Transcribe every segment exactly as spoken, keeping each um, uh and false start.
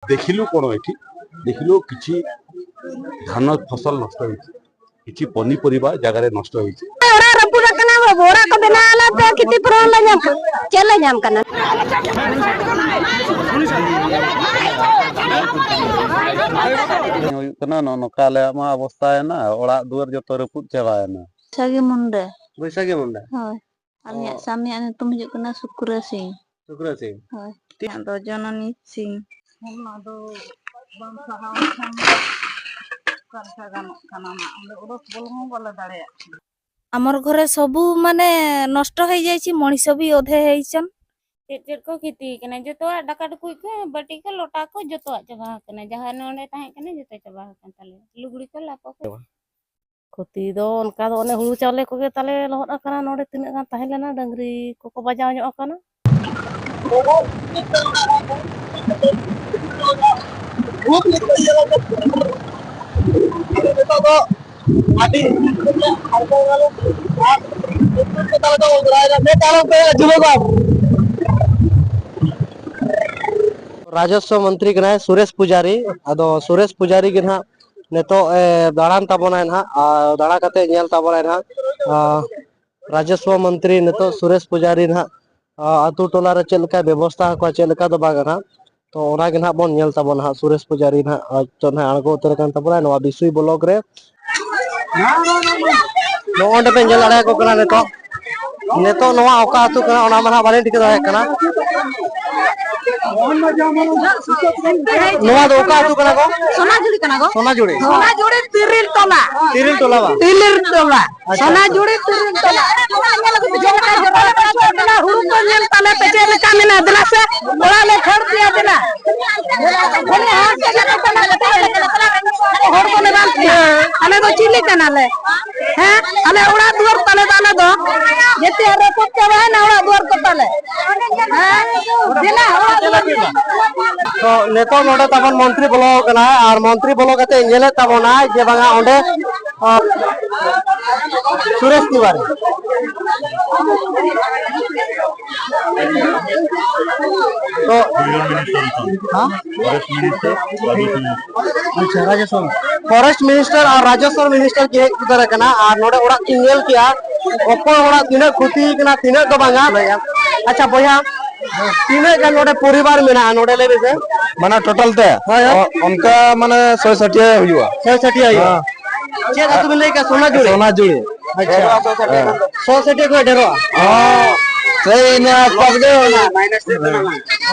ଦେଖିଲୁ କ'ଣ ଏଠି? ଦେଖିଲୁ କିଛି ଧାନ ଫସଲ ନଷ୍ଟ ହେଇଛି, କିଛି ପନିପରିବା ଜାଗାରେ ନଷ୍ଟ ହେଇଛି। ᱚᱲᱟᱜ ᱨᱟᱹᱯᱩᱫ ᱟᱠᱟᱱᱟ, ᱚᱲᱟᱜ ᱠᱚ ᱵᱮᱱᱟᱣ ᱟᱞᱮ ᱯᱮ, ᱠᱷᱤᱛᱤ ᱯᱩᱨᱚᱱ ᱞᱮ ᱧᱟᱢ, ᱪᱮᱫ ᱞᱮ ᱧᱟᱢ ᱠᱟᱱᱟ? ᱦᱩᱭᱩᱜ ᱠᱟᱱᱟ, ᱱᱚᱜᱼᱚ ᱱᱚᱝᱠᱟ ᱟᱞᱮᱭᱟᱜ ᱢᱟ ᱚᱵᱚᱥᱛᱟᱭᱮᱱᱟ, ᱚᱲᱟᱜ ᱫᱩᱣᱟᱹᱨ ᱡᱚᱛᱚ ᱨᱟᱹᱯᱩᱫ ᱪᱟᱵᱟᱭᱮᱱᱟ᱾ ᱵᱚᱭᱥᱟᱜᱤ ᱢᱩᱱᱰᱟ᱾ ᱵᱚᱭᱥᱟᱜᱤ ᱢᱩᱱᱰᱟ᱾ ᱦᱳᱭ᱾ ᱟᱹᱞᱤᱧᱟᱜ ᱚ᱾ ᱥᱟᱢᱤᱭᱟᱜ ᱧᱩᱛᱩᱢ ᱦᱩᱭᱩᱜ ᱠᱟᱱᱟ ᱥᱩᱠᱨᱟᱹ ᱥᱤᱝ᱾ ᱥᱩᱠᱨᱟᱹ ᱥᱤᱝ᱾ ᱦᱳᱭ᱾ ᱤᱧᱟᱹᱜ ᱫᱚ ᱡᱚᱱᱚᱱᱤ ᱥᱤᱝ᱾ ᱚᱱᱟ ᱫᱚ ᱵᱟᱝ ᱥᱟᱦᱟᱣ ᱞᱮᱠᱷᱟᱱ ᱚᱠᱟ ᱞᱮᱠᱟ ᱜᱟᱱᱚᱜ ᱠᱟᱱᱟ ᱱᱟᱜ? ᱚᱸᱰᱮ ᱚᱰᱚᱠ ᱵᱚᱞᱚ ᱦᱚᱸ ᱵᱟᱞᱮ ᱫᱟᱲᱮᱭᱟᱜ ᱠᱟᱱᱟ᱾ ଆମର ଘରେ ସବୁ ମାନେ ନଷ୍ଟ ହେଇଯାଇଛି, ମଣିଷ ବି ଅଧେ ହେଇଛନ୍। ᱪᱮᱫ ᱪᱮᱫ ᱠᱚ ᱠᱷᱤᱛᱤ ᱠᱟᱱᱟ? ᱡᱚᱛᱚᱣᱟᱜ ᱫᱟᱠᱟ ᱴᱩᱠᱩᱡ ᱠᱚ, ᱵᱟᱹᱴᱤ ᱠᱚ, ᱞᱚᱴᱟ ᱠᱚ, ᱡᱚᱛᱚᱣᱟᱜ ᱪᱟᱵᱟ ᱟᱠᱟᱱᱟ᱾ ᱡᱟᱦᱟᱸ ᱱᱚᱰᱮ ᱛᱟᱦᱮᱸ ᱠᱟᱱᱟ, ᱡᱚᱛᱚ ᱪᱟᱵᱟ ᱟᱠᱟᱱ ᱛᱟᱞᱮᱭᱟ᱾ ᱞᱩᱜᱽᱲᱤ ᱠᱚ, ᱞᱟᱯᱚ ᱠᱚ᱾ ᱠᱷᱚᱛᱤ ᱫᱚ ᱚᱱᱠᱟ ᱫᱚ ᱚᱱᱮ ᱦᱩᱲᱩ ᱪᱟᱣᱞᱮ ᱠᱚᱜᱮ ᱛᱟᱞᱮ ᱞᱚᱦᱚᱫ ᱟᱠᱟᱱᱟ᱾ ᱱᱚᱰᱮ ᱛᱤᱱᱟᱹᱜ ᱜᱟᱱ ᱛᱟᱦᱮᱸ ᱞᱮᱱᱟ, ᱰᱟᱹᱝᱨᱤ ᱠᱚᱠᱚ ᱵᱟᱡᱟᱣ ᱧᱚᱜ ᱟᱠᱟᱱᱟ᱾ ᱱᱤᱛᱚᱜ ᱫᱚ ᱟᱹᱰᱤ ᱟᱨ ᱛᱟᱦᱚᱞᱮ ᱫᱚ ᱡᱩᱞᱩᱜ ᱟᱢ᱾ ᱨᱟᱡᱚᱥᱣᱚ ᱢᱚᱱᱛᱨᱤ ᱠᱟᱱᱟᱭ ᱥᱩᱨᱮᱥ ᱯᱩᱡᱟᱨᱤ᱾ ᱟᱫᱚ ᱥᱩᱨᱮᱥ ᱯᱩᱡᱟᱨᱤ ᱜᱮ ᱱᱟᱦᱟᱜ ᱱᱤᱛᱚᱜ ᱮ ᱫᱟᱬᱟᱱ ᱛᱟᱵᱚᱱᱟᱭ ᱱᱟᱦᱟᱜ, ᱟᱨ ᱫᱟᱬᱟ ᱠᱟᱛᱮ ᱧᱮᱞ ᱛᱟᱵᱚᱱᱟᱭ ᱱᱟᱦᱟᱜ᱾ ᱟᱨ ᱨᱟᱡᱚᱥᱣᱚ ᱢᱚᱱᱛᱨᱤ ᱱᱤᱛᱚᱜ ᱥᱩᱨᱮᱥ ᱯᱩᱡᱟᱨᱤ ᱱᱟᱦᱟᱜ, ᱟᱨ ᱟᱛᱳ ᱴᱚᱞᱟ ᱨᱮ ᱪᱮᱫ ᱞᱮᱠᱟᱭ ᱵᱮᱵᱚᱥᱛᱷᱟ ᱟᱠᱚᱣᱟ, ᱪᱮᱫ ᱞᱮᱠᱟ ᱫᱚ ᱵᱟᱝ ᱱᱟᱦᱟᱜ, ᱛᱚ ᱚᱱᱟ ᱜᱮ ᱱᱟᱦᱟᱜ ᱵᱚᱱ ᱧᱮᱞ ᱛᱟᱵᱚᱱᱟ ᱦᱟᱸᱜ᱾ ᱥᱩᱨᱮᱥ ᱯᱩᱡᱟᱨᱤ ᱱᱟᱦᱟᱜ ᱟᱨ ᱱᱤᱛᱚᱜ ᱱᱟᱦᱟᱜ ᱟᱬᱜᱚ ᱩᱛᱟᱹᱨ ᱟᱠᱟᱱ ᱛᱟᱵᱚᱱᱟ ᱱᱚᱣᱟ ᱵᱤᱥᱩᱭ ᱵᱞᱚᱠ ᱨᱮ᱾ ᱱᱚᱜᱼᱚ ᱱᱚᱸᱰᱮ ᱯᱮ ᱧᱮᱞ ᱫᱟᱲᱮᱭᱟᱠᱚ ᱠᱟᱱᱟ ᱱᱤᱛᱚᱜ, ᱱᱤᱛᱚᱜ ᱱᱚᱣᱟ ᱚᱠᱟ ᱟᱹᱛᱩ ᱠᱟᱱᱟ ᱚᱱᱟ ᱢᱟ ᱱᱟᱦᱟᱜ ᱵᱟᱹᱞᱤᱧ ᱴᱷᱤᱠᱟᱹ ᱫᱟᱲᱮᱭᱟᱜ ᱠᱟᱱᱟ᱾ ᱱᱚᱣᱟ ᱫᱚ ᱚᱠᱟ ᱟᱹᱛᱩ ᱠᱟᱱᱟ ᱜᱚ? ᱥᱚᱱᱟᱡᱩᱲᱤ ᱠᱟᱱᱟ ᱜᱚ᱾ ᱥᱚᱱᱟᱡᱩᱲᱤ? ᱥᱚᱱᱟᱡᱩᱲᱤ ᱛᱤᱨᱤᱞ ᱴᱚᱞᱟ᱾ ᱛᱤᱨᱤᱞ ᱴᱚᱞᱟ ᱵᱟ? ᱛᱤᱨᱤᱞ ᱴᱚᱞᱟ᱾ ᱟᱪᱪᱷᱟ, ᱟᱪᱪᱷᱟ᱾ ᱥᱚᱱᱟᱡᱩᱲᱤ ᱛᱤᱨᱤᱞ ᱴᱚᱞᱟ᱾ ᱦᱩᱲᱩ ᱠᱚ ᱧᱮᱞ ᱛᱟᱞᱮ ᱯᱮ ᱪᱮᱫ ᱞᱮᱠᱟ ᱡᱚᱛᱚ ᱦᱚᱲ ᱠᱚ ᱚᱲᱟᱜ ᱞᱮ ᱠᱷᱟᱹᱲ ᱯᱮᱭᱟ ᱫᱮᱞᱟ ᱥᱮ᱾ ᱦᱚᱲ ᱠᱚ ᱞᱮ ᱵᱟᱝ ᱯᱮᱭᱟ᱾ ᱟᱞᱮ ᱫᱚ ᱪᱤᱞᱤ ᱠᱟᱱᱟᱞᱮ? ᱦᱮᱸ, ᱟᱞᱮ ᱚᱲᱟᱜ ᱫᱩᱣᱟᱹᱨ ᱛᱟᱞᱮ ᱫᱚ, ᱟᱞᱮ ᱫᱚ ᱡᱮᱛᱮ ᱨᱟᱹᱯᱩᱫ ᱪᱟᱵᱟᱭᱮᱱᱟ ᱚᱲᱟᱜ ᱫᱩᱣᱟᱹᱨ ᱠᱚ ᱛᱟᱞᱮ᱾ ᱦᱮᱸ, ᱫᱮᱞᱟ ᱚᱲᱟᱜ ᱫᱩᱣᱟᱹᱨ᱾ ᱛᱚ, ᱱᱤᱛᱚᱜ ᱱᱚᱰᱮ ᱛᱟᱵᱚᱱ ᱢᱚᱱᱛᱨᱤ ᱵᱚᱞᱚ ᱟᱠᱟᱱᱟᱭ, ᱟᱨ ᱢᱚᱱᱛᱨᱤ ᱵᱚᱞᱚ ᱠᱟᱛᱮ ᱧᱮᱞᱮᱫ ᱛᱟᱵᱚᱱᱟᱭ ᱡᱮ ᱵᱟᱝᱟ ᱚᱸᱰᱮ, ᱟ, ᱥᱩᱨᱮᱥ ᱛᱤᱣᱟᱨᱤ᱾ ᱛᱚ, ᱦᱮᱸ? Forest minister Rajaswami. ᱟᱪᱪᱷᱟ, ᱨᱟᱡᱚᱥᱣᱟᱢᱤ᱾ ᱯᱷᱚᱨᱮᱥᱴ ᱢᱤᱱᱤᱥᱴᱟᱨ ᱟᱨ ᱨᱟᱡᱚᱥᱣᱟ ᱢᱤᱱᱤᱥᱴᱟᱨ ᱠᱤᱱ ᱦᱮᱡ ᱥᱮᱴᱮᱨ ᱟᱠᱟᱱᱟ ᱟᱨ ᱱᱚᱰᱮ ᱚᱲᱟᱜ ᱠᱤᱱ ᱧᱮᱞ ᱠᱮᱜᱼᱟ, ᱚᱠᱚᱭ ᱚᱲᱟᱜ ᱛᱤᱱᱟᱹᱜ ᱠᱷᱚᱛᱤ ᱠᱟᱱᱟ, ᱛᱤᱱᱟᱹᱜ ᱫᱚ ᱵᱟᱝᱟ᱾ ᱟᱪᱪᱷᱟ ᱵᱚᱭᱦᱟ, ᱛᱤᱱᱟᱹᱜ ᱜᱟᱱ ᱱᱚᱰᱮ ᱯᱚᱨᱤᱵᱟᱨ ᱢᱮᱱᱟᱜᱼᱟ ᱱᱚᱰᱮ, ᱞᱟᱹᱭ ᱢᱮᱥᱮ? ᱢᱟᱱᱮ ᱴᱳᱴᱟᱞ ᱛᱮ? ᱦᱳᱭ, ᱦᱳᱭ᱾ ᱚ-, ᱚᱱᱠᱟ ᱢᱟᱱᱮ ᱥᱚᱭ ᱥᱟᱴᱤᱭᱟ ᱦᱩᱭᱩᱜᱼᱟ᱾ ᱥᱚᱭ ᱥᱟᱴᱤᱭᱟ ᱦᱩᱭᱩᱜᱼᱟ᱾ ᱦᱮᱸ᱾ ᱪᱮᱫ ᱟᱹᱛᱩ ᱵᱤᱱ ᱞᱟᱹᱭ ᱠᱮᱫᱟ? ᱥᱚᱱᱟᱡᱩᱲᱤ? ᱥᱚᱱᱟᱡᱩᱲᱤ᱾ ᱟᱪᱪᱷᱟ᱾ ᱦᱮᱸ᱾ ᱥᱚᱭ ᱥᱟᱴᱤᱭᱟ ᱠᱷᱚᱱ ᱰᱷᱮᱨᱚᱜᱼᱟ? ᱦᱚᱸ, ᱥᱮᱭ ᱤᱱᱟᱹ ᱟᱥᱯᱟᱥ ᱜᱮ᱾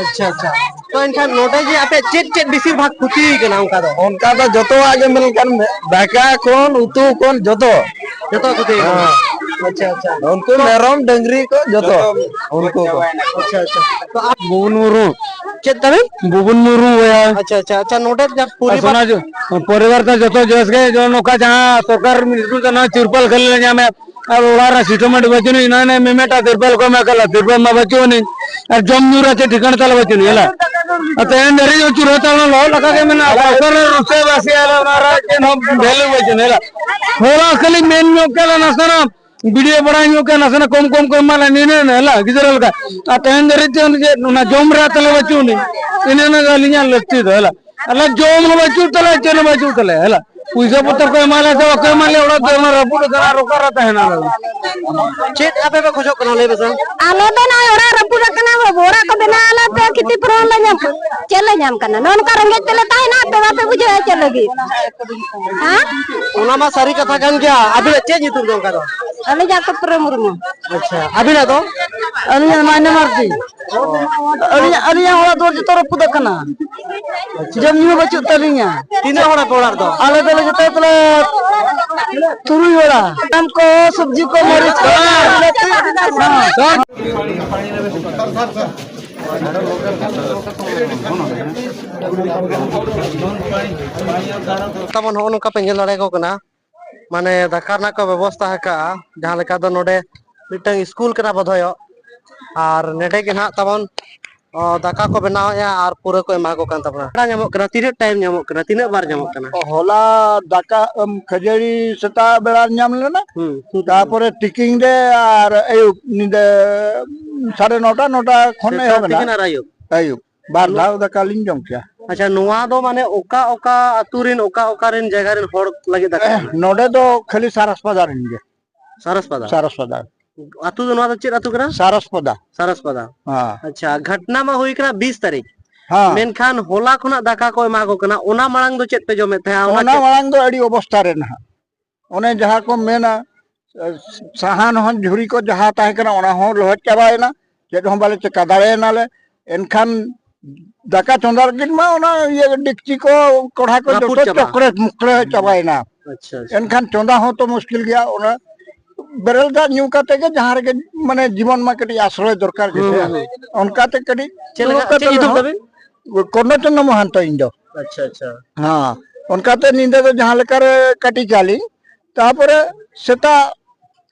ᱟᱪᱪᱷᱟ, ᱟᱪᱪᱷᱟ᱾ ᱛᱚ ᱮᱱᱠᱷᱟᱱ ᱱᱚᱰᱮ ᱡᱮ ᱟᱯᱮ ᱪᱮᱫ ᱪᱮᱫ ᱵᱮᱥᱤᱨ ᱵᱷᱟᱜᱽ ᱠᱷᱚᱛᱤ ᱠᱟᱱᱟ ᱚᱱᱠᱟ ᱫᱚ? ᱚᱱᱠᱟ ᱫᱚ ᱡᱚᱛᱚᱣᱟᱜ ᱜᱮ, ᱢᱮᱱᱠᱷᱟᱱ ᱫᱟᱠᱟ ᱠᱷᱚᱱ, ᱩᱛᱩ ᱠᱷᱚᱱ ᱡᱚᱛᱚ᱾ ᱡᱚᱛᱚ ᱠᱷᱚᱛᱤ ᱠᱟᱱᱟ? ᱦᱮᱸ᱾ ᱟᱪᱪᱷᱟ, ᱟᱪᱪᱷᱟ᱾ ᱩᱱᱠᱩ ᱢᱮᱨᱚᱢ, ᱰᱟᱹᱝᱨᱤ ᱠᱚ ᱡᱚᱛᱚ᱾ ᱩᱱᱠᱩ ᱠᱚ᱾ ᱟᱪᱪᱷᱟ, ᱟᱪᱪᱷᱟ᱾ ᱛᱚ ᱟᱯ- ᱵᱩᱵᱩᱱ ᱢᱩᱨᱢᱩ᱾ ᱪᱮᱫ ᱛᱟᱵᱮᱱ? ᱵᱩᱵᱩᱱ ᱢᱩᱨᱢᱩ ᱵᱚᱭᱦᱟ᱾ ᱟᱪᱪᱷᱟ, ᱟᱪᱪᱷᱟ, ᱟᱪᱪᱷᱟ, ᱱᱚᱰᱮ ᱡᱟ ᱟᱨ ᱯᱚᱨᱤᱵᱟᱨ ᱥᱚᱱᱟ ᱡᱚ-, ᱯᱚᱨᱤᱵᱟᱨ ᱫᱚ ᱡᱚᱛᱚ ᱡᱚᱥ ᱜᱮ, ᱡᱚ-, ᱱᱚᱝᱠᱟ ᱡᱟᱦᱟᱸ ᱥᱚᱨᱠᱟᱨ ᱢᱤᱱᱤᱥᱴᱟᱨ ᱫᱚ ᱱᱚᱣᱟ ᱛᱤᱨᱯᱚᱞ ᱠᱷᱟᱹᱞᱤ ᱞᱮ ᱧᱟᱢᱮᱫ, ᱟᱨ ᱚᱲᱟᱜ ᱨᱮ ᱥᱤᱴᱚᱢᱮᱴ ᱵᱟᱹᱪᱩᱜ ᱟᱹᱱᱤᱡ, ᱱᱚᱜᱼᱚᱭ ᱱᱤᱭᱟᱹ ᱢᱮᱢᱮᱴᱟ ᱛᱤᱨᱯᱚᱞ ᱠᱚ ᱮᱢ ᱟᱠᱟᱫ ᱞᱮᱭᱟ, ᱛᱤᱨᱯᱚᱞ ᱢᱟ ᱵᱟᱹᱪᱩᱜ ᱟᱹᱱᱤᱡ, ᱟᱨ ᱡᱚᱢ ᱧᱩ ᱨᱮ ᱪᱮᱫ ᱴᱷᱤᱠᱟᱹᱱᱟ ᱛᱟᱞᱮ ᱵᱟᱹᱪᱩᱜ ᱟᱹᱱᱤᱡ, ᱦᱮᱞᱟ᱾ ᱟᱨ ᱛᱮᱦᱮᱧ ᱫᱷᱟᱹᱨᱤᱡ ᱦᱚᱸ ᱪᱩᱞᱦᱟᱹ ᱛᱟᱞᱮ ᱞᱚᱦᱚᱫ ᱞᱮᱠᱟ ᱜᱮ ᱢᱮᱱᱟᱜᱼᱟ, ᱵᱚᱪᱷᱚᱨ ᱨᱮ ᱨᱩᱥᱟᱹ ᱵᱟᱹᱥᱤ ᱟᱞᱮ ᱚᱱᱟ ᱨᱮ ᱪᱮᱫ ᱦᱚᱸ ᱵᱷᱮᱞᱩ ᱵᱟᱹᱪᱩᱜ ᱟᱹᱱᱤᱡ, ᱦᱮᱞᱟ᱾ ᱦᱚᱞᱟ ᱠᱷᱟᱹᱞᱤ ᱢᱮᱱ ᱧᱚᱜ ᱠᱮᱫ ᱞᱮ ᱱᱟᱥᱮᱱᱟᱜ, ᱵᱤᱰᱤᱭᱳ ᱵᱟᱲᱟᱭ ᱧᱚᱜ ᱠᱮᱫ, ᱱᱟᱥᱮᱱᱟᱜ ᱠᱚᱢ ᱠᱚᱢ ᱠᱚ ᱮᱢᱟ ᱞᱮᱭᱟ, ᱱᱤᱱᱟᱹᱜ ᱦᱮᱞᱟ, ᱜᱤᱫᱽᱨᱟᱹ ᱞᱮᱠᱟ᱾ ᱟᱨ ᱛᱮᱦᱮᱧ ᱫᱷᱟᱹᱨᱤᱡ ᱛᱮ ᱚᱱᱟ ᱪᱮᱫ, ᱚᱱᱟ ᱡᱚᱢ ᱨᱮ ᱛᱟᱞᱮ ᱵᱟᱹᱪᱩᱜ ᱟᱹᱱᱤᱡ, ᱤᱱᱟᱹ ᱤᱱᱟᱹ ᱜᱮ ᱟᱹᱞᱤᱧᱟᱜ ᱞᱟᱹᱠᱛᱤ ᱫᱚ, ᱦᱮᱞᱟ᱾ ᱟᱞᱮ ᱡᱚᱢ ᱦᱚᱸ ᱵᱟᱹᱪᱩᱜ ᱛᱟᱞᱮᱭᱟ, ᱪᱮᱫ ᱦᱚᱸ ᱵᱟᱹᱪᱩᱜ ᱛᱟᱞᱮᱭᱟ, ᱦᱮᱞᱟ᱾ ᱯᱩᱭᱥᱟᱹ ᱯᱚᱛᱨᱚ ᱠᱚ ᱮᱢᱟ ᱞᱮᱭᱟ ᱥᱮ ᱵᱟᱠᱚ ᱮᱢᱟ ᱞᱮᱭᱟ, ᱚᱲᱟᱜ ᱫᱩᱣᱟᱹᱨ ᱢᱟ ᱨᱟᱹᱯᱩᱫ ᱟᱠᱟᱱᱟ, ᱟᱨ ᱚᱠᱟᱨᱮ ᱛᱟᱦᱮᱱᱟ ᱟᱞᱮ ᱫᱚ? ᱪᱮᱫ ᱟᱯᱮ ᱯᱮ ᱠᱷᱚᱡᱚᱜ ᱠᱟᱱᱟ, ᱞᱟᱹᱭ ᱯᱮᱥᱮ? ᱟᱞᱮ ᱫᱚ ᱱᱚᱜᱼᱚᱭ ᱚᱲᱟᱜ ᱨᱟᱹᱯᱩᱫ ᱟᱠᱟᱱᱟ, ᱚᱲᱟᱜ ᱠᱚ ᱵᱮᱱᱟᱣ ᱟᱞᱮ ᱯᱮ, ᱠᱷᱤᱛᱤ ᱯᱩᱨᱚᱱ ᱞᱮ ᱧᱟᱢ᱾ ᱪᱮᱫ ᱞᱮ ᱧᱟᱢ ᱠᱟᱱᱟ? ᱱᱚᱜᱼᱚ ᱱᱚᱝᱠᱟ ᱨᱮᱸᱜᱮᱡ ᱛᱮᱞᱮ ᱛᱟᱦᱮᱱᱟ, ᱟᱯᱮ ᱵᱟᱯᱮ ᱵᱩᱡᱷᱟᱹᱣᱟ ᱪᱮᱫ ᱞᱟᱹᱜᱤᱫ? ᱦᱮᱸ? ᱚᱱᱟ ᱢᱟ ᱥᱟᱹᱨᱤ ᱠᱟᱛᱷᱟ ᱠᱟᱱ ᱜᱮᱭᱟ᱾ ᱟᱹᱵᱤᱱᱟᱜ ᱪᱮᱫ ᱧᱩᱛᱩᱢ ᱫᱚ ᱚᱱᱠᱟ ᱫᱚ? ᱟᱹᱞᱤᱧᱟᱜ ᱠᱚ ᱯᱩᱨᱟᱹ ᱢᱩᱨᱢᱩ᱾ ᱟᱪᱪᱷᱟ, ᱟᱹᱵᱤᱱᱟᱜ ᱫᱚ? ᱟᱹᱞᱤᱧᱟᱜ ᱢᱟᱭᱱᱟ ᱢᱟᱨᱰᱤ᱾ ᱟᱹᱞᱤᱧᱟᱜ, ᱟᱹᱞᱤᱧᱟᱜ ᱚᱲᱟᱜ ᱫᱩᱣᱟᱹᱨ ᱡᱚᱛᱚ ᱨᱟᱹᱯᱩᱫ ᱟᱠᱟᱱᱟ᱾ ᱡᱚᱢ ᱧᱩ ᱦᱚᱸ ᱵᱟᱹᱪᱩᱜ ᱛᱟᱹᱞᱤᱧᱟ᱾ ᱛᱤᱱᱟᱹᱜ ᱦᱚᱲ ᱟᱯᱮ ᱚᱲᱟᱜ ᱨᱮᱫᱚ? ᱟᱞᱮ ᱫᱚᱞᱮ ᱡᱚᱛᱚ ᱛᱟᱞᱮ ᱛᱩᱨᱩᱭ ᱚᱲᱟᱜ᱾ ᱥᱟᱱᱟᱢ ᱠᱚ ᱥᱚᱵᱽᱡᱤ ᱠᱚ, ᱢᱟᱹᱨᱤᱪ ᱠᱚ, ᱵᱤᱞᱟᱹᱛᱤ᱾ ᱛᱟᱵᱚᱱ ᱱᱚᱜᱼᱚ ᱱᱚᱝᱠᱟ ᱯᱮ ᱧᱮᱞ ᱫᱟᱲᱮᱭᱟᱠᱚ ᱠᱟᱱᱟ, ᱢᱟᱱᱮ ᱫᱟᱠᱟ ᱨᱮᱱᱟᱜ ᱠᱚ ᱵᱮᱵᱚᱥᱛᱷᱟ ᱟᱠᱟᱜᱼᱟ᱾ ᱡᱟᱦᱟᱸ ᱞᱮᱠᱟ ᱫᱚ ᱱᱚᱰᱮ ᱢᱤᱫᱴᱟᱝ ᱥᱠᱩᱞ ᱠᱟᱱᱟ ᱵᱳᱫᱷᱚᱭᱚᱜ, ᱟᱨ ᱱᱚᱰᱮ ᱜᱮ ᱱᱟᱦᱟᱜ ᱛᱟᱵᱚᱱ ᱚ, ᱫᱟᱠᱟ ᱠᱚ ᱵᱮᱱᱟᱣᱮᱫᱼᱟ ᱟᱨ ᱯᱩᱨᱟᱹ ᱠᱚ ᱮᱢᱟ ᱠᱚ ᱠᱟᱱ ᱛᱟᱵᱚᱱᱟ᱾ ᱵᱮᱲᱟ ᱧᱟᱢᱚᱜ ᱠᱟᱱᱟ, ᱛᱤᱱᱟᱹᱜ ᱴᱟᱭᱤᱢ ᱧᱟᱢᱚᱜ ᱠᱟᱱᱟ, ᱛᱤᱱᱟᱹᱜ ᱵᱟᱨ ᱧᱟᱢᱚᱜ ᱠᱟᱱᱟ? ᱦᱚᱞᱟ ᱫᱟᱠᱟ, ᱮᱢ, ᱠᱷᱟᱹᱡᱟᱹᱲᱤ ᱥᱮᱛᱟᱜ ᱵᱮᱲᱟ ᱧᱟᱢ ᱞᱮᱱᱟ᱾ ᱦᱩᱸ᱾ ᱛᱟᱯᱚᱨᱮ ᱛᱤᱠᱤᱱ ᱨᱮ ᱟᱨ ᱟᱹᱭᱩᱵ ᱧᱤᱫᱟᱹ ᱥᱟᱲᱮ ᱱᱚᱴᱟ, ᱱᱚᱴᱟ ᱠᱷᱚᱱ ᱥᱮᱛᱟᱜ, ᱮᱦᱚᱵ ᱮᱱᱟ᱾ ᱛᱤᱠᱤᱱ ᱟᱨ ᱟᱹᱭᱩᱵ? ᱟᱹᱭᱩᱵ᱾ ᱵᱟᱨ ᱫᱷᱟᱣ ᱫᱟᱠᱟ ᱞᱤᱧ ᱡᱚᱢ ᱠᱮᱜᱼᱟ᱾ ᱟᱪᱪᱷᱟ, ᱱᱚᱣᱟ ᱫᱚ ᱢᱟᱱᱮ ᱚᱠᱟ ᱚᱠᱟ ᱟᱹᱛᱩ ᱨᱮᱱ, ᱚᱠᱟ ᱚᱠᱟ ᱨᱮᱱ ᱡᱟᱭᱜᱟ ᱨᱮᱱ ᱦᱚᱲ ᱞᱟᱹᱜᱤᱫ ᱫᱟᱠᱟ ᱠᱟᱱᱟ? ᱱᱚᱰᱮ ᱫᱚ ᱠᱷᱟᱹᱞᱤ ᱥᱟᱨᱟᱥᱯᱟᱫᱟ ᱨᱮᱱ ᱜᱮ᱾ ᱥᱟᱨᱟᱥᱯᱟᱫᱟ? ᱥᱟᱨᱟᱥᱯᱟᱫᱟ᱾ ᱟᱹᱛᱩ ᱫᱚ, ᱱᱚᱣᱟ ᱫᱚ ᱪᱮᱫ ᱟᱹᱛᱩ ᱠᱟᱱᱟ? ᱥᱟᱨᱟᱥᱯᱟᱫᱟ᱾ ᱥᱟᱨᱟᱥᱯᱟᱫᱟ᱾ ᱦᱮᱸ᱾ ᱟᱪᱪᱷᱟ, ᱜᱷᱚᱴᱱᱟ ᱢᱟ ᱦᱩᱭ ᱠᱟᱱᱟ ᱵᱤᱥ ᱛᱟᱹᱨᱤᱠᱷ᱾ ᱦᱮᱸ᱾ ᱢᱮᱱᱠᱷᱟᱱ ᱦᱚᱞᱟ ᱠᱷᱚᱱᱟᱜ ᱫᱟᱠᱟ ᱠᱚ ᱮᱢᱟ ᱠᱚ ᱠᱟᱱᱟ, ᱚᱱᱟ ᱢᱟᱲᱟᱝ ᱫᱚ ᱪᱮᱫ ᱯᱮ ᱡᱚᱢᱮᱫ ᱛᱟᱦᱮᱸᱫ? ᱚᱱᱟ ᱚᱱᱟ ᱪᱮᱫ? ᱢᱟᱲᱟᱝ ᱫᱚ ᱟᱹᱰᱤ ᱚᱵᱚᱥᱛᱟ ᱨᱮ ᱱᱟᱦᱟᱜ᱾ ᱚᱱᱮ ᱡᱟᱦᱟᱸ ᱠᱚ ᱢᱮᱱᱟ, ᱥᱟᱦᱟᱱ ᱦᱚᱸ, ᱡᱷᱩᱨᱤ ᱠᱚ ᱡᱟᱦᱟᱸ ᱛᱟᱦᱮᱸ ᱠᱟᱱᱟ, ᱚᱱᱟ ᱦᱚᱸ ᱞᱚᱦᱚᱫ ᱪᱟᱵᱟᱭᱮᱱᱟ, ᱪᱮᱫ ᱦᱚᱸ ᱵᱟᱞᱮ ᱪᱮᱠᱟ ᱫᱟᱲᱮᱭᱟᱱᱟᱞᱮ᱾ ᱮᱱᱠᱷᱟᱱ ᱫᱟᱠᱟ ᱪᱚᱸᱫᱟ ᱞᱟᱹᱜᱤᱫ ᱢᱟ ᱚᱱᱟ ᱤᱭᱟᱹ ᱰᱮᱠᱪᱤ ᱠᱚ, ᱠᱚᱲᱦᱟ ᱠᱚ ᱨᱟᱹᱯᱩᱫ ᱡᱚᱛᱚ ᱪᱟᱵᱟ᱾ ᱪᱚᱠᱨᱮ ᱢᱚᱠᱨᱮ ᱪᱟᱵᱟᱭᱮᱱᱟ᱾ ᱟᱪᱪᱷᱟ, ᱟᱪᱪᱷᱟ᱾ ᱮᱱᱠᱷᱟᱱ ᱪᱚᱸᱫᱟ ᱦᱚᱸ ᱛᱚ ᱢᱩᱥᱠᱤᱞ ᱜᱮᱭᱟ᱾ ᱚᱱᱟ ᱵᱮᱨᱮᱞ ᱫᱟᱜ ᱧᱩ ᱠᱟᱛᱮ ᱜᱮ ᱡᱟᱦᱟᱸ ᱨᱮᱜᱮ, ᱢᱟᱱᱮ, ᱡᱤᱵᱚᱱ ᱢᱟ ᱠᱟᱹᱴᱤᱡ ᱟᱥᱨᱚᱭ ᱫᱚᱨᱠᱟᱨ ᱜᱮ ᱦᱩᱸ, ᱛᱟᱦᱮᱸᱫ᱾ ᱦᱩᱸ᱾ ᱚᱱᱠᱟᱛᱮ ᱠᱟᱹᱴᱤᱡ ᱪᱮᱫ ᱞᱮᱠᱟ, ᱫᱩᱲᱩᱵ ᱠᱟᱛᱮ ᱪᱮᱫ ᱧᱩᱛᱩᱢ ᱨᱮᱦᱚᱸ ᱛᱟᱵᱤᱱ? ᱠᱚᱨᱱᱚᱪᱚᱱᱫᱨᱚ ᱢᱚᱦᱟᱱᱛᱚ ᱤᱧ ᱫᱚ᱾ ᱟᱪᱪᱷᱟ, ᱟᱪᱪᱷᱟ᱾ ᱦᱮᱸ, ᱚᱱᱠᱟᱛᱮ ᱧᱤᱫᱟᱹ ᱫᱚ ᱡᱟᱦᱟᱸ ᱞᱮᱠᱟᱨᱮ ᱠᱟᱹᱴᱤᱡ ᱟᱹᱞᱤᱧ, ᱛᱟᱯᱚᱨᱮ ᱥᱮᱛᱟᱜ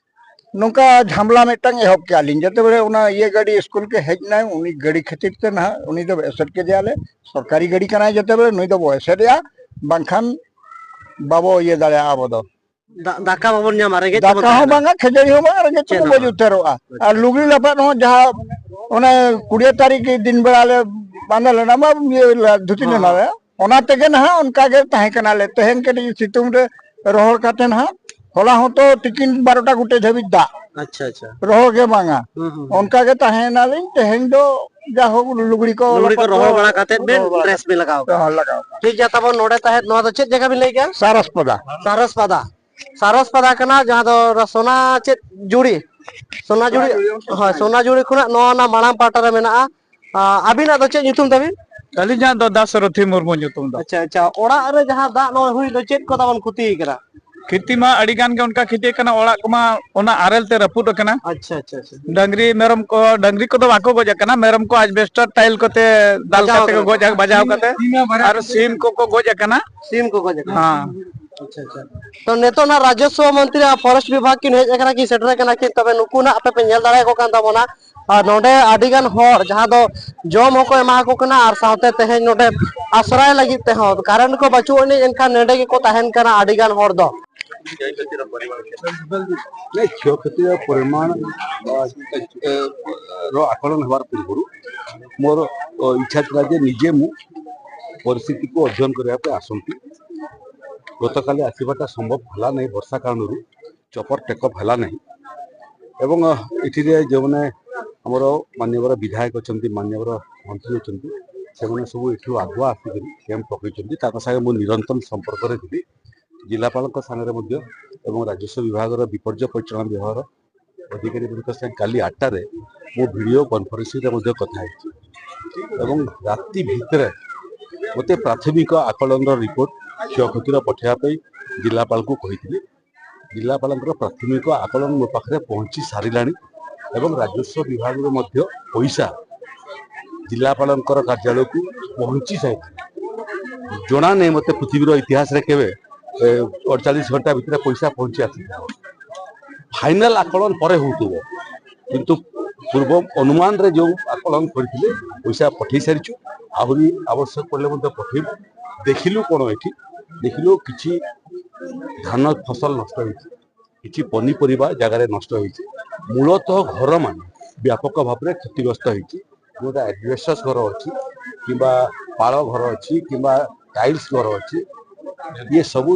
ᱱᱚᱝᱠᱟ ᱡᱷᱟᱢᱞᱟ ᱢᱤᱫᱴᱟᱝ ᱮᱦᱚᱵ ᱠᱮᱜᱼᱟ ᱞᱤᱧ, ᱡᱮᱛᱮ ᱵᱮᱲᱮ ᱚᱱᱟ ᱤᱭᱟᱹ ᱜᱟᱹᱰᱤ ᱥᱠᱩᱞ ᱠᱮ ᱦᱮᱡ ᱮᱱᱟᱭ, ᱩᱱᱤ ᱜᱟᱹᱰᱤ ᱠᱷᱟᱹᱛᱤᱨ ᱛᱮ ᱱᱟᱦᱟᱜ ᱩᱱᱤ ᱫᱚ ᱮᱥᱮᱫ ᱠᱮᱫᱮᱭᱟᱞᱮ᱾ ᱥᱚᱨᱠᱟᱨᱤ ᱜᱟᱹᱰᱤ ᱠᱟᱱᱟᱭ, ᱡᱮᱛᱮ ᱵᱮᱲᱮ ᱱᱩᱭ ᱫᱚᱵᱚ ᱮᱥᱮᱫᱮᱜᱼᱟ, ᱵᱟᱝᱠᱷᱟᱱ ᱵᱟᱵᱚ ᱤᱭᱟᱹ ᱫᱟᱲᱮᱭᱟᱜᱼᱟ ᱟᱵᱚ ᱫᱚ᱾ ᱫᱟ-, ᱫᱟᱠᱟ ᱵᱟᱵᱚᱱ ᱧᱟᱢᱟ, ᱨᱮᱸᱜᱮᱡ ᱛᱮᱵᱚᱱ ᱫᱟᱠᱟ ᱦᱚᱸ ᱛᱟᱦᱮᱱᱟ᱾ ᱵᱟᱝᱟ, ᱠᱷᱟᱹᱡᱟᱹᱲᱤ ᱦᱚᱸ ᱵᱟᱝᱟ, ᱨᱮᱸᱜᱮᱡ ᱪᱮᱫ ᱛᱮᱵᱚᱱ ᱦᱚᱸ ᱜᱚᱡ ᱵᱟᱝ᱾ ᱩᱛᱟᱹᱨᱚᱜᱼᱟ᱾ ᱟᱪᱪᱷᱟ᱾ ᱟᱨ ᱞᱩᱜᱽᱲᱤ ᱞᱟᱯᱟᱜ ᱦᱚᱸ ᱡᱟᱦᱟᱸ ᱚᱱᱮ ᱠᱩᱲᱤᱭᱟᱹ ᱛᱟᱹᱨᱤᱠᱷ ᱫᱤᱱ ᱵᱮᱲᱟ ᱞᱮ ᱵᱟᱸᱫᱮ ᱞᱮᱱᱟ, ᱢᱟ ᱤᱭᱟᱹ ᱞᱮ, ᱫᱷᱩᱛᱤ ᱦᱚᱸ, ᱞᱮᱱᱟ ᱦᱚᱸ᱾ ᱞᱮ, ᱚᱱᱟ ᱛᱮᱜᱮ ᱱᱟᱦᱟᱜ ᱚᱱᱠᱟ ᱜᱮ ᱛᱟᱦᱮᱸ ᱠᱟᱱᱟᱞᱮ᱾ ᱛᱮᱦᱮᱧ ᱠᱟᱹᱴᱤᱡ ᱥᱤᱛᱩᱝ ᱨᱮ ᱨᱚᱦᱚᱲ ᱠᱟᱛᱮ ᱱᱟᱦᱟᱜ, ᱦᱚᱞᱟ ᱦᱚᱸᱛᱚ ᱛᱤᱠᱤᱱ ᱵᱟᱨᱚᱴᱟ ᱜᱚᱴᱮᱡ ᱫᱷᱟᱹᱵᱤᱡ ᱫᱟᱜ᱾ ᱟᱪᱪᱷᱟ, ᱟᱪᱪᱷᱟ᱾ ᱨᱚᱦᱚᱲ ᱜᱮ ᱵᱟᱝᱟ᱾ ᱦᱩᱸ, ᱦᱩᱸ, ᱦᱩᱸ᱾ ᱚᱱᱠᱟ ᱜᱮ ᱛᱟᱦᱮᱸᱭᱮᱱᱟᱞᱤᱧ᱾ ᱛᱮᱦᱮᱧ ᱫᱚ ᱡᱟᱭᱦᱳᱠ ᱞᱩᱜᱽᱲᱤ ᱠᱚ ᱞᱩᱜᱽᱲᱤ ᱠᱚ ᱞᱟᱯᱚᱜ ᱨᱚᱦᱚᱲ ᱠᱚ ᱵᱟᱲᱟ ᱠᱟᱛᱮᱫ ᱵᱮᱱ ᱨᱚᱦᱚᱲ ᱵᱟᱲᱟ ᱰᱨᱮᱥ ᱠᱟᱛᱮ᱾ ᱵᱮᱱ ᱞᱟᱜᱟᱣ ᱠᱟᱜᱼᱟ᱾ ᱨᱚᱦᱚᱲ ᱞᱟᱜᱟᱣ ᱠᱟᱜᱼᱟ᱾ ᱴᱷᱤᱠ ᱜᱮᱭᱟ, ᱛᱟᱵᱚᱱ ᱱᱚᱰᱮ ᱛᱟᱦᱮᱸᱫ ᱱᱚᱣᱟ ᱫᱚ ᱪᱮᱫ ᱡᱟᱭᱜᱟ ᱵᱤᱱ ᱞᱟᱹᱭ ᱠᱮᱜᱼᱟ? ᱥᱟᱨᱟᱥᱯᱟᱫᱟ᱾ ᱥᱟᱨᱟᱥᱯᱟᱫᱟ᱾ ᱥᱟᱨᱟᱥᱯᱟᱫᱟ ᱠᱟᱱᱟ, ᱡᱟᱦᱟᱸ ᱫᱚ ᱥᱳᱱᱟ ᱪᱮᱫ ᱡᱩᱲᱤ? ᱥᱳᱱᱟ ᱡᱩᱲᱤ, ᱦᱳᱭ, ᱥᱳᱱᱟ ᱡᱩᱲᱤ ᱠᱷᱚᱱᱟᱜ ᱱᱚᱣᱟ ᱚᱱᱟ ᱢᱟᱲᱟᱝ ᱯᱟᱦᱴᱟ ᱨᱮ ᱢᱮᱱᱟᱜᱼᱟ᱾ ᱟ, ᱟᱹᱵᱤᱱᱟᱜ ᱫᱚ ᱪᱮᱫ ᱧᱩᱛᱩᱢ ᱛᱟᱵᱤᱱ? ᱟᱹᱞᱤᱧᱟᱜ ᱫᱚ ᱫᱟᱥᱨᱚᱛᱷᱤ ᱢᱩᱨᱢᱩ ᱧᱩᱛᱩᱢ ᱫᱚ᱾ ᱟᱪᱪᱷᱟ, ᱟᱪᱪᱷᱟ᱾ ᱚᱲᱟᱜ ᱨᱮ ᱡᱟᱦᱟᱸ ᱫᱟᱜ ᱱᱚᱜᱼᱚᱭ ᱦᱩᱭ ᱫᱚ, ᱪᱮᱫ ᱠᱚ ᱛᱟᱵᱚᱱ ᱠᱷᱚᱛᱤ ᱠᱟᱱᱟ? ᱠᱷᱮᱛᱤ ᱢᱟ ᱟᱹᱰᱤ ᱜᱟᱱ ᱜᱮ ᱚᱱᱠᱟ ᱠᱷᱮᱛᱤ ᱠᱟᱱᱟ, ᱚᱲᱟᱜ ᱠᱚᱢᱟ ᱚᱱᱟ ᱟᱨᱮᱞ ᱛᱮ ᱨᱟᱹᱯᱩᱫ ᱟᱠᱟᱱᱟ᱾ ᱟᱪᱪᱷᱟ, ᱟᱪᱪᱷᱟ, ᱟᱪᱪᱷᱟ᱾ ᱰᱟᱝᱨᱤ ᱢᱮᱨᱚᱢ ᱠᱚ, ᱰᱟᱝᱨᱤ ᱠᱚᱫᱚ ᱵᱟᱠᱚ ᱜᱚᱡ ᱟᱠᱟᱱᱟ, ᱢᱮᱨᱚᱢ ᱠᱚ ᱟᱡᱵᱮᱥᱴᱟᱨ ᱴᱟᱭᱤᱞ ᱠᱚᱛᱮ ᱫᱟᱞ ᱵᱟᱡᱟᱣ ᱠᱟᱛᱮ ᱠᱚ ᱠᱟᱱᱟ ᱠᱚ᱾ ᱜᱚᱡ, ᱵᱟᱡᱟᱣ ᱠᱟᱛᱮ, ᱟᱨ ᱥᱤᱢ ᱠᱚᱠᱚ ᱜᱚᱡ ᱟᱠᱟᱱᱟ᱾ ᱥᱤᱢ ᱠᱚ ᱜᱚᱡ ᱟᱠᱟᱱᱟ᱾ ᱦᱮᱸ᱾ ᱟᱪᱪᱷᱟ, ᱟᱪᱪᱷᱟ᱾ ᱛᱚ, ᱱᱤᱛᱚᱜ ᱱᱟᱜ ᱨᱟᱡᱚᱥᱣᱚ ᱢᱚᱱᱛᱨᱤ ᱟᱨ ᱯᱷᱚᱨᱮᱥᱴ ᱵᱤᱵᱷᱟᱜᱽ ᱠᱤᱱ ᱦᱮᱡ ᱟᱠᱟᱱᱟ ᱠᱤ ᱥᱮᱴᱮᱨ ᱟᱠᱟᱱᱟ ᱠᱤᱱ, ᱛᱚᱵᱮ ᱱᱩᱠᱩ ᱱᱟᱜ ᱟᱯᱮ ᱯᱮ ᱧᱮᱞ ᱫᱟᱲᱮᱭᱟᱠᱚ ᱠᱟᱱ ᱛᱟᱵᱚᱱᱟ᱾ ᱟᱨ ᱱᱚᱰᱮ ᱟᱹᱰᱤ ᱜᱟᱱ ᱦᱚᱲ ᱡᱟᱦᱟᱸ ᱫᱚ ᱡᱚᱢ ᱦᱚᱸᱠᱚ ᱮᱢᱟ ᱠᱚ ᱠᱟᱱᱟ ᱟᱨ ᱥᱟᱶᱛᱮ ᱛᱮᱦᱮᱧ ᱱᱚᱰᱮ ᱟᱥᱨᱟᱭ ᱞᱟᱹᱜᱤᱫ ᱛᱮᱦᱚᱸ, ᱠᱟᱨᱮᱱᱴ ᱠᱚ ᱵᱟᱹᱪᱩᱜ ᱟᱹᱱᱤᱡ, ᱮᱱᱠᱷᱟᱱ ᱱᱚᱰᱮ ᱜᱮᱠᱚ ᱛᱟᱦᱮᱱ ᱠᱟᱱᱟ ᱟᱹᱰᱤ ᱜᱟᱱ ᱦᱚᱲ ᱫᱚ᱾ ନାଇଁ, କ୍ଷୟକ୍ଷତିର ପରିମାଣ, ଅ, ର ଆକଳନ ହେବାର ପୂର୍ବରୁ ମୋର, ଅ, ଇଚ୍ଛା ଥିଲା ଯେ ନିଜେ ମୁଁ ପରିସ୍ଥିତିକୁ ଅଧ୍ୟୟନ କରିବା ପାଇଁ ଆସନ୍ତି। ଗତକାଲି ଆସିବାଟା ସମ୍ଭବ ହେଲା ନାହିଁ ବର୍ଷା କାରଣରୁ, ଚପର ଟେକଅପ୍ ହେଲା ନାହିଁ। ଏବଂ, ଅ, ଏଠିରେ ଯେଉଁମାନେ ଆମର ମାନ୍ୟବର ବିଧାୟକ ଅଛନ୍ତି, ମାନ୍ୟବର ମନ୍ତ୍ରୀ ଅଛନ୍ତି, ସେମାନେ ସବୁ ଏଠୁ ଆଗୁଆ ଆସିକରି କ୍ୟାମ୍ପ ପକେଇଛନ୍ତି। ତାଙ୍କ ସାଙ୍ଗେ ମୁଁ ନିରନ୍ତର ସମ୍ପର୍କରେ ଥିଲି। ଜିଲ୍ଲାପାଳଙ୍କ ସାଙ୍ଗରେ ମଧ୍ୟ ଏବଂ ରାଜସ୍ୱ ବିଭାଗର ବିପର୍ଯ୍ୟୟ ପରିଚାଳନା ବିଭାଗର ଅଧିକାରୀମାନଙ୍କ ସାଙ୍ଗେ କାଲି ଆଠଟାରେ ମୁଁ ଭିଡ଼ିଓ କନଫରେନ୍ସିଂରେ ମଧ୍ୟ କଥା ହେଇଛି। ଏବଂ ରାତି ଭିତରେ ମୋତେ ପ୍ରାଥମିକ ଆକଳନର ରିପୋର୍ଟ କ୍ଷୟକ୍ଷତିର ପଠାଇବା ପାଇଁ ଜିଲ୍ଲାପାଳଙ୍କୁ କହିଥିଲି। ଜିଲ୍ଲାପାଳଙ୍କର ପ୍ରାଥମିକ ଆକଳନ ମୋ ପାଖରେ ପହଞ୍ଚି ସାରିଲାଣି ଏବଂ ରାଜସ୍ୱ ବିଭାଗରୁ ମଧ୍ୟ ପଇସା ଜିଲ୍ଲାପାଳଙ୍କର କାର୍ଯ୍ୟାଳୟକୁ ପହଞ୍ଚି ସାରିଲାଣି। ଜଣା ନାହିଁ ମୋତେ ପୃଥିବୀର ଇତିହାସରେ କେବେ, ଏ, ଅଠଚାଳିଶ ଘଣ୍ଟା ଭିତରେ ପଇସା ପହଞ୍ଚି ଆସିଥିବ। ଫାଇନାଲ ଆକଳନ ପରେ ହଉଥିବ, କିନ୍ତୁ ପୂର୍ବ ଅନୁମାନରେ ଯେଉଁ ଆକଳନ କରିଥିଲେ, ପଇସା ପଠେଇ ସାରିଛୁ। ଆହୁରି ଆବଶ୍ୟକ ପଡ଼ିଲେ ମଧ୍ୟ ପଠେଇବୁ। ଦେଖିଲୁ କ'ଣ ଏଠି, ଦେଖିଲୁ କିଛି ଧାନ ଫସଲ ନଷ୍ଟ ହେଇଛି, କିଛି ପନିପରିବା ଜାଗାରେ ନଷ୍ଟ ହେଇଛି। ମୂଳତଃ ଘରମାନେ ବ୍ୟାପକ ଭାବରେ କ୍ଷତିଗ୍ରସ୍ତ ହେଇଛି। ଯେଉଁଟା ଆଜବେଷ୍ଟସ୍ ଘର ଅଛି କିମ୍ବା ପାଳ ଘର ଅଛି କିମ୍ବା ଟାଇଲ୍ସ ଘର ଅଛି, ଇଏ ସବୁ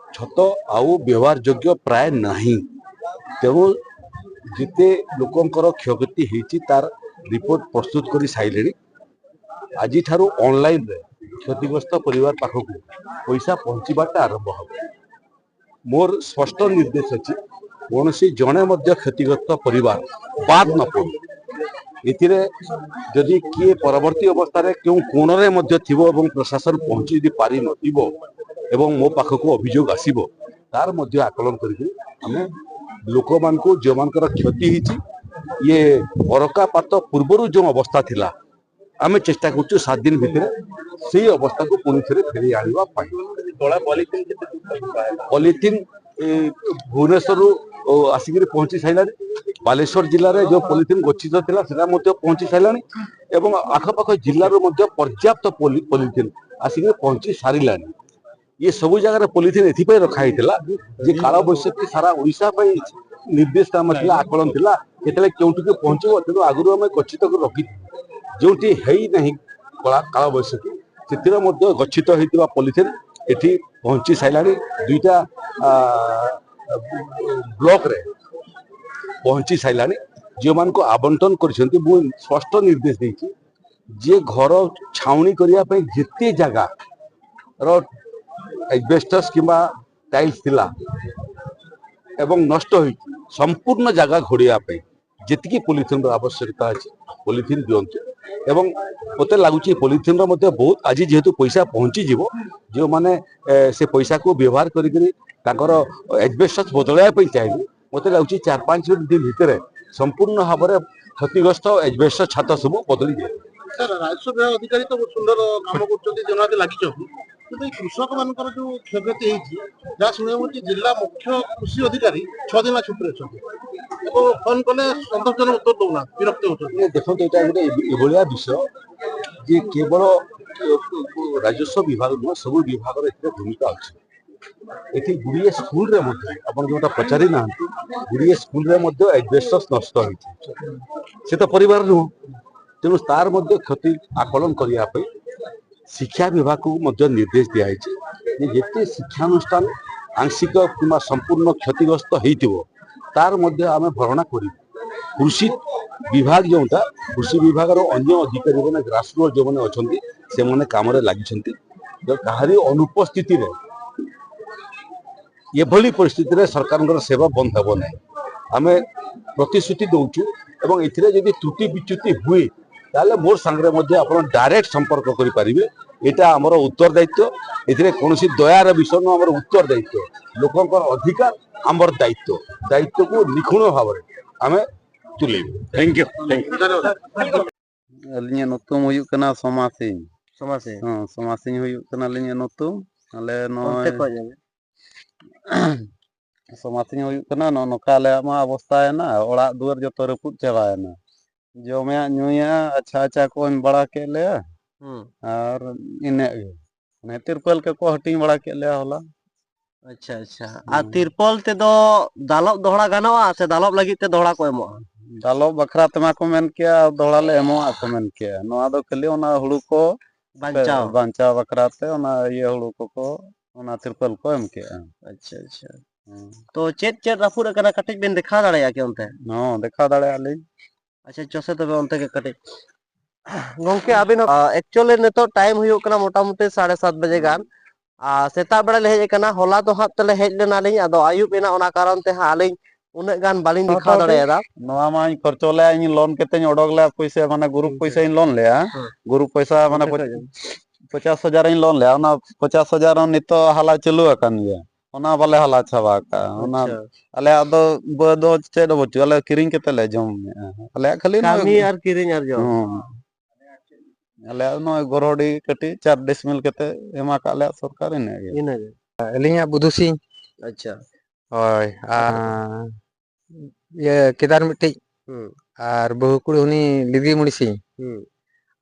ଛତ ଆଉ ବ୍ୟବହାର ଯୋଗ୍ୟ ପ୍ରାୟ ନାହିଁ। ତେଣୁ ଯେତେ ଲୋକଙ୍କର କ୍ଷୟକ୍ଷତି ହେଇଛି, ତାର ରିପୋର୍ଟ ପ୍ରସ୍ତୁତ କରି ସାରିଲେଣି। ଆଜିଠାରୁ ଅନଲାଇନରେ କ୍ଷତିଗ୍ରସ୍ତ ପରିବାର ପାଖକୁ ପଇସା ପହଞ୍ଚିବାଟା ଆରମ୍ଭ ହେବ। ମୋର ସ୍ପଷ୍ଟ ନିର୍ଦ୍ଦେଶ ଅଛି, କୌଣସି ଜଣେ ମଧ୍ୟ କ୍ଷତିଗ୍ରସ୍ତ ପରିବାର ବାଦ ନ ପଡ଼ୁ। ଏଥିରେ ଯଦି କିଏ ପରବର୍ତ୍ତୀ ଅବସ୍ଥାରେ କେଉଁ କୋଣରେ ମଧ୍ୟ ଥିବ ଏବଂ ପ୍ରଶାସନ ପହଞ୍ଚି ଯଦି ପାରିନଥିବ ଏବଂ ମୋ ପାଖକୁ ଅଭିଯୋଗ ଆସିବ, ତାର ମଧ୍ୟ ଆକଳନ କରିକି ଆମେ ଲୋକମାନଙ୍କୁ, ଯେଉଁମାନଙ୍କର କ୍ଷତି ହେଇଛି, ଇଏ ଅରକାପାତ ପୂର୍ବରୁ ଯେଉଁ ଅବସ୍ଥା ଥିଲା, ଆମେ ଚେଷ୍ଟା କରୁଛୁ ସାତ ଦିନ ଭିତରେ ସେଇ ଅବସ୍ଥାକୁ ପୁଣି ଥରେ ଫେରେଇ ଆଣିବା ପାଇଁ। ପଲିଥିନ୍ ଏ, ଭୁବନେଶ୍ୱରରୁ, ଓ, ଆସିକିରି ପହଞ୍ଚି ସାରିଲାଣି। ବାଲେଶ୍ୱର ଜିଲ୍ଲାରେ ଯେଉଁ ପଲିଥିନ୍ ଗଚ୍ଛିତ ଥିଲା, ସେଟା ମଧ୍ୟ ପହଞ୍ଚି ସାରିଲାଣି ଏବଂ ଆଖପାଖ ଜିଲ୍ଲାରୁ ମଧ୍ୟ ପର୍ଯ୍ୟାପ୍ତ ପଲି- ପଲିଥିନ୍ ଆସିକି ପହଞ୍ଚି ସାରିଲାଣି। ଇଏ ସବୁ ଜାଗାରେ ପଲିଥିନ୍ ଏଥିପାଇଁ ରଖା ହେଇଥିଲା ଯେ କାଳବୈଶାଖୀ ସାରା ଓଡ଼ିଶା ପାଇଁ ନିର୍ଦ୍ଦେଶନାମା ଥିଲା, ଆକଳନ ଥିଲା, କେତେବେଳେ କେଉଁଠିକି ପହଞ୍ଚିବ। ତେଣୁ ଆଗରୁ ଆମେ ଗଚ୍ଛିତ କରି ରଖିଛୁ। ଯେଉଁଠି ହେଇନାହିଁ କଳା କାଳବୈଶାଖୀ, ସେଥିରେ ମଧ୍ୟ ଗଚ୍ଛିତ ହେଇଥିବା ପଲିଥିନ୍ ଏଠି ପହଞ୍ଚି ସାରିଲାଣି। ଦୁଇଟା ଆ, ବ୍ଲକରେ ପହଞ୍ଚି ସାରିଲାଣି। ଯେଉଁମାନଙ୍କୁ ଆବଣ୍ଟନ କରିଛନ୍ତି, ମୁଁ ସ୍ପଷ୍ଟ ନିର୍ଦ୍ଦେଶ ଦେଇଛି ଯେ ଘର ଛାଉଣି କରିବା ପାଇଁ ଯେତେ ଜାଗାର ଏଜବେଷ୍ଟସ୍ କିମ୍ବା ଟାଇଲ୍ସ ଥିଲା ଏବଂ ନଷ୍ଟ ହୋଇଛି, ସମ୍ପୂର୍ଣ୍ଣ ଜାଗା ଘୋଡ଼ିବା ପାଇଁ ଯେତିକି ପଲିଥିନ୍ର ଆବଶ୍ୟକତା ଅଛି, ପଲିଥିନ୍ ଦିଅନ୍ତୁ। ଏବଂ ମୋତେ ଲାଗୁଛି ପଲିଥିନ୍ର ମଧ୍ୟ ବହୁତ, ଆଜି ଯେହେତୁ ପଇସା ପହଞ୍ଚିଯିବ, ଯେଉଁମାନେ ଏ, ସେ ପଇସାକୁ ବ୍ୟବହାର କରିକିରି ତାଙ୍କର ଏଜବେଷ୍ଟସ୍ ବଦଳାଇବା ପାଇଁ ଚାହିଁବେ, ମୋତେ ଲାଗୁଛି ଚାରି ପାଞ୍ଚ ଦିନ ଭିତରେ ସମ୍ପୂର୍ଣ୍ଣ ଭାବରେ କ୍ଷତିଗ୍ରସ୍ତ ଏଜବେଷ୍ଟସ୍ ଛାତ ସବୁ ବଦଳିଯିବ। ସାର୍, ରାଜସ୍ୱ ବିଭାଗ ଅଧିକାରୀ ତ ବହୁତ ସୁନ୍ଦର କାମ କରୁଛନ୍ତି, ଜନଜାତି ଲାଗିଛନ୍ତି, କିନ୍ତୁ ଏଇ କୃଷକ ମାନଙ୍କର ଯୋଉ କ୍ଷୟକ୍ଷତି ହେଇଛି, ଯାହା ଶୁଣିବାକୁ ମିଳୁଛି, ଜିଲ୍ଲା ମୁଖ୍ୟ କୃଷି ଅଧିକାରୀ ଛଅ ଦିନ ଛୁଟିରେ ଅଛନ୍ତି ଏବଂ ଫୋନ କଲେ ସନ୍ତୋଷଜନକ ଉତ୍ତର ଦଉନାହାନ୍ତି, ବିରକ୍ତ ହଉଛନ୍ତି। ଏ ଦେଖନ୍ତୁ, ଏଇଟା ଗୋଟେ ଏଭ- ଏଭଳିଆ ବିଷୟ ଯେ କେବଳ ରାଜସ୍ୱ ବିଭାଗ ନୁହଁ, ସବୁ ବିଭାଗର ଏଥିରେ ଭୂମିକା ଅଛି। ଏଠି ଗୁଡ଼ିଏ ସ୍କୁଲରେ ମଧ୍ୟ, ଆପଣ ଯେଉଁଟା ପଚାରି ନାହାନ୍ତି, ଗୁଡ଼ିଏ ସ୍କୁଲରେ ମଧ୍ୟ ଏଜବେଷ୍ଟସ୍ ନଷ୍ଟ ହେଇଛି। ସେ ତ ପରିବାର ନୁହଁ, ତେଣୁ ତାର ମଧ୍ୟ କ୍ଷତି ଆକଳନ କରିବା ପାଇଁ ଶିକ୍ଷା ବିଭାଗକୁ ମଧ୍ୟ ନିର୍ଦ୍ଦେଶ ଦିଆଯାଇଛି ଯେ ଯେତେ ଶିକ୍ଷାନୁଷ୍ଠାନ ଆଂଶିକ କିମ୍ବା ସମ୍ପୂର୍ଣ୍ଣ କ୍ଷତିଗ୍ରସ୍ତ ହେଇଥିବ, ତାର ମଧ୍ୟ ଆମେ ଭରଣା କରିବୁ। କୃଷି ବିଭାଗ ଯେଉଁଟା, କୃଷି ବିଭାଗର ଅନ୍ୟ ଅଧିକାରୀମାନେ, ଗ୍ରାସରୁଟ୍ ଯେଉଁମାନେ ଅଛନ୍ତି, ସେମାନେ କାମରେ ଲାଗିଛନ୍ତି। ତ କାହାରି ଅନୁପସ୍ଥିତିରେ ଏଭଳି ପରିସ୍ଥିତିରେ ସରକାରଙ୍କର ସେବା ବନ୍ଦ ହେବ ନାହିଁ। ଆମେ ପ୍ରତିଶ୍ରୁତି ଦେଉଛୁ ଏବଂ ଏଥିରେ ଯଦି ତ୍ରୁଟି ବିଚ୍ୟୁତି ହୁଏ, ତାହେଲେ ମୋର ସାଙ୍ଗରେ ମଧ୍ୟ ଆପଣ ଡାଇରେକ୍ଟ ସମ୍ପର୍କ କରିପାରିବେ। ଏଇଟା ଆମର ଉତ୍ତରଦାୟିତ୍ୱ, ଏଥିରେ କୌଣସି ଦୟାର ବିଷୟ ନୁହଁ। ଆମର ଉତ୍ତରଦାୟିତ୍ୱ, ଲୋକଙ୍କର ଅଧିକାର ଆମର ଦାୟିତ୍ୱ, ଦାୟିତ୍ୱକୁ ନିଖୁଣ ଭାବରେ ଆମେ ᱛᱩᱞᱟᱹᱭ ᱢᱮ᱾ Thank you. ᱟᱹᱞᱤᱧᱟᱜ ᱧᱩᱛᱩᱢ ᱦᱩᱭᱩᱜ ᱠᱟᱱᱟ ᱥᱳᱢᱟ ᱥᱤᱝ᱾ ᱥᱳᱢᱟ ᱥᱤᱝ᱾ ᱦᱮᱸ, ᱥᱳᱢᱟ ᱥᱤᱝ ᱦᱩᱭᱩᱜ ᱠᱟᱱᱟ ᱟᱹᱞᱤᱧᱟᱜ ᱧᱩᱛᱩᱢ᱾ ᱟᱞᱮ ᱱᱚᱜᱼᱚᱭ ᱚᱱᱛᱮ ᱠᱷᱚᱡ ᱜᱮ? ᱥᱚᱢᱟᱥᱤᱧ ᱦᱩᱭᱩᱜ ᱠᱟᱱᱟ, ᱱᱚᱜᱼᱚ ᱱᱚᱝᱠᱟ ᱟᱞᱮᱭᱟᱜ ᱢᱟ ᱚᱵᱚᱥᱛᱟᱭᱮᱱᱟ, ᱚᱲᱟᱜ ᱫᱩᱣᱟᱹᱨ ᱡᱚᱛᱚ ᱨᱟᱹᱯᱩᱫ ᱪᱟᱵᱟᱭᱮᱱᱟ᱾ ᱡᱚᱢᱟᱜ ᱧᱩᱭᱟᱜ ᱟᱪᱪᱷᱟ ᱟᱪᱪᱷᱟ ᱠᱚ ᱮᱢ ᱵᱟᱲᱟ ᱠᱮᱫ ᱞᱮᱭᱟ, ᱦᱩᱸ᱾ ᱟᱨ ᱤᱱᱟᱹᱜ ᱜᱮ᱾ ᱚᱱᱮ ᱛᱤᱨᱯᱚᱞ ᱠᱚᱠᱚ ᱦᱟᱹᱴᱤᱧ ᱵᱟᱲᱟ ᱠᱮᱫ ᱞᱮᱭᱟ ᱦᱚᱞᱟ᱾ ᱟᱪᱪᱷᱟ, ᱟᱪᱪᱷᱟ᱾ ᱟᱨ ᱦᱩᱸ᱾ ᱛᱤᱨᱯᱚᱞ ᱛᱮᱫᱚ ᱫᱟᱞᱚᱵ ᱫᱚᱦᱲᱟ ᱜᱟᱱᱚᱜᱼᱟ ᱥᱮ ᱫᱟᱞᱚᱵ ᱞᱟᱹᱜᱤᱫ ᱛᱮ ᱫᱚᱦᱲᱟ ᱠᱚ ᱮᱢᱚᱜᱼᱟ? ᱫᱟᱞᱚᱵ ᱵᱟᱠᱷᱨᱟ ᱛᱮᱢᱟ ᱠᱚ ᱢᱮᱱ ᱠᱮᱜᱼᱟ, ᱫᱚᱦᱲᱟ ᱞᱮ ᱮᱢᱚᱜᱼᱟ ᱠᱚ ᱢᱮᱱ ᱠᱮᱜᱼᱟ᱾ ᱱᱚᱣᱟ ᱫᱚ ᱠᱷᱟᱹᱞᱤ ᱚᱱᱟ ᱦᱩᱲᱩ ᱠᱚ ᱵᱟᱧᱪᱟᱣ᱾ ᱵᱟᱧᱪᱟᱣ ᱵᱟᱠᱷᱨᱟ ᱛᱮ ᱚᱱᱟ ᱤᱭᱟᱹ ᱦᱩᱲᱩ ᱠᱚᱠᱚ, ᱚᱱᱟ ᱛᱤᱨᱯᱚᱞ ᱠᱚ ᱮᱢ ᱠᱮᱜᱼᱟ᱾ ᱟᱪᱪᱷᱟ, ᱟᱪᱪᱷᱟ᱾ ᱦᱩᱸ᱾ ᱛᱚ ᱪᱮᱫ ᱪᱮᱫ ᱨᱟᱹᱯᱩᱫ ᱟᱠᱟᱱᱟ, ᱠᱟᱹᱴᱤᱡ ᱵᱮᱱ ᱫᱮᱠᱷᱟᱣ ᱫᱟᱲᱮᱭᱟᱜᱼᱟ ᱠᱤ ᱚᱱᱛᱮ? ᱦᱚᱸ, ᱫᱮᱠᱷᱟᱣ ᱫᱟᱲᱮᱭᱟᱜᱼᱟ ᱞᱤᱧ᱾ ᱟᱪᱪᱷᱟ, ᱪᱚ ᱥᱮ ᱛᱚᱵᱮ ᱚᱱᱛᱮ ᱜᱮ ᱠᱟᱹᱴᱤᱡ᱾ ᱜᱚᱝᱠᱮ, ᱟᱵᱤᱱ ᱦᱚᱸ, ᱟ, actually ᱱᱤᱛᱚᱜ time ᱦᱩᱭᱩᱜ ᱠᱟᱱᱟ ᱢᱚᱴᱟᱢᱩᱴᱤ ᱥᱟᱲᱮ ᱥᱟᱛ ᱵᱟᱡᱮ ᱜᱟᱱ᱾ ᱟᱨ ᱥᱮᱛᱟᱜ ᱵᱮᱲᱟ ᱞᱮ ᱦᱮᱡ ᱟᱠᱟᱱᱟ, ᱦᱚᱞᱟ ᱫᱚ ᱦᱟᱸᱜ ᱛᱮᱞᱮ ᱦᱮᱡ ᱞᱮᱱᱟᱞᱤᱧ, ᱟᱫᱚ ᱟᱹᱭᱩᱵ ᱮᱱᱟ, ᱚᱱᱟ ᱠᱟᱨᱚᱱ ᱛᱮ ᱦᱟᱸᱜ ᱟᱹᱞᱤᱧ ᱩᱱᱟᱹᱜ ᱜᱟᱱ ᱵᱟᱹᱞᱤᱧ ᱫᱮᱠᱷᱟᱣ ᱢᱚᱴᱟᱢᱩᱴᱤ ᱫᱟᱲᱮᱭᱟᱫᱟ᱾ ᱱᱚᱣᱟ ᱢᱟᱧ ᱠᱷᱚᱨᱪᱚ ᱞᱮᱜᱼᱟ, ᱤᱧ loan ᱠᱟᱛᱮᱧ ᱚᱰᱚᱠ ᱞᱮᱜᱼᱟ ᱯᱩᱭᱥᱟᱹ, ᱢᱟᱱᱮ group ᱦᱩᱸ, ᱯᱩᱭᱥᱟᱹᱧ loan ᱞᱮᱜᱼᱟ᱾ ᱦᱮᱸ᱾ Group ᱯᱚᱭᱥᱟ ᱢᱟᱱᱮ ᱯᱚᱸᱪᱟᱥ ᱦᱟᱡᱟᱨ᱾ ᱯᱚᱸᱪᱟᱥ ᱦᱟᱡᱟᱨ ᱤᱧ loan ᱞᱮᱜᱼᱟ, ᱚᱱᱟ ᱯᱚᱸᱪᱟᱥ ᱦᱟᱡᱟᱨ ᱦᱚᱸ ᱱᱤᱛᱚᱜ ᱦᱟᱞᱟ ᱪᱟᱹᱞᱩ ᱟᱠᱟᱱ ᱜᱮᱭᱟ, ᱚᱱᱟ ᱵᱟᱞᱮ ᱦᱟᱞᱟ ᱪᱟᱵᱟ ᱟᱠᱟᱫᱼᱟ᱾ ᱚᱱᱟ ᱟᱪᱪᱷᱟ᱾ ᱟᱞᱮᱭᱟᱜ ᱫᱚ ᱵᱟᱹᱫᱽ ᱫᱚ ᱪᱮᱫ ᱦᱚᱸ ᱵᱟᱹᱪᱩᱜᱼᱟ, ᱟᱞᱮ ᱠᱤᱨᱤᱧ ᱠᱟᱛᱮ ᱞᱮ ᱡᱚᱢᱮᱫᱼᱟ᱾ ᱟᱞᱮᱭᱟᱜ ᱠᱷᱟᱹᱞᱤ ᱱᱚᱜᱼᱚᱭ ᱠᱟᱹᱢᱤ ᱟᱨ ᱠᱤᱨᱤᱧ ᱟᱨ ᱡᱚᱢ᱾ ᱦᱚᱸ᱾ ᱟᱞᱮᱭᱟᱜ ᱱᱚᱜᱼᱚᱭ ᱜᱚᱨᱦᱚᱰᱤ ᱠᱟᱹᱴᱤᱡ ᱪᱟᱨ ᱰᱤᱥᱢᱤᱞ ᱠᱟᱛᱮ ᱮᱢ ᱟᱠᱟᱫ ᱞᱮᱭᱟ ᱥᱚᱨᱠᱟᱨ, ᱤᱱᱟᱹᱜ ᱜᱮ᱾ ᱤᱱᱟᱹᱜᱮ᱾ ᱟᱹᱞᱤᱧᱟᱜ ᱵᱩᱫᱷᱩ ᱥᱤᱝ᱾ ᱟᱪᱪᱷᱟ᱾ ᱦᱳᱭ, ᱟᱨ ᱤᱭᱟᱹ ᱠᱮᱫᱟᱨ ᱢᱤᱫᱴᱤᱡ, ᱦᱩᱸ᱾ ᱟᱨ ᱵᱟᱹᱦᱩ ᱠᱩᱲᱤ ᱩᱱᱤ ᱞᱤᱫᱤ ᱢᱩᱲᱤ ᱥᱤᱝ᱾ ᱦᱩᱸ᱾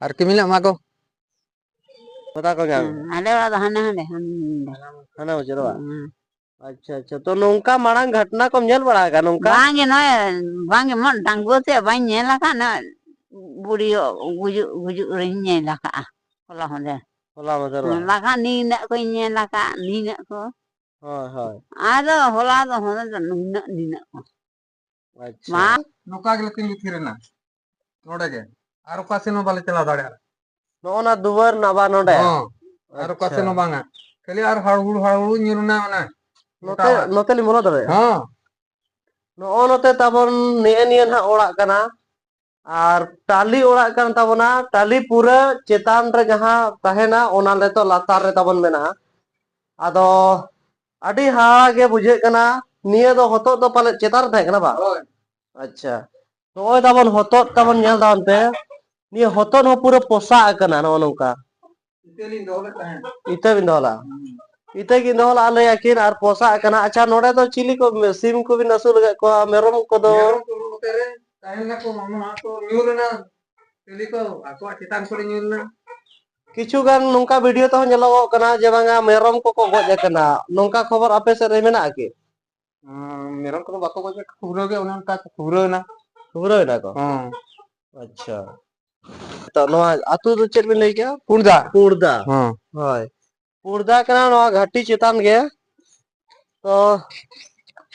ᱟᱨ ᱠᱤ ᱢᱮᱱᱟᱜ ᱢᱟ ᱠᱚ᱾ ᱯᱟᱛᱟ ᱠᱚ ᱧᱟᱢ᱾ ᱦᱩᱸ, ᱟᱞᱮ ᱚᱲᱟᱜ ᱫᱚ ᱦᱟᱱᱮ ᱦᱟᱸᱰᱮ, ᱦᱟᱱᱮ ᱱᱚᱰᱮ᱾ ᱦᱟᱱᱟ ᱵᱚᱪᱷᱚᱨ ᱵᱟᱝ? ᱦᱩᱸ᱾ ᱟᱪᱪᱷᱟ, ᱟᱪᱪᱷᱟ᱾ ᱛᱚ ᱱᱚᱝᱠᱟ ᱢᱟᱲᱟᱝ ᱜᱷᱚᱴᱚᱱᱟ ᱠᱚᱢ ᱧᱮᱞ ᱵᱟᱲᱟ ᱟᱠᱟᱫᱟ ᱱᱚᱝᱠᱟ? ᱵᱟᱝᱜᱮ, ᱱᱚᱜᱼᱚᱭ, ᱵᱟᱝᱜᱮ, ᱢᱚ-, ᱰᱟᱺᱜᱩᱣᱟᱹ ᱛᱮ ᱵᱟᱹᱧ ᱧᱮᱞ ᱟᱠᱟᱫ, ᱱᱚᱜᱼᱚᱭ ᱵᱩᱲᱤ ᱜᱩᱡᱩᱜ, ᱜᱩᱡᱩᱜ ᱨᱤᱧ ᱧᱮᱞ ᱟᱠᱟᱫᱼᱟ, ᱦᱚᱞᱟ ᱢᱟᱫᱷᱮᱨ᱾ ᱦᱚᱞᱟ ᱢᱟᱫᱷᱮᱨ ᱵᱟᱝ? ᱵᱟᱠᱷᱟᱱ ᱱᱤᱱᱟᱹᱜ ᱠᱚᱧ ᱧᱮᱞ ᱟᱠᱟᱫ, ᱱᱤᱱᱟᱹᱜ ᱠᱚ᱾ ᱦᱳᱭ, ᱦᱳᱭ᱾ ᱟᱫᱚ ᱦᱚᱞᱟ ᱫᱚ, ᱦᱚᱞᱟ ᱫᱚ ᱱᱩᱱᱟᱹᱜ, ᱱᱤᱱᱟᱹᱜ ᱠᱚ᱾ ᱟᱪᱪᱷᱟ᱾ ᱢᱟ᱾ ᱱᱚᱝᱠᱟ ᱜᱮᱞᱮ ᱛᱤᱸᱜᱩ ᱛᱷᱤᱨ ᱮᱱᱟ ᱱᱚᱰᱮ ᱜᱮ, ᱟᱨ ᱚᱠᱟ ᱥᱮᱱ ᱦᱚᱸ ᱵᱟᱞᱮ ᱪᱟᱞᱟᱣ ᱫᱟᱲᱮᱭᱟᱜᱼᱟ᱾ ᱱᱚᱜᱼᱚ ᱱᱟ ᱫᱩᱣᱟᱹᱨ ᱨᱮᱱᱟᱜ ᱵᱟ ᱱᱚᱰᱮ? ᱦᱚᱸ, ᱟᱨ ᱚᱠᱟ ᱟᱪᱪᱷᱟ᱾ ᱥᱮᱱ ᱦᱚᱸ ᱵᱟᱝᱟ, ᱠᱷᱟᱹᱞᱤ ᱟᱨ ᱦᱟᱲᱦᱩᱲ ᱦᱟᱲᱦᱩᱲ ᱧᱩᱨ ᱮᱱᱟ ᱚᱱᱟ᱾ ᱱᱚᱛᱮ, ᱜᱚᱴᱟ ᱚᱲᱟᱜ᱾ ᱱᱚᱛᱮ ᱞᱤᱧ ᱵᱚᱞᱚ ᱫᱟᱲᱮᱭᱟᱜᱼᱟ? ᱦᱚᱸ᱾ ᱱᱚᱜᱼᱚ ᱱᱚᱛᱮ ᱛᱟᱵᱚᱱ ᱱᱮᱜᱼᱮ ᱱᱤᱭᱟᱹ ᱱᱟᱦᱟᱜ ᱚᱲᱟᱜ ᱠᱟᱱᱟ, ᱟᱨ ᱴᱟᱞᱤ ᱚᱲᱟᱜ ᱠᱟᱱ ᱛᱟᱵᱚᱱᱟ᱾ ᱴᱟᱞᱤ ᱯᱩᱨᱟᱹ ᱪᱮᱛᱟᱱ ᱨᱮ ᱡᱟᱦᱟᱸ ᱛᱟᱦᱮᱱᱟ, ᱚᱱᱟ ᱱᱤᱛᱚᱜ ᱞᱟᱛᱟᱨ ᱨᱮ ᱛᱟᱵᱚᱱ ᱢᱮᱱᱟᱜᱼᱟ᱾ ᱟᱫᱚ ᱟᱹᱰᱤ ᱦᱟᱦᱟᱲᱟ ᱜᱮ ᱵᱩᱡᱷᱟᱹᱜ ᱠᱟᱱᱟ᱾ ᱱᱤᱭᱟᱹ ᱫᱚ ᱦᱚᱛᱚᱫ ᱫᱚ ᱯᱟᱞᱮᱫ ᱪᱮᱛᱟᱱ ᱨᱮ ᱛᱟᱦᱮᱸ ᱠᱟᱱᱟ, ᱵᱟᱝ? ᱦᱳᱭ᱾ ᱟᱪᱪᱷᱟ, ᱱᱚᱜᱼᱚᱭ ᱛᱟᱵᱚᱱ ᱦᱚᱛᱚᱫ ᱛᱟᱵᱚᱱ ᱧᱮᱞ ᱛᱟᱵᱚᱱ ᱯᱮ, ᱱᱤᱭᱟᱹ ᱦᱚᱛᱚᱫ ᱦᱚᱸ ᱯᱩᱨᱟᱹ ᱯᱚᱥᱟᱜ ᱟᱠᱟᱱᱟ ᱱᱚᱜᱼᱚ ᱱᱚᱝᱠᱟ᱾ ᱤᱛᱟᱹ ᱞᱤᱧ ᱫᱚᱦᱚ ᱞᱮᱫ ᱛᱟᱦᱮᱸᱫ᱾ ᱤᱛᱟᱹ ᱵᱤᱱ ᱫᱚᱦᱚ ᱞᱮᱫᱼᱟ? ᱦᱩᱸ᱾ ᱤᱛᱟᱹ ᱠᱤᱱ ᱫᱚᱦᱚ ᱞᱟᱜᱼᱟ, ᱞᱟᱹᱭ ᱟᱹᱠᱤᱱ, ᱟᱨ ᱯᱚᱥᱟᱜ ᱠᱟᱱᱟ᱾ ᱟᱪᱪᱷᱟ, ᱱᱚᱰᱮ ᱫᱚ ᱪᱤᱞᱤ ᱠᱚ ᱢᱮ-, ᱥᱤᱢ ᱠᱚᱵᱤᱱ ᱟᱹᱥᱩᱞ ᱟᱠᱟᱫ ᱠᱚᱣᱟ, ᱢᱮᱨᱚᱢ ᱠᱚᱫᱚ? ᱢᱮᱨᱚᱢ ᱠᱚ ᱱᱚᱛᱮ ᱨᱮ ᱛᱟᱦᱮᱱ ᱱᱟᱠᱚ, ᱢᱟᱢᱟ ᱚᱲᱟᱜ ᱠᱚ ᱧᱩᱨ ᱮᱱᱟ, ᱪᱤᱞᱤ ᱠᱚ ᱟᱠᱚᱣᱟᱜ ᱪᱮᱛᱟᱱ ᱠᱚᱨᱮ ᱧᱩᱨ ᱮᱱᱟ᱾ ᱠᱤᱪᱷᱩ ᱜᱟᱱ ᱱᱚᱝᱠᱟ ᱵᱷᱤᱰᱤᱭᱳ ᱛᱮᱦᱚᱸ ᱧᱮᱞᱚᱜᱚᱜ ᱠᱟᱱᱟ ᱡᱮ ᱵᱟᱝᱟ ᱢᱮᱨᱚᱢ ᱠᱚᱠᱚ ᱜᱚᱡ ᱟᱠᱟᱱᱟ, ᱱᱚᱝᱠᱟ ᱠᱷᱚᱵᱚᱨ ᱟᱯᱮ ᱥᱮᱫ ᱨᱮ ᱢᱮᱱᱟᱜᱼᱟ ᱠᱤ? ᱩᱸ, ᱢᱮᱨᱚᱢ ᱠᱚᱫᱚ ᱵᱟᱠᱚ ᱜᱚᱡ ᱟᱠᱟᱫ, ᱠᱷᱩᱵᱨᱟᱹ ᱜᱮ ᱚᱱᱮ ᱚᱱᱠᱟ ᱠᱚ ᱠᱷᱩᱵᱨᱟᱹ ᱮᱱᱟ᱾ ᱠᱷᱩᱵᱨᱟᱹ ᱮᱱᱟ ᱠᱚ? ᱦᱮᱸ᱾ ᱟᱪᱪᱷᱟ᱾ ᱛᱚ, ᱱᱚᱣᱟ ᱟᱹᱛᱩ ᱫᱚ ᱪᱮᱫ ᱵᱤᱱ ᱞᱟᱹᱭ ᱠᱮᱜᱼᱟ? ᱠᱩᱲᱫᱟ᱾ ᱠᱩᱲᱫᱟ᱾ ᱦᱮᱸ᱾ ᱦᱳᱭ᱾ ᱠᱩᱲᱫᱟ ᱠᱟᱱᱟ ᱱᱚᱣᱟ ᱜᱷᱟᱴᱤ ᱪᱮᱛᱟᱱ ᱜᱮ᱾ ᱛᱚ,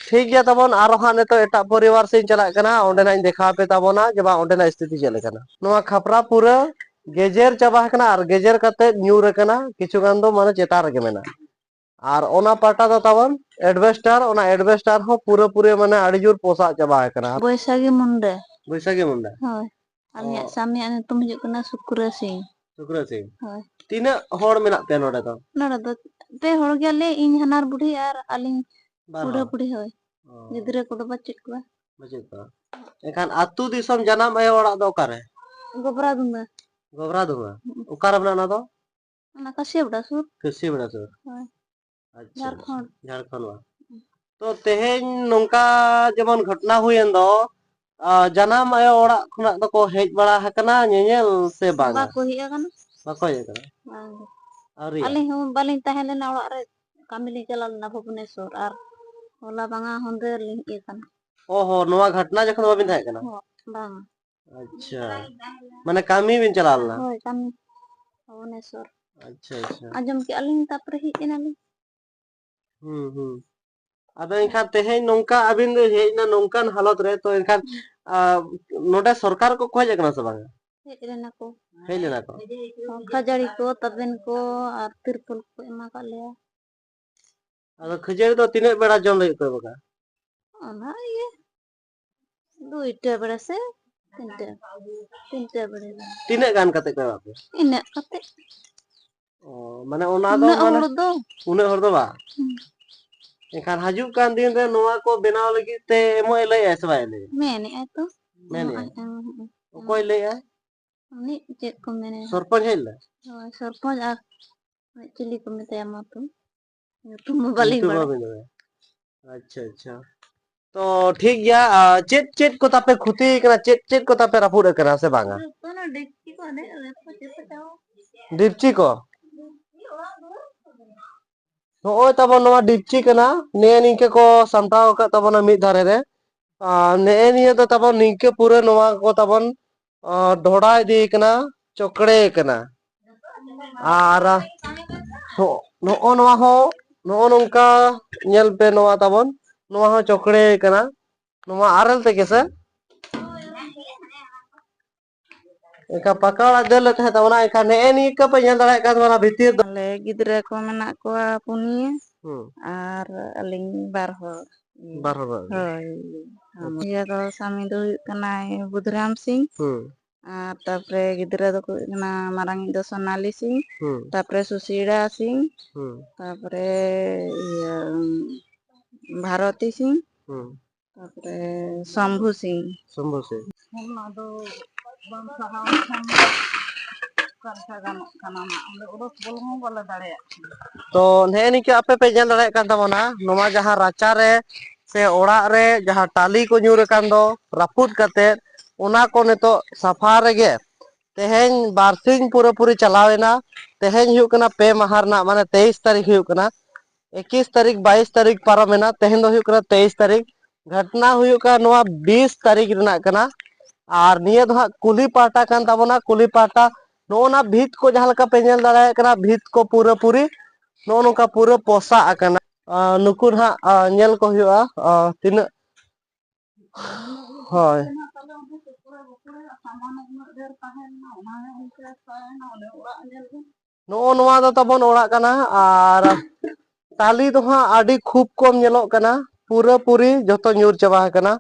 ᱴᱷᱤᱠ ᱜᱮᱭᱟ ᱛᱟᱵᱚᱱ, ᱟᱨᱚ ᱦᱟᱸᱜ ᱱᱤᱛᱚᱜ ᱮᱴᱟᱜ ᱯᱚᱨᱤᱵᱟᱨ ᱥᱮᱫ ᱤᱧ ᱪᱟᱞᱟᱜ ᱠᱟᱱᱟ, ᱚᱸᱰᱮᱱᱟᱜ ᱤᱧ ᱫᱮᱠᱷᱟᱣ ᱟᱯᱮ ᱛᱟᱵᱚᱱᱟ ᱡᱮ ᱵᱟᱝ ᱚᱸᱰᱮᱱᱟᱜ ᱥᱛᱷᱤᱛᱤ ᱪᱮᱫ ᱞᱮᱠᱟᱱᱟ᱾ ᱱᱚᱣᱟ ᱠᱷᱟᱯᱨᱟ ᱯᱩᱨᱟᱹ ᱜᱮᱡᱮᱨ ᱪᱟᱵᱟ ᱟᱠᱟᱱᱟ ᱟᱨ ᱜᱮᱡᱮᱨ ᱠᱟᱛᱮ ᱧᱩᱨ ᱟᱠᱟᱱᱟ, ᱠᱤᱪᱷᱩ ᱜᱟᱱ ᱫᱚ ᱢᱟᱱᱮ ᱪᱮᱛᱟᱱ ᱨᱮᱜᱮ ᱢᱮᱱᱟᱜᱼᱟ᱾ ᱟᱨ ᱚᱱᱟ ᱯᱟᱴᱟ ᱫᱚ ᱛᱟᱵᱚᱱ ᱮᱰᱵᱮᱥᱴᱟᱨ, ᱚᱱᱟ ᱮᱰᱵᱮᱥᱴᱟᱨ ᱦᱚᱸ ᱯᱩᱨᱟᱹᱯᱩᱨᱤ ᱢᱟᱱᱮ ᱟᱹᱰᱤ ᱡᱳᱨ ᱯᱚᱥᱟᱜ ᱪᱟᱵᱟ ᱟᱠᱟᱱᱟ᱾ ᱵᱳᱭᱥᱟᱜᱤ ᱢᱩᱱᱰᱟ᱾ ᱵᱳᱭᱥᱟᱜᱤ ᱢᱩᱱᱰᱟ? ᱦᱳᱭ᱾ ᱟᱹᱞᱤᱧᱟᱜ ᱚ᱾ ᱥᱟᱢᱤᱭᱟᱜ ᱧᱩᱛᱩᱢ ᱦᱩᱭᱩᱜ ᱠᱟᱱᱟ ᱥᱩᱠᱨᱟᱹ ᱥᱤᱝ᱾ ᱥᱩᱠᱨᱟᱹ ᱥᱤᱝ? ᱦᱳᱭ᱾ ᱛᱤᱱᱟᱹᱜ ᱦᱚᱲ ᱢᱮᱱᱟᱜ ᱯᱮᱭᱟ ᱱᱚᱰᱮ ᱫᱚ? ᱱᱚᱰᱮ ᱫᱚ ᱯᱮ ᱦᱚᱲ ᱜᱮᱭᱟᱞᱮ, ᱤᱧ ᱦᱟᱱᱟᱨ ᱵᱩᱰᱷᱤ ᱟᱨ ᱟᱹᱞᱤᱧ ᱵᱟᱨ ᱵᱩᱰᱷᱟᱹ ᱦᱚᱲ? ᱵᱩᱰᱷᱤ, ᱦᱳᱭ᱾ ᱚ᱾ ᱜᱤᱫᱽᱨᱟᱹ ᱠᱚᱫᱚ ᱵᱟᱹᱪᱩᱜ ᱠᱚᱣᱟ᱾ ᱵᱟᱹᱪᱩᱜ ᱠᱚᱣᱟ᱾ ᱮᱱᱠᱷᱟᱱ ᱟᱹᱛᱩ ᱫᱤᱥᱚᱢ ᱡᱟᱱᱟᱢ ᱟᱭᱳ ᱚᱲᱟᱜ ᱫᱚ ᱚᱠᱟᱨᱮ? ᱜᱚᱵᱨᱟ ᱫᱩᱸᱜᱟ᱾ ᱜᱚᱵᱨᱟ ᱫᱩᱸᱜᱟ? ᱦᱩᱸ᱾ ᱚᱠᱟᱨᱮ ᱢᱮᱱᱟᱜᱼᱟ ᱚᱱᱟ ᱫᱚ? ᱚᱱᱟ ᱠᱟᱹᱥᱤᱭᱟᱹᱵᱮᱲᱟ ᱥᱩᱨ᱾ ᱠᱟᱹᱥᱤᱭᱟᱹᱵᱮᱲᱟ ᱥᱩᱨ? ᱦᱳᱭ᱾ ᱟᱪᱪᱷᱟ, ᱡᱷᱟᱲᱠᱷᱚᱸᱰ᱾ ᱡᱷᱟᱲᱠᱷᱚᱸᱰ ᱵᱟᱝ? ᱦᱩᱸ᱾ ᱛᱚ, ᱛᱮᱦᱮᱧ ᱱᱚᱝᱠᱟ ᱡᱮᱢᱚᱱ ᱜᱷᱚᱴᱱᱟ ᱦᱩᱭᱮᱱ ᱫᱚ, ᱟ, ᱡᱟᱱᱟᱢ ᱟᱭᱳ ᱚᱲᱟᱜ ᱠᱷᱚᱱᱟᱜ ᱫᱚᱠᱚ ᱦᱮᱡ ᱵᱟᱲᱟ ᱟᱠᱟᱱᱟ ᱧᱮᱧᱮᱞ ᱥᱮ ᱵᱟᱝᱟ? ᱵᱟᱠᱚ ᱦᱮᱡ ᱟᱠᱟᱱᱟ᱾ ᱵᱟᱠᱚ ᱦᱮᱡ ᱟᱠᱟᱱᱟ? ᱵᱟᱝ ᱜᱮ᱾ ᱟᱹᱣᱨᱤᱭᱟ? ᱟᱹᱞᱤᱧ ᱦᱚᱸ ᱵᱟᱹᱞᱤᱧ ᱛᱟᱦᱮᱸ ᱞᱮᱱᱟ ᱚᱲᱟᱜ ᱨᱮ, ᱠᱟᱹᱢᱤ ᱞᱤᱧ ᱪᱟᱞᱟᱣ ᱞᱮᱱᱟ ᱵᱷᱩᱵᱽᱱᱮᱥᱚᱨ, ᱟᱨ ᱦᱚᱞᱟ ᱵᱟᱝᱟ ᱦᱚᱸᱫᱮ ᱞᱤᱧ ᱦᱮᱡ ᱟᱠᱟᱱᱟ᱾ ᱚ ᱦᱚ, ᱱᱚᱣᱟ ᱜᱷᱚᱴᱱᱟ ᱡᱚᱠᱷᱚᱱ ᱵᱟᱵᱤᱱ ᱛᱟᱦᱮᱸ ᱠᱟᱱᱟ? ᱦᱚᱸ, ᱵᱟᱝᱟ᱾ ᱟᱪᱪᱷᱟ, ᱢᱟᱱᱮ ᱠᱟᱹᱢᱤ ᱵᱤᱱ ᱪᱟᱞᱟᱣ ᱞᱮᱱᱟ? ᱦᱳᱭ, ᱠᱟᱹᱢᱤ ᱵᱷᱩᱵᱽᱱᱮᱥᱚᱨ᱾ ᱟᱪᱪᱷᱟ, ᱟᱪᱪᱷᱟ᱾ ᱟᱸᱡᱚᱢ ᱠᱮᱜᱼᱟ ᱞᱤᱧ, ᱛᱟᱯᱚᱨᱮ ᱦᱮᱡ ᱮᱱᱟᱞᱤᱧ᱾ ᱦᱩᱸ, ᱦᱩᱸ᱾ ᱟᱫᱚ ᱮᱱᱠᱷᱟᱱ ᱛᱮᱦᱮᱧ ᱱᱚᱝᱠᱟ ᱟᱹᱵᱤᱱ ᱫᱚ ᱦᱮᱡ ᱮᱱᱟ, ᱱᱚᱝᱠᱟᱱ ᱦᱟᱞᱚᱛ ᱨᱮ, ᱛᱚ ᱮᱱᱠᱷᱟᱱ, ᱦᱩᱸ᱾ ᱟ, ᱱᱚᱰᱮ ᱥᱚᱨᱠᱟᱨ ᱠᱚᱠᱚ ᱦᱮᱡ ᱟᱠᱟᱱᱟ ᱥᱮ ᱵᱟᱝᱟ? ᱦᱮᱡ ᱞᱮᱱᱟ ᱠᱚ᱾ ᱦᱮᱡ ᱞᱮᱱᱟ ᱠᱚ? ᱦᱚᱸ, ᱠᱷᱟᱹᱡᱟᱹᱲᱤ ᱠᱚ, ᱛᱟᱵᱮᱱ ᱠᱚ ᱟᱨ ᱛᱤᱨᱯᱚᱞ ᱠᱚ ᱮᱢᱟ ᱠᱟᱜ ᱞᱮᱭᱟ᱾ ᱟᱫᱚ ᱠᱷᱟᱹᱡᱟᱹᱲᱤ ᱫᱚ ᱛᱤᱱᱟᱹᱜ ᱵᱮᱲᱟ ᱡᱚᱢ ᱞᱟᱹᱜᱤᱫ ᱠᱚ ᱮᱢ ᱠᱟᱜᱼᱟ? ᱚᱱᱟ ᱤᱭᱟᱹ ᱫᱩᱭᱴᱟ ᱵᱮᱲᱟ ᱥᱮ ᱛᱤᱱᱴᱟ, ᱛᱤᱱᱴᱟ ᱵᱮᱲᱟ ᱜᱟᱱ᱾ ᱛᱤᱱᱟᱹᱜ ᱜᱟᱱ ᱠᱟᱛᱮ ᱠᱚ ᱮᱢᱟ ᱯᱮᱭᱟ? ᱤᱱᱟᱹᱜ ᱠᱟᱛᱮ᱾ ᱚ, ᱢᱟᱱᱮ ᱚᱱᱟ ᱫᱚ ᱩᱱᱟᱹᱜ ᱢᱟᱱᱮ ᱦᱚᱲ ᱫᱚ᱾ ᱩᱱᱟᱹᱜ ᱦᱚᱲ ᱫᱚ ᱵᱟᱝ? ᱦᱩᱸ᱾ ᱮᱱᱠᱷᱟᱱ ᱦᱤᱡᱩᱜ ᱠᱟᱱ ᱫᱤᱱ ᱨᱮ ᱱᱚᱣᱟ ᱠᱚ ᱵᱮᱱᱟᱣ ᱞᱟᱹᱜᱤᱫ ᱛᱮ ᱮᱢᱚᱜ ᱮ ᱞᱟᱹᱭᱮᱜᱼᱟ ᱥᱮ ᱵᱟᱭ ᱞᱟᱹᱭᱮᱜᱼᱟ? ᱢᱮᱱᱮᱜᱼᱟᱭ ᱛᱚ᱾ ᱢᱮᱱᱮᱜᱼᱟᱭ? ᱮᱢᱚᱜ ᱟᱭ, ᱮᱢᱚᱜ ᱟᱭ᱾ ᱚᱠᱚᱭ ᱞᱟᱹᱭᱮᱜᱼᱟᱭ? ᱩᱱᱤ ᱪᱮᱫ ᱠᱚ ᱢᱮᱱᱮᱜᱼᱟ? ᱥᱚᱨᱯᱚᱧᱪ ᱦᱮᱡ ᱞᱮᱱᱟ? ᱦᱳᱭ, ᱥᱚᱨᱯᱚᱧᱪ ᱟᱨ ᱪᱤᱞᱤ ᱠᱚ ᱢᱮᱛᱟᱭᱟ ᱢᱟ ᱛᱚ? ᱧᱩᱛᱩᱢ ᱢᱟ ᱵᱟᱹᱞᱤᱧ ᱧᱩᱛᱩᱢ ᱵᱟᱲᱟᱭᱟ᱾ ᱵᱟᱵᱤᱱ ᱵᱟᱲᱟᱭᱟ᱾ ᱟᱪᱪᱷᱟ, ᱟᱪᱪᱷᱟ᱾ ᱛᱚ, ᱴᱷᱤᱠ ᱜᱮᱭᱟ᱾ ᱟᱨ ᱪᱮᱫ, ᱪᱮᱫ ᱠᱚ ᱛᱟᱯᱮ ᱠᱷᱚᱛᱤ ᱠᱟᱱᱟ? ᱪᱮᱫ, ᱪᱮᱫ ᱠᱚ ᱛᱟᱯᱮ ᱨᱟᱹᱯᱩᱫ ᱟᱠᱟᱱᱟ ᱥᱮ ᱵᱟᱝᱟ? ᱚᱱᱟ ᱰᱮᱠᱪᱤ ᱠᱚ ᱚᱱᱮ ᱚᱱᱟ ᱠᱚ ᱪᱮᱫ ᱠᱚ ᱪᱚᱝ? ᱰᱮᱠᱪᱤ ᱠᱚ? ᱱᱚᱜᱼᱚᱭ ᱛᱟᱵᱚᱱ ᱱᱚᱣᱟ ᱰᱮᱠᱪᱤ ᱠᱟᱱᱟ, ᱱᱤᱭᱟᱹ ᱱᱤᱝᱠᱟᱹ ᱠᱚ ᱥᱟᱢᱴᱟᱣ ᱟᱠᱟᱫ ᱛᱟᱵᱚᱱᱟ ᱢᱤᱫ ᱫᱷᱟᱨᱮ ᱨᱮ᱾ ᱟᱨ ᱱᱮᱜᱼᱮ ᱱᱤᱭᱟᱹ ᱫᱚ ᱛᱟᱵᱚᱱ ᱱᱤᱝᱠᱟᱹ ᱯᱩᱨᱟᱹ ᱱᱚᱣᱟ ᱠᱚ ᱛᱟᱵᱚᱱ, ᱟᱸ, ᱰᱷᱚᱲᱟ ᱤᱫᱤ ᱠᱟᱱᱟ, ᱪᱚᱠᱲᱮ ᱠᱟᱱᱟ᱾ ᱟᱨ ᱱᱚᱜ-, ᱱᱚᱜᱼᱚ ᱱᱚᱣᱟ ᱦᱚᱸ, ᱱᱚᱜᱼᱚ ᱱᱚᱝᱠᱟ ᱧᱮᱞ ᱯᱮ, ᱱᱚᱣᱟ ᱛᱟᱵᱚᱱ, ᱱᱚᱣᱟ ᱦᱚᱸ ᱪᱚᱠᱲᱮ ᱠᱟᱱᱟ᱾ ᱱᱚᱣᱟ ᱟᱨᱮᱞ ᱛᱮᱜᱮ ᱥᱮ? ᱮᱱᱠᱷᱟᱱ ᱯᱟᱠᱟ ᱚᱲᱟᱜ ᱫᱟᱹᱨ ᱞᱮ ᱛᱟᱦᱮᱸ ᱛᱟᱵᱚᱱᱟ, ᱮᱱᱠᱷᱟᱱ ᱱᱮᱜᱼᱮ ᱱᱤᱭᱟᱹ ᱠᱚ ᱯᱮ ᱧᱮᱞ ᱫᱟᱲᱮᱭᱟᱜ ᱠᱟᱱ ᱛᱟᱵᱚᱱᱟ ᱵᱷᱤᱛᱤᱨ ᱫᱚ᱾ ᱟᱞᱮ ᱜᱤᱫᱽᱨᱟᱹ ᱠᱚ ᱢᱮᱱᱟᱜ ᱠᱚᱣᱟ ᱯᱩᱱᱭᱟᱹ᱾ ᱦᱩᱸ᱾ ᱟᱨ ᱟᱹᱞᱤᱧ ᱵᱟᱨ ᱦᱚᱲ᱾ ᱵᱟᱨ ᱦᱚᱲ ᱵᱟᱨ ᱦᱚᱲ᱾ ᱦᱳᱭ᱾ ᱦᱩᱸ᱾ ᱤᱭᱟᱹ ᱫᱚ ᱥᱟᱢᱤ ᱫᱚ ᱦᱩᱭᱩᱜ ᱠᱟᱱᱟᱭ ᱵᱩᱫᱷᱨᱟᱢ ᱥᱤᱝ᱾ ᱦᱩᱸ᱾ ᱟᱨ ᱛᱟᱯᱚᱨᱮ ᱜᱤᱫᱽᱨᱟᱹ ᱫᱚᱠᱚ ᱦᱩᱭᱩᱜ ᱠᱟᱱᱟ ᱢᱟᱨᱟᱝᱤᱡ ᱫᱚ ᱥᱳᱱᱟᱞᱤ ᱥᱤᱝ, ᱦᱩᱸ᱾ ᱛᱟᱯᱚᱨᱮ ᱥᱩᱥᱤᱲᱟ ᱥᱤᱝ, ᱦᱩᱸ᱾ ᱛᱟᱯᱚᱨᱮ ᱤᱭᱟᱹ ᱵᱷᱟᱨᱚᱛᱤ ᱥᱤᱝ, ᱦᱩᱸ᱾ ᱛᱟᱯᱚᱨᱮ ᱥᱚᱢᱵᱷᱩ ᱥᱤᱝ᱾ ᱥᱚᱢᱵᱷᱩ ᱥᱤᱝ᱾ ᱚᱱᱟ ᱫᱚ ᱵᱟᱝ ᱥᱟᱦᱟᱣ ᱞᱮᱠᱷᱟᱱ ᱚᱠᱟ ᱞᱮᱠᱟ ᱜᱟᱱᱚᱜ ᱠᱟᱱᱟ ᱱᱟᱜ? ᱚᱸᱰᱮ ᱚᱰᱚᱠ ᱵᱚᱞᱚ ᱦᱚᱸ ᱵᱟᱞᱮ ᱫᱟᱲᱮᱭᱟᱜ ᱠᱟᱱᱟ᱾ ᱛᱚ, ᱱᱮᱜᱼᱮ ᱱᱤᱝᱠᱟᱹ ᱟᱯᱮ ᱯᱮ ᱧᱮᱞ ᱫᱟᱲᱮᱭᱟᱜ ᱠᱟᱱ ᱛᱟᱵᱚᱱᱟ, ᱱᱚᱣᱟ ᱡᱟᱦᱟᱸ ᱨᱟᱪᱟ ᱨᱮ ᱥᱮ ᱚᱲᱟᱜ ᱨᱮ ᱡᱟᱦᱟᱸ ᱴᱟᱞᱤ ᱠᱚ ᱧᱩᱨ ᱟᱠᱟᱱ ᱫᱚ ᱨᱟᱹᱯᱩᱫ ᱠᱟᱛᱮᱫ, ᱚᱱᱟ ᱠᱚ ᱱᱤᱛᱚᱜ ᱥᱟᱯᱷᱟ ᱨᱮᱜᱮ ᱛᱮᱦᱮᱧ ᱵᱟᱨᱥᱤᱧ ᱯᱩᱨᱟᱹᱯᱩᱨᱤ ᱪᱟᱞᱟᱣ ᱮᱱᱟ᱾ ᱛᱮᱦᱮᱧ ᱦᱩᱭᱩᱜ ᱠᱟᱱᱟ ᱯᱮ ᱢᱟᱦᱟ ᱨᱮᱱᱟᱜ, ᱢᱟᱱᱮ ᱛᱮᱭᱤᱥ ᱛᱟᱹᱨᱤᱠᱷ ᱦᱩᱭᱩᱜ ᱠᱟᱱᱟ᱾ ᱮᱠᱤᱥ ᱛᱟᱹᱨᱤᱠᱷ, ᱵᱟᱭᱤᱥ ᱛᱟᱹᱨᱤᱠᱷ ᱯᱟᱨᱚᱢᱮᱱᱟ, ᱛᱮᱦᱮᱧ ᱫᱚ ᱦᱩᱭᱩᱜ ᱠᱟᱱᱟ ᱛᱮᱭᱤᱥ ᱛᱟᱹᱨᱤᱠᱷ᱾ ᱜᱷᱚᱴᱱᱟ ᱦᱩᱭᱩᱜ ᱠᱟᱱᱟ ᱱᱚᱣᱟ ᱵᱤᱥ ᱛᱟᱹᱨᱤᱠᱷ ᱨᱮᱱᱟᱜ ᱠᱟᱱᱟ᱾ ᱟᱨ ᱱᱤᱭᱟᱹ ᱫᱚ ᱦᱟᱸᱜ ᱠᱩᱞᱦᱤ ᱯᱟᱦᱴᱟ ᱠᱟᱱ ᱛᱟᱵᱚᱱᱟ, ᱠᱩᱞᱦᱤ ᱯᱟᱦᱴᱟ᱾ ᱱᱚᱜᱼᱚ ᱱᱟ ᱵᱷᱤᱛ ᱠᱚ ᱡᱟᱦᱟᱸ ᱞᱮᱠᱟ ᱯᱮ ᱧᱮᱞ ᱫᱟᱲᱮᱭᱟᱜ ᱠᱟᱱᱟ, ᱵᱷᱤᱛ ᱠᱚ ᱯᱩᱨᱟᱹᱯᱩᱨᱤ ᱱᱚᱜᱼᱚ ᱱᱚᱝᱠᱟ ᱯᱩᱨᱟᱹ ᱯᱚᱥᱟᱜ ᱟᱠᱟᱱᱟ᱾ ᱟᱨ ᱱᱩᱠᱩ ᱱᱟᱦᱟᱜ, ᱟᱨ ᱧᱮᱞ ᱠᱚ ᱦᱩᱭᱩᱜᱼᱟ, ᱟᱨ ᱛᱤᱱᱟᱹᱜ, ᱦᱳᱭ᱾ ᱱᱚᱜᱼᱚ ᱱᱚᱣᱟ ᱫᱚ ᱛᱟᱵᱚᱱ ᱚᱲᱟᱜ ᱠᱟᱱᱟ, ᱟᱨ ᱴᱟᱞᱤ ᱫᱚ ᱦᱟᱸᱜ ᱟᱹᱰᱤ ᱠᱷᱩᱵ ᱠᱚᱢ ᱧᱮᱞᱚᱜ ᱠᱟᱱᱟ, ᱯᱩᱨᱟᱹᱯᱩᱨᱤ ᱡᱚᱛᱚ ᱧᱩᱨ ᱪᱟᱵᱟ ᱟᱠᱟᱱᱟ᱾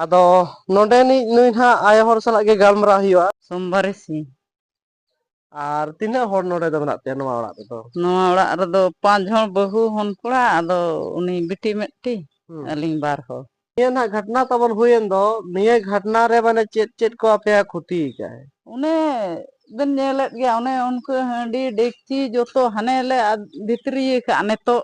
ᱟᱫᱚ ᱱᱚᱰᱮᱱᱤᱡ ᱱᱩᱭ ᱦᱟᱸᱜ ᱟᱭᱳ ᱦᱚᱲ ᱥᱟᱞᱟᱜ ᱜᱮ ᱜᱟᱞᱢᱟᱨᱟᱣ ᱦᱩᱭᱩᱜᱼᱟ᱾ ᱥᱳᱢᱵᱟᱨᱤ ᱥᱤᱝ᱾ ᱟᱨ ᱛᱤᱱᱟᱹᱜ ᱦᱚᱲ ᱱᱚᱰᱮ ᱫᱚ ᱢᱮᱱᱟᱜ ᱯᱮᱭᱟ ᱱᱚᱣᱟ ᱚᱲᱟᱜ ᱨᱮᱫᱚ? ᱱᱚᱣᱟ ᱚᱲᱟᱜ ᱨᱮᱫᱚ ᱯᱟᱸᱪ ᱦᱚᱲ, ᱵᱟᱹᱦᱩ, ᱦᱚᱱ ᱠᱚᱲᱟ, ᱟᱫᱚ ᱩᱱᱤ ᱵᱤᱴᱤ ᱢᱤᱫᱴᱤᱡ, ᱦᱩᱸ᱾ ᱟᱹᱞᱤᱧ ᱵᱟᱨ ᱦᱚᱲ᱾ ᱱᱤᱭᱟᱹ ᱱᱟᱜ ᱜᱷᱚᱴᱱᱟ ᱛᱟᱵᱚᱱ ᱦᱩᱭᱮᱱ ᱫᱚ, ᱱᱤᱭᱟᱹ ᱜᱷᱚᱴᱱᱟ ᱨᱮ ᱢᱟᱱᱮ ᱪᱮᱫ ᱪᱮᱫ ᱠᱚ ᱟᱯᱮᱭᱟᱜ ᱠᱷᱚᱛᱤ ᱟᱠᱟᱫᱼᱟᱭ? ᱚᱱᱮ ᱵᱮᱱ ᱧᱮᱞᱮᱫ ᱜᱮᱭᱟ, ᱚᱱᱮ ᱩᱱᱠᱩ ᱦᱟᱺᱰᱤ ᱰᱮᱠᱪᱤ ᱡᱚᱛᱚ ᱦᱟᱱᱮ ᱞᱮ ᱟᱫ-, ᱵᱷᱤᱛᱨᱤ ᱟᱠᱟᱫ ᱱᱤᱛᱚᱜ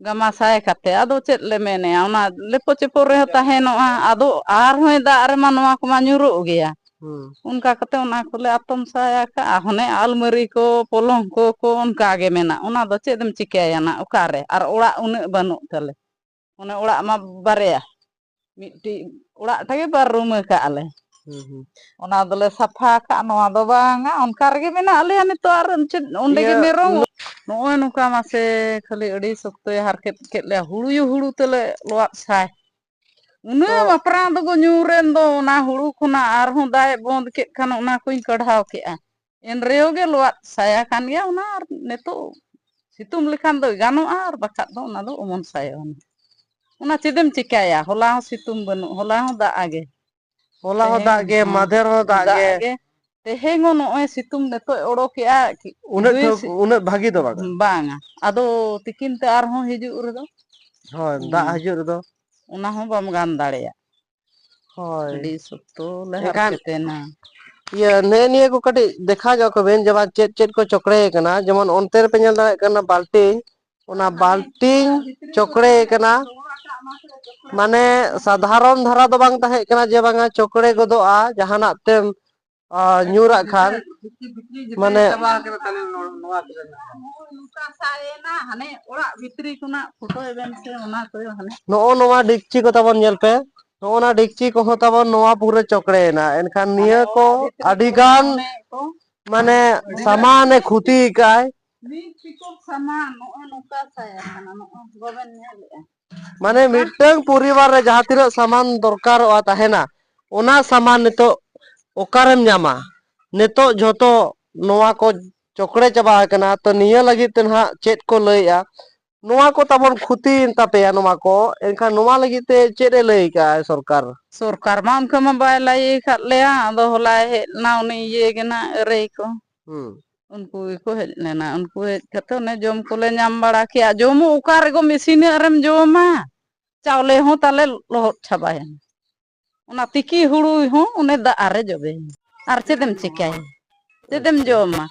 ᱜᱟᱢᱟᱥᱟᱭ ᱠᱟᱛᱮ᱾ ᱟᱫᱚ ᱪᱮᱫ ᱞᱮ ᱢᱮᱱᱮᱜᱼᱟ, ᱚᱱᱟ ᱞᱮᱯᱚ ᱪᱮᱯᱚ ᱨᱮᱦᱚᱸ ᱛᱟᱦᱮᱱᱚᱜᱼᱟ᱾ ᱟᱫᱚ ᱟᱨᱦᱚᱸᱭ ᱫᱟᱜ ᱨᱮᱢᱟ ᱱᱚᱣᱟ ᱠᱚᱢᱟ ᱧᱩᱨᱩᱜ ᱜᱮᱭᱟ᱾ ᱦᱩᱸ᱾ ᱚᱱᱠᱟ ᱠᱟᱛᱮ ᱚᱱᱟ ᱠᱚᱞᱮ ᱟᱛᱚᱢ ᱥᱟᱭ ᱟᱠᱟᱫᱼᱟ᱾ ᱦᱟᱱᱮ ᱟᱞᱢᱟᱹᱨᱤ ᱠᱚ, ᱯᱚᱞᱚᱝ ᱠᱚ, ᱠᱚ ᱚᱱᱠᱟ ᱜᱮ ᱢᱮᱱᱟᱜᱼᱟ᱾ ᱚᱱᱟ ᱫᱚ ᱪᱮᱫ ᱮᱢ ᱪᱤᱠᱟᱹᱭᱟ ᱱᱟᱜ, ᱚᱠᱟᱨᱮ? ᱟᱨ ᱚᱲᱟᱜ ᱩᱱᱟᱹᱜ ᱵᱟᱹᱱᱩᱜ ᱛᱟᱞᱮ᱾ ᱚᱱᱮ ᱚᱲᱟᱜ ᱢᱟ ᱵᱟᱨᱭᱟ, ᱢᱤᱫᱴᱤᱡ ᱚᱲᱟᱜ ᱴᱷᱮᱱ ᱜᱮ ᱵᱟᱨ ᱨᱩᱢ ᱟᱠᱟᱫ ᱞᱮ᱾ ᱦᱩᱸ, ᱦᱩᱸ᱾ ᱚᱱᱟ ᱫᱚᱞᱮ ᱥᱟᱯᱷᱟ ᱟᱠᱟᱫ, ᱱᱚᱣᱟ ᱫᱚ ᱵᱟᱝᱟ, ᱚᱱᱠᱟ ᱨᱮᱜᱮ ᱢᱮᱱᱟᱜ ᱞᱮᱭᱟ ᱱᱤᱛᱚᱜ᱾ ᱟᱨ ᱪᱮᱫ ᱚᱸᱰᱮ ᱜᱮ ᱤᱭᱟᱹ, ᱢᱮᱨᱚᱢ? ᱱᱚᱜᱼᱚᱭ ᱱᱚᱝᱠᱟ ᱢᱟᱥᱮ, ᱠᱷᱟᱹᱞᱤ ᱟᱹᱰᱤ ᱥᱚᱠᱛᱚᱭ ᱦᱟᱨᱠᱮᱛ ᱠᱮᱫ ᱞᱮᱭᱟ, ᱦᱩᱲᱩᱭᱩ ᱦᱩᱲᱩ ᱛᱮᱞᱮ ᱞᱚᱣᱟᱫ ᱥᱟᱭ᱾ ᱩᱱᱟᱹᱜ ᱛᱚ ᱢᱟᱯᱨᱟᱸ ᱫᱚᱠᱚ ᱧᱩᱨ ᱮᱱ ᱫᱚ, ᱚᱱᱟ ᱦᱩᱲᱩ ᱠᱷᱚᱱᱟᱜ ᱟᱨᱦᱚᱸ ᱫᱟᱜ ᱮ ᱵᱚᱱᱫ ᱠᱮᱫ ᱠᱷᱟᱱ ᱚᱱᱟ ᱠᱚᱧ ᱠᱟᱰᱷᱟᱣ ᱠᱮᱫᱼᱟ᱾ ᱮᱱ ᱨᱮᱦᱚᱸ ᱜᱮ ᱞᱚᱣᱟᱫ ᱥᱟᱭᱟ ᱠᱟᱱ ᱜᱮᱭᱟ ᱚᱱᱟ᱾ ᱟᱨ ᱱᱤᱛᱚᱜ ᱥᱤᱛᱩᱝ ᱞᱮᱠᱷᱟᱱ ᱫᱚ ᱜᱟᱱᱚᱜᱼᱟ, ᱟᱨ ᱵᱟᱠᱷᱟᱡ ᱫᱚ ᱚᱱᱟ ᱫᱚ ᱚᱢᱚᱱ ᱥᱟᱭᱚᱜᱼᱟ᱾ ᱚᱱᱟ ᱪᱮᱫ ᱮᱢ ᱪᱤᱠᱟᱹᱭᱟ? ᱦᱚᱞᱟ ᱦᱚᱸ ᱥᱤᱛᱩᱝ ᱵᱟᱹᱱᱩᱜ, ᱦᱚᱞᱟ ᱦᱚᱸ ᱫᱟᱜ ᱜᱮ᱾ ᱦᱚᱞᱟ ᱦᱚᱸ ᱛᱮᱦᱮᱧ ᱫᱟᱜ ᱜᱮ, ᱦᱚᱸ ᱢᱟᱫᱷᱮᱨ ᱦᱚᱸ ᱫᱟᱜ ᱫᱟᱜ ᱜᱮ᱾ ᱜᱮ᱾ ᱛᱮᱦᱮᱧ ᱦᱚᱸ ᱱᱚᱜᱼᱚᱭ ᱥᱤᱛᱩᱝ ᱱᱤᱛᱚᱜ ᱮ ᱚᱰᱚᱠᱮᱜᱼᱟ᱾ ᱩᱱᱟᱹᱜ ᱫᱩᱭ ᱴᱷᱟᱹᱣ-, ᱥᱤ-, ᱩᱱᱟᱹᱜ ᱵᱷᱟᱹᱜᱤ ᱫᱚ ᱵᱟᱝᱟ᱾ ᱵᱟᱝᱟ᱾ ᱟᱫᱚ ᱛᱤᱠᱤᱱ ᱛᱮ ᱟᱨᱦᱚᱸ ᱦᱤᱡᱩᱜ ᱨᱮᱫᱚ᱾ ᱦᱳᱭ, ᱫᱟᱜ ᱦᱩᱸ᱾ ᱦᱤᱡᱩᱜ ᱨᱮᱫᱚ᱾ ᱚᱱᱟ ᱦᱚᱸ ᱵᱟᱢ ᱜᱟᱱ ᱫᱟᱲᱮᱭᱟᱜ᱾ ᱦᱳᱭ᱾ ᱟᱹᱰᱤ ᱥᱚᱠᱛᱚ ᱞᱮ ᱮᱱᱠᱷᱟᱱ ᱦᱟᱨᱠᱮᱛ ᱮᱱᱟ᱾ ᱤᱭᱟᱹ, ᱱᱮᱜᱼᱮ ᱱᱤᱭᱟᱹ ᱠᱚ ᱠᱟᱹᱴᱤᱡ ᱫᱮᱠᱷᱟᱣ ᱧᱚᱜ ᱠᱚᱵᱮᱱ ᱡᱮ ᱵᱟᱝ ᱪᱮᱫ ᱪᱮᱫ ᱠᱚ ᱪᱚᱠᱲᱮ ᱠᱟᱱᱟ᱾ ᱡᱮᱢᱚᱱ ᱚᱱᱛᱮ ᱨᱮᱯᱮ ᱧᱮᱞ ᱫᱟᱲᱮᱭᱟᱜ ᱠᱟᱱᱟ ᱵᱟᱞᱴᱤ, ᱚᱱᱟ ᱵᱟᱞᱴᱤᱱ ᱪᱚᱠᱲᱮ ᱠᱟᱱᱟ᱾ ᱢᱟᱱᱮ ᱥᱟᱫᱷᱟᱨᱚᱱ ᱫᱷᱟᱨᱟ ᱫᱚ ᱵᱟᱝ ᱛᱟᱦᱮᱸ ᱠᱟᱱᱟ ᱡᱮ ᱵᱟᱝᱟ ᱪᱚᱠᱲᱮ ᱜᱚᱫᱚᱜᱼᱟ ᱡᱟᱦᱟᱱᱟᱜ ᱛᱮᱢ, ᱟ, ᱧᱩᱨᱟᱜ ᱠᱷᱟᱱ᱾ ᱢᱟᱱᱮ ᱱᱚᱜᱼᱚᱭ ᱱᱚᱝᱠᱟ ᱥᱟᱭ ᱮᱱᱟ, ᱦᱟᱱᱮ ᱚᱲᱟᱜ ᱵᱷᱤᱛᱨᱤ ᱠᱷᱚᱱᱟᱜ ᱯᱷᱳᱴᱳᱭ ᱵᱮᱱ ᱥᱮ, ᱚᱱᱟ ᱠᱚ ᱦᱟᱱᱮ᱾ ᱱᱚᱜᱼᱚ ᱱᱚᱣᱟ ᱰᱮᱠᱪᱤ ᱠᱚ ᱛᱟᱵᱚᱱ ᱧᱮᱞ ᱯᱮ, ᱱᱚᱜᱼᱚ ᱱᱟ ᱰᱮᱠᱪᱤ ᱠᱚᱦᱚᱸ ᱛᱟᱵᱚᱱ ᱱᱚᱣᱟ ᱯᱩᱨᱟᱹ ᱪᱚᱠᱲᱮᱭᱮᱱᱟ᱾ ᱮᱱᱠᱷᱟᱱ ᱦᱟᱱᱮ ᱱᱤᱭᱟᱹ ᱠᱚ ᱚᱲᱟᱜ ᱵᱷᱤᱛᱨᱤ ᱟᱹᱰᱤ ᱠᱷᱚᱱᱟᱜ ᱜᱟᱱ ᱚᱱᱮ ᱠᱚ ᱢᱟᱱᱮ ᱟᱹᱰᱤ ᱥᱟᱢᱟᱱᱮ ᱠᱷᱩᱛᱤ ᱟᱠᱟᱫᱼᱟᱭ᱾ ᱢᱤᱫ ᱯᱤᱠᱚᱯ ᱥᱟᱢᱟᱱ ᱱᱚᱜᱼᱚ ᱱᱚᱝᱠᱟ ᱥᱟᱭᱟ ᱠᱟᱱᱟ, ᱱᱚᱜᱼᱚ ᱵᱟᱵᱮᱱ ᱧᱮᱞᱮᱜᱼᱟ? ᱢᱟᱱᱮ ᱱᱚᱝᱠᱟ᱾ ᱢᱤᱫᱴᱟᱝ ᱯᱚᱨᱤᱵᱟᱨ ᱨᱮ ᱡᱟᱦᱟᱸ ᱛᱤᱱᱟᱹᱜ ᱥᱟᱢᱟᱱ ᱫᱚᱨᱠᱟᱨᱚᱜᱼᱟ ᱛᱟᱦᱮᱱᱟ, ᱚᱱᱟ ᱥᱟᱢᱟᱱ ᱱᱤᱛᱚᱜ ᱚᱠᱟᱨᱮᱢ ᱧᱟᱢᱟ? ᱱᱤᱛᱚᱜ ᱡᱷᱚᱛᱚ ᱱᱚᱣᱟ ᱠᱚ ᱪᱚᱠᱲᱮ ᱪᱟᱵᱟ ᱟᱠᱟᱱᱟ᱾ ᱛᱚ, ᱱᱤᱭᱟᱹ ᱞᱟᱹᱜᱤᱫ ᱛᱮ ᱱᱟᱦᱟᱜ ᱪᱮᱫ ᱠᱚ ᱞᱟᱹᱭᱮᱜᱼᱟ? ᱱᱚᱣᱟ ᱠᱚ ᱛᱟᱵᱚᱱ ᱠᱷᱚᱛᱤᱭᱮᱱ ᱛᱟᱯᱮᱭᱟ ᱱᱚᱣᱟ ᱠᱚ, ᱮᱱᱠᱷᱟᱱ ᱱᱚᱣᱟ ᱞᱟᱹᱜᱤᱫ ᱛᱮ ᱪᱮᱫ ᱮ ᱞᱟᱹᱭ ᱠᱟᱜᱼᱟ ᱥᱚᱨᱠᱟᱨ? ᱥᱚᱨᱠᱟᱨ ᱢᱟ ᱚᱱᱠᱟ ᱢᱟ ᱵᱟᱭ ᱞᱟᱹᱭ ᱟᱠᱟᱫ ᱞᱮᱭᱟ, ᱟᱫᱚ ᱦᱚᱞᱟᱭ ᱦᱮᱡ ᱞᱮᱱᱟ ᱩᱱᱤ ᱤᱭᱟᱹ ᱜᱮ ᱱᱟᱜ ᱟᱹᱨᱟᱹᱭ ᱠᱚ᱾ ᱦᱩᱸ᱾ ᱩᱱᱠᱩ ᱜᱮᱠᱚ ᱦᱮᱡ ᱞᱮᱱᱟ, ᱩᱱᱠᱩ ᱦᱮᱡ ᱠᱟᱛᱮ ᱚᱱᱮ ᱡᱚᱢ ᱠᱚᱞᱮ ᱧᱟᱢ ᱵᱟᱲᱟ ᱠᱮᱜᱼᱟ᱾ ᱡᱚᱢ ᱦᱚᱸ ᱚᱠᱟ ᱨᱮᱜᱚᱢ ᱤᱥᱤᱱᱟ ᱟᱨᱮᱢ ᱡᱚᱢᱟ? ᱪᱟᱣᱞᱮ ᱦᱚᱸ ᱛᱟᱞᱮ ᱞᱚᱦᱚᱫ ᱪᱟᱵᱟᱭᱮᱱᱟ᱾ ᱚᱱᱟ ᱛᱤᱠᱤ ᱦᱩᱲᱩ ᱦᱚᱸ ᱚᱱᱮ ᱫᱟᱜ ᱨᱮ ᱡᱚᱵᱮᱭᱮᱱᱟ᱾ ᱟᱨ ᱪᱮᱫ ᱮᱢ ᱪᱤᱠᱟᱹᱭᱟ? ᱪᱮᱫ ᱮᱢ ᱟᱪᱪᱷᱟ᱾ ᱡᱚᱢᱟ?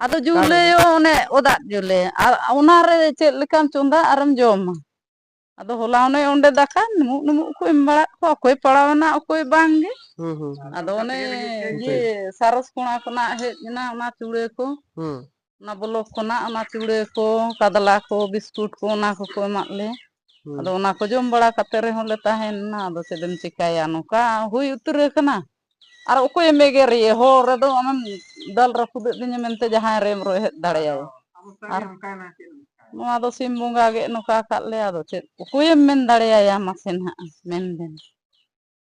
ᱟᱫᱚ ᱠᱟᱨᱚᱱ ᱡᱩᱞᱟᱹᱭᱚ ᱚᱱᱮ ᱚᱫᱟᱜ ᱡᱩᱞᱟᱹ, ᱟᱨ ᱚᱱᱟᱨᱮ ᱪᱮᱫ ᱞᱮᱠᱟᱢ ᱪᱚᱸᱫᱟ ᱟᱨᱮᱢ ᱡᱚᱢᱟ? ᱟᱫᱚ ᱦᱚᱞᱟ ᱚᱱᱮ ᱚᱸᱰᱮ ᱫᱟᱠᱟ ᱱᱩᱢᱩᱜ ᱱᱩᱢᱩᱜ ᱠᱚ ᱮᱢ ᱵᱟᱲᱟᱜ ᱠᱚᱣᱟ, ᱚᱠᱚᱭ ᱯᱟᱲᱟᱣᱮᱱᱟ ᱚᱠᱚᱭ ᱵᱟᱝ ᱜᱮ᱾ ᱦᱩᱸ, ᱦᱩᱸ, ᱦᱩᱸ᱾ ᱟᱫᱚ ᱚᱱᱮ ᱟᱪᱪᱷᱟ᱾ ᱤᱭᱟᱹ ᱥᱟᱨᱚᱥ ᱠᱚᱲᱟ ᱠᱷᱚᱱᱟᱜ ᱦᱮᱡ ᱮᱱᱟ ᱚᱱᱟ ᱪᱩᱲᱟᱹ ᱠᱚ, ᱦᱩᱸ᱾ ᱚᱱᱟ ᱵᱞᱚᱠ ᱠᱷᱚᱱᱟᱜ ᱚᱱᱟ ᱪᱩᱲᱟᱹ ᱠᱚ, ᱠᱟᱫᱽᱞᱟ ᱠᱚ, ᱵᱤᱥᱠᱩᱴ ᱠᱚ, ᱚᱱᱟ ᱠᱚᱠᱚ ᱮᱢᱟᱜ ᱞᱮᱭᱟ᱾ ᱦᱩᱸ᱾ ᱟᱫᱚ ᱚᱱᱟ ᱠᱚ ᱡᱚᱢ ᱵᱟᱲᱟ ᱠᱟᱛᱮ ᱨᱮᱦᱚᱸ ᱞᱮ ᱛᱟᱦᱮᱸ ᱞᱮᱱᱟ᱾ ᱟᱫᱚ ᱪᱮᱫ ᱮᱢ ᱪᱤᱠᱟᱹᱭᱟ, ᱱᱚᱝᱠᱟ ᱦᱩᱭ ᱩᱛᱟᱹᱨ ᱟᱠᱟᱱᱟ᱾ ᱟᱨ ᱚᱠᱚᱭᱮᱢ ᱮᱜᱮᱨᱮᱭᱟ? ᱦᱚᱨ ᱨᱮᱫᱚ ᱟᱢᱮᱢ ᱫᱟᱞ ᱨᱟᱹᱯᱩᱫᱮᱫ ᱫᱤᱧᱟ ᱢᱮᱱᱛᱮ ᱡᱟᱦᱟᱸᱭ ᱨᱮᱢ ᱨᱚᱦᱮᱫ ᱫᱟᱲᱮᱭᱟᱭᱟ᱾ ᱟᱨ ᱱᱚᱣᱟ ᱫᱚ ᱥᱤᱢ ᱵᱚᱸᱜᱟ ᱜᱮ ᱱᱚᱝᱠᱟ ᱟᱠᱟᱫ ᱞᱮᱭᱟ, ᱟᱫᱚ ᱪᱮᱫ ᱚᱠᱚᱭᱮᱢ ᱢᱮᱱ ᱫᱟᱲᱮᱭᱟᱭᱟ ᱢᱟᱥᱮ ᱱᱟᱦᱟᱜ ᱢᱮᱱ ᱵᱮᱱ?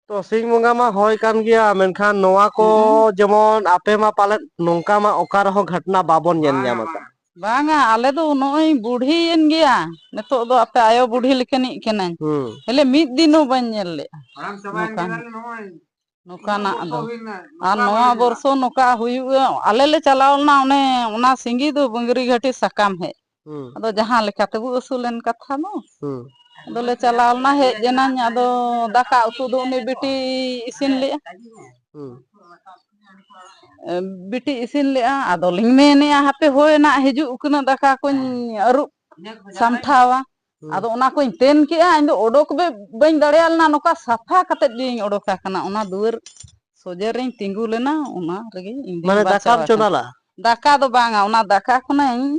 ᱛᱚ ᱥᱤᱧ ᱵᱚᱸᱜᱟ ᱢᱟ ᱦᱳᱭ ᱠᱟᱱ ᱜᱮᱭᱟ, ᱢᱮᱱᱠᱷᱟᱱ ᱱᱚᱣᱟ ᱠᱚ ᱦᱩᱸ᱾ ᱡᱮᱢᱚᱱ ᱟᱯᱮ ᱢᱟ ᱯᱟᱞᱮᱫ ᱱᱚᱝᱠᱟ ᱢᱟ ᱚᱠᱟ ᱨᱮᱦᱚᱸ ᱜᱷᱟᱴᱱᱟ ᱵᱟᱵᱚᱱ ᱧᱮᱞ ᱧᱟᱢ ᱟᱠᱟᱫ᱾ ᱵᱟᱝᱟ, ᱟᱞᱮ ᱫᱚ ᱱᱚᱜᱼᱚᱭ ᱵᱩᱰᱷᱤᱭᱮᱱ ᱜᱮᱭᱟ, ᱱᱤᱛᱚᱜ ᱫᱚ ᱟᱯᱮ ᱟᱭᱳ ᱵᱩᱰᱷᱤ ᱞᱮᱠᱟᱱᱤᱡ ᱠᱟᱹᱱᱟᱹᱧ᱾ ᱦᱩᱸ᱾ ᱦᱮᱞᱮ ᱢᱤᱫ ᱫᱤᱱ ᱦᱚᱸ ᱵᱟᱹᱧ ᱧᱮᱞ ᱞᱮᱜᱼᱟ᱾ ᱱᱚᱝᱠᱟᱱ, ᱱᱚᱝᱠᱟᱱᱟᱜ ᱫᱚ᱾ ᱟᱨ ᱱᱚᱣᱟ ᱵᱚᱨᱥᱚ ᱱᱚᱝᱠᱟ ᱦᱩᱭᱩᱜᱼᱟ, ᱟᱞᱮ ᱞᱮ ᱪᱟᱞᱟᱣ ᱞᱮᱱᱟ ᱚᱱᱮ ᱚᱱᱟ ᱥᱤᱸᱜᱤ ᱫᱚ ᱵᱟᱹᱝᱨᱤ ᱜᱷᱟᱹᱴᱤ ᱥᱟᱠᱟᱢ ᱦᱮᱡ᱾ ᱦᱩᱸ᱾ ᱟᱫᱚ ᱡᱟᱦᱟᱸ ᱞᱮᱠᱟ ᱛᱮᱵᱚ ᱟᱹᱥᱩᱞᱮᱱ ᱠᱟᱛᱷᱟ ᱫᱚ᱾ ᱦᱩᱸ᱾ ᱟᱫᱚᱞᱮ ᱪᱟᱞᱟᱣ ᱞᱮᱱᱟ, ᱦᱮᱡ ᱮᱱᱟᱧ, ᱟᱫᱚ ᱫᱟᱠᱟ ᱩᱛᱩ ᱫᱚ ᱩᱱᱤ ᱵᱤᱴᱤᱭ ᱤᱥᱤᱱ ᱞᱮᱜᱼᱟ᱾ ᱦᱩᱸ᱾ ᱵᱤᱴᱤ ᱤᱥᱤᱱ ᱞᱮᱜᱼᱟ, ᱟᱫᱚᱞᱤᱧ ᱢᱮᱱᱮᱜᱼᱟ, ᱦᱟᱯᱮ ᱦᱳᱭ ᱱᱟᱜ ᱦᱤᱡᱩᱜ ᱠᱟᱱᱟ, ᱫᱟᱠᱟ ᱠᱚᱧ ᱟᱹᱨᱩᱵ ᱥᱟᱢᱴᱷᱟᱣᱟ᱾ ᱦᱩᱸ᱾ ᱟᱫᱚ ᱚᱱᱟ ᱠᱚᱧ ᱛᱮᱱ ᱠᱮᱜᱼᱟ, ᱤᱧ ᱫᱚ ᱚᱰᱚᱠ ᱵᱮ-, ᱵᱟᱹᱧ ᱫᱟᱲᱮᱭᱟᱜ ᱞᱮᱱᱟ, ᱱᱚᱝᱠᱟ ᱥᱟᱯᱷᱟ ᱠᱟᱛᱮᱫ ᱜᱤᱧ ᱚᱰᱚᱠ ᱟᱠᱟᱱᱟ᱾ ᱚᱱᱟ ᱫᱩᱣᱟᱹᱨ ᱥᱚᱡᱷᱮ ᱨᱤᱧ ᱛᱤᱸᱜᱩ ᱞᱮᱱᱟ, ᱚᱱᱟ ᱨᱮᱜᱮ ᱤᱧ ᱫᱩᱧ ᱢᱟᱱᱮ ᱵᱟᱧᱪᱟᱣ ᱫᱟᱠᱟᱢ ᱟᱠᱟᱱᱟ᱾ ᱪᱚᱸᱫᱟ ᱞᱟᱜᱼᱟ? ᱫᱟᱠᱟ ᱫᱚ ᱵᱟᱝᱟ, ᱚᱱᱟ ᱫᱟᱠᱟ ᱠᱷᱚᱱᱟᱜ ᱤᱧ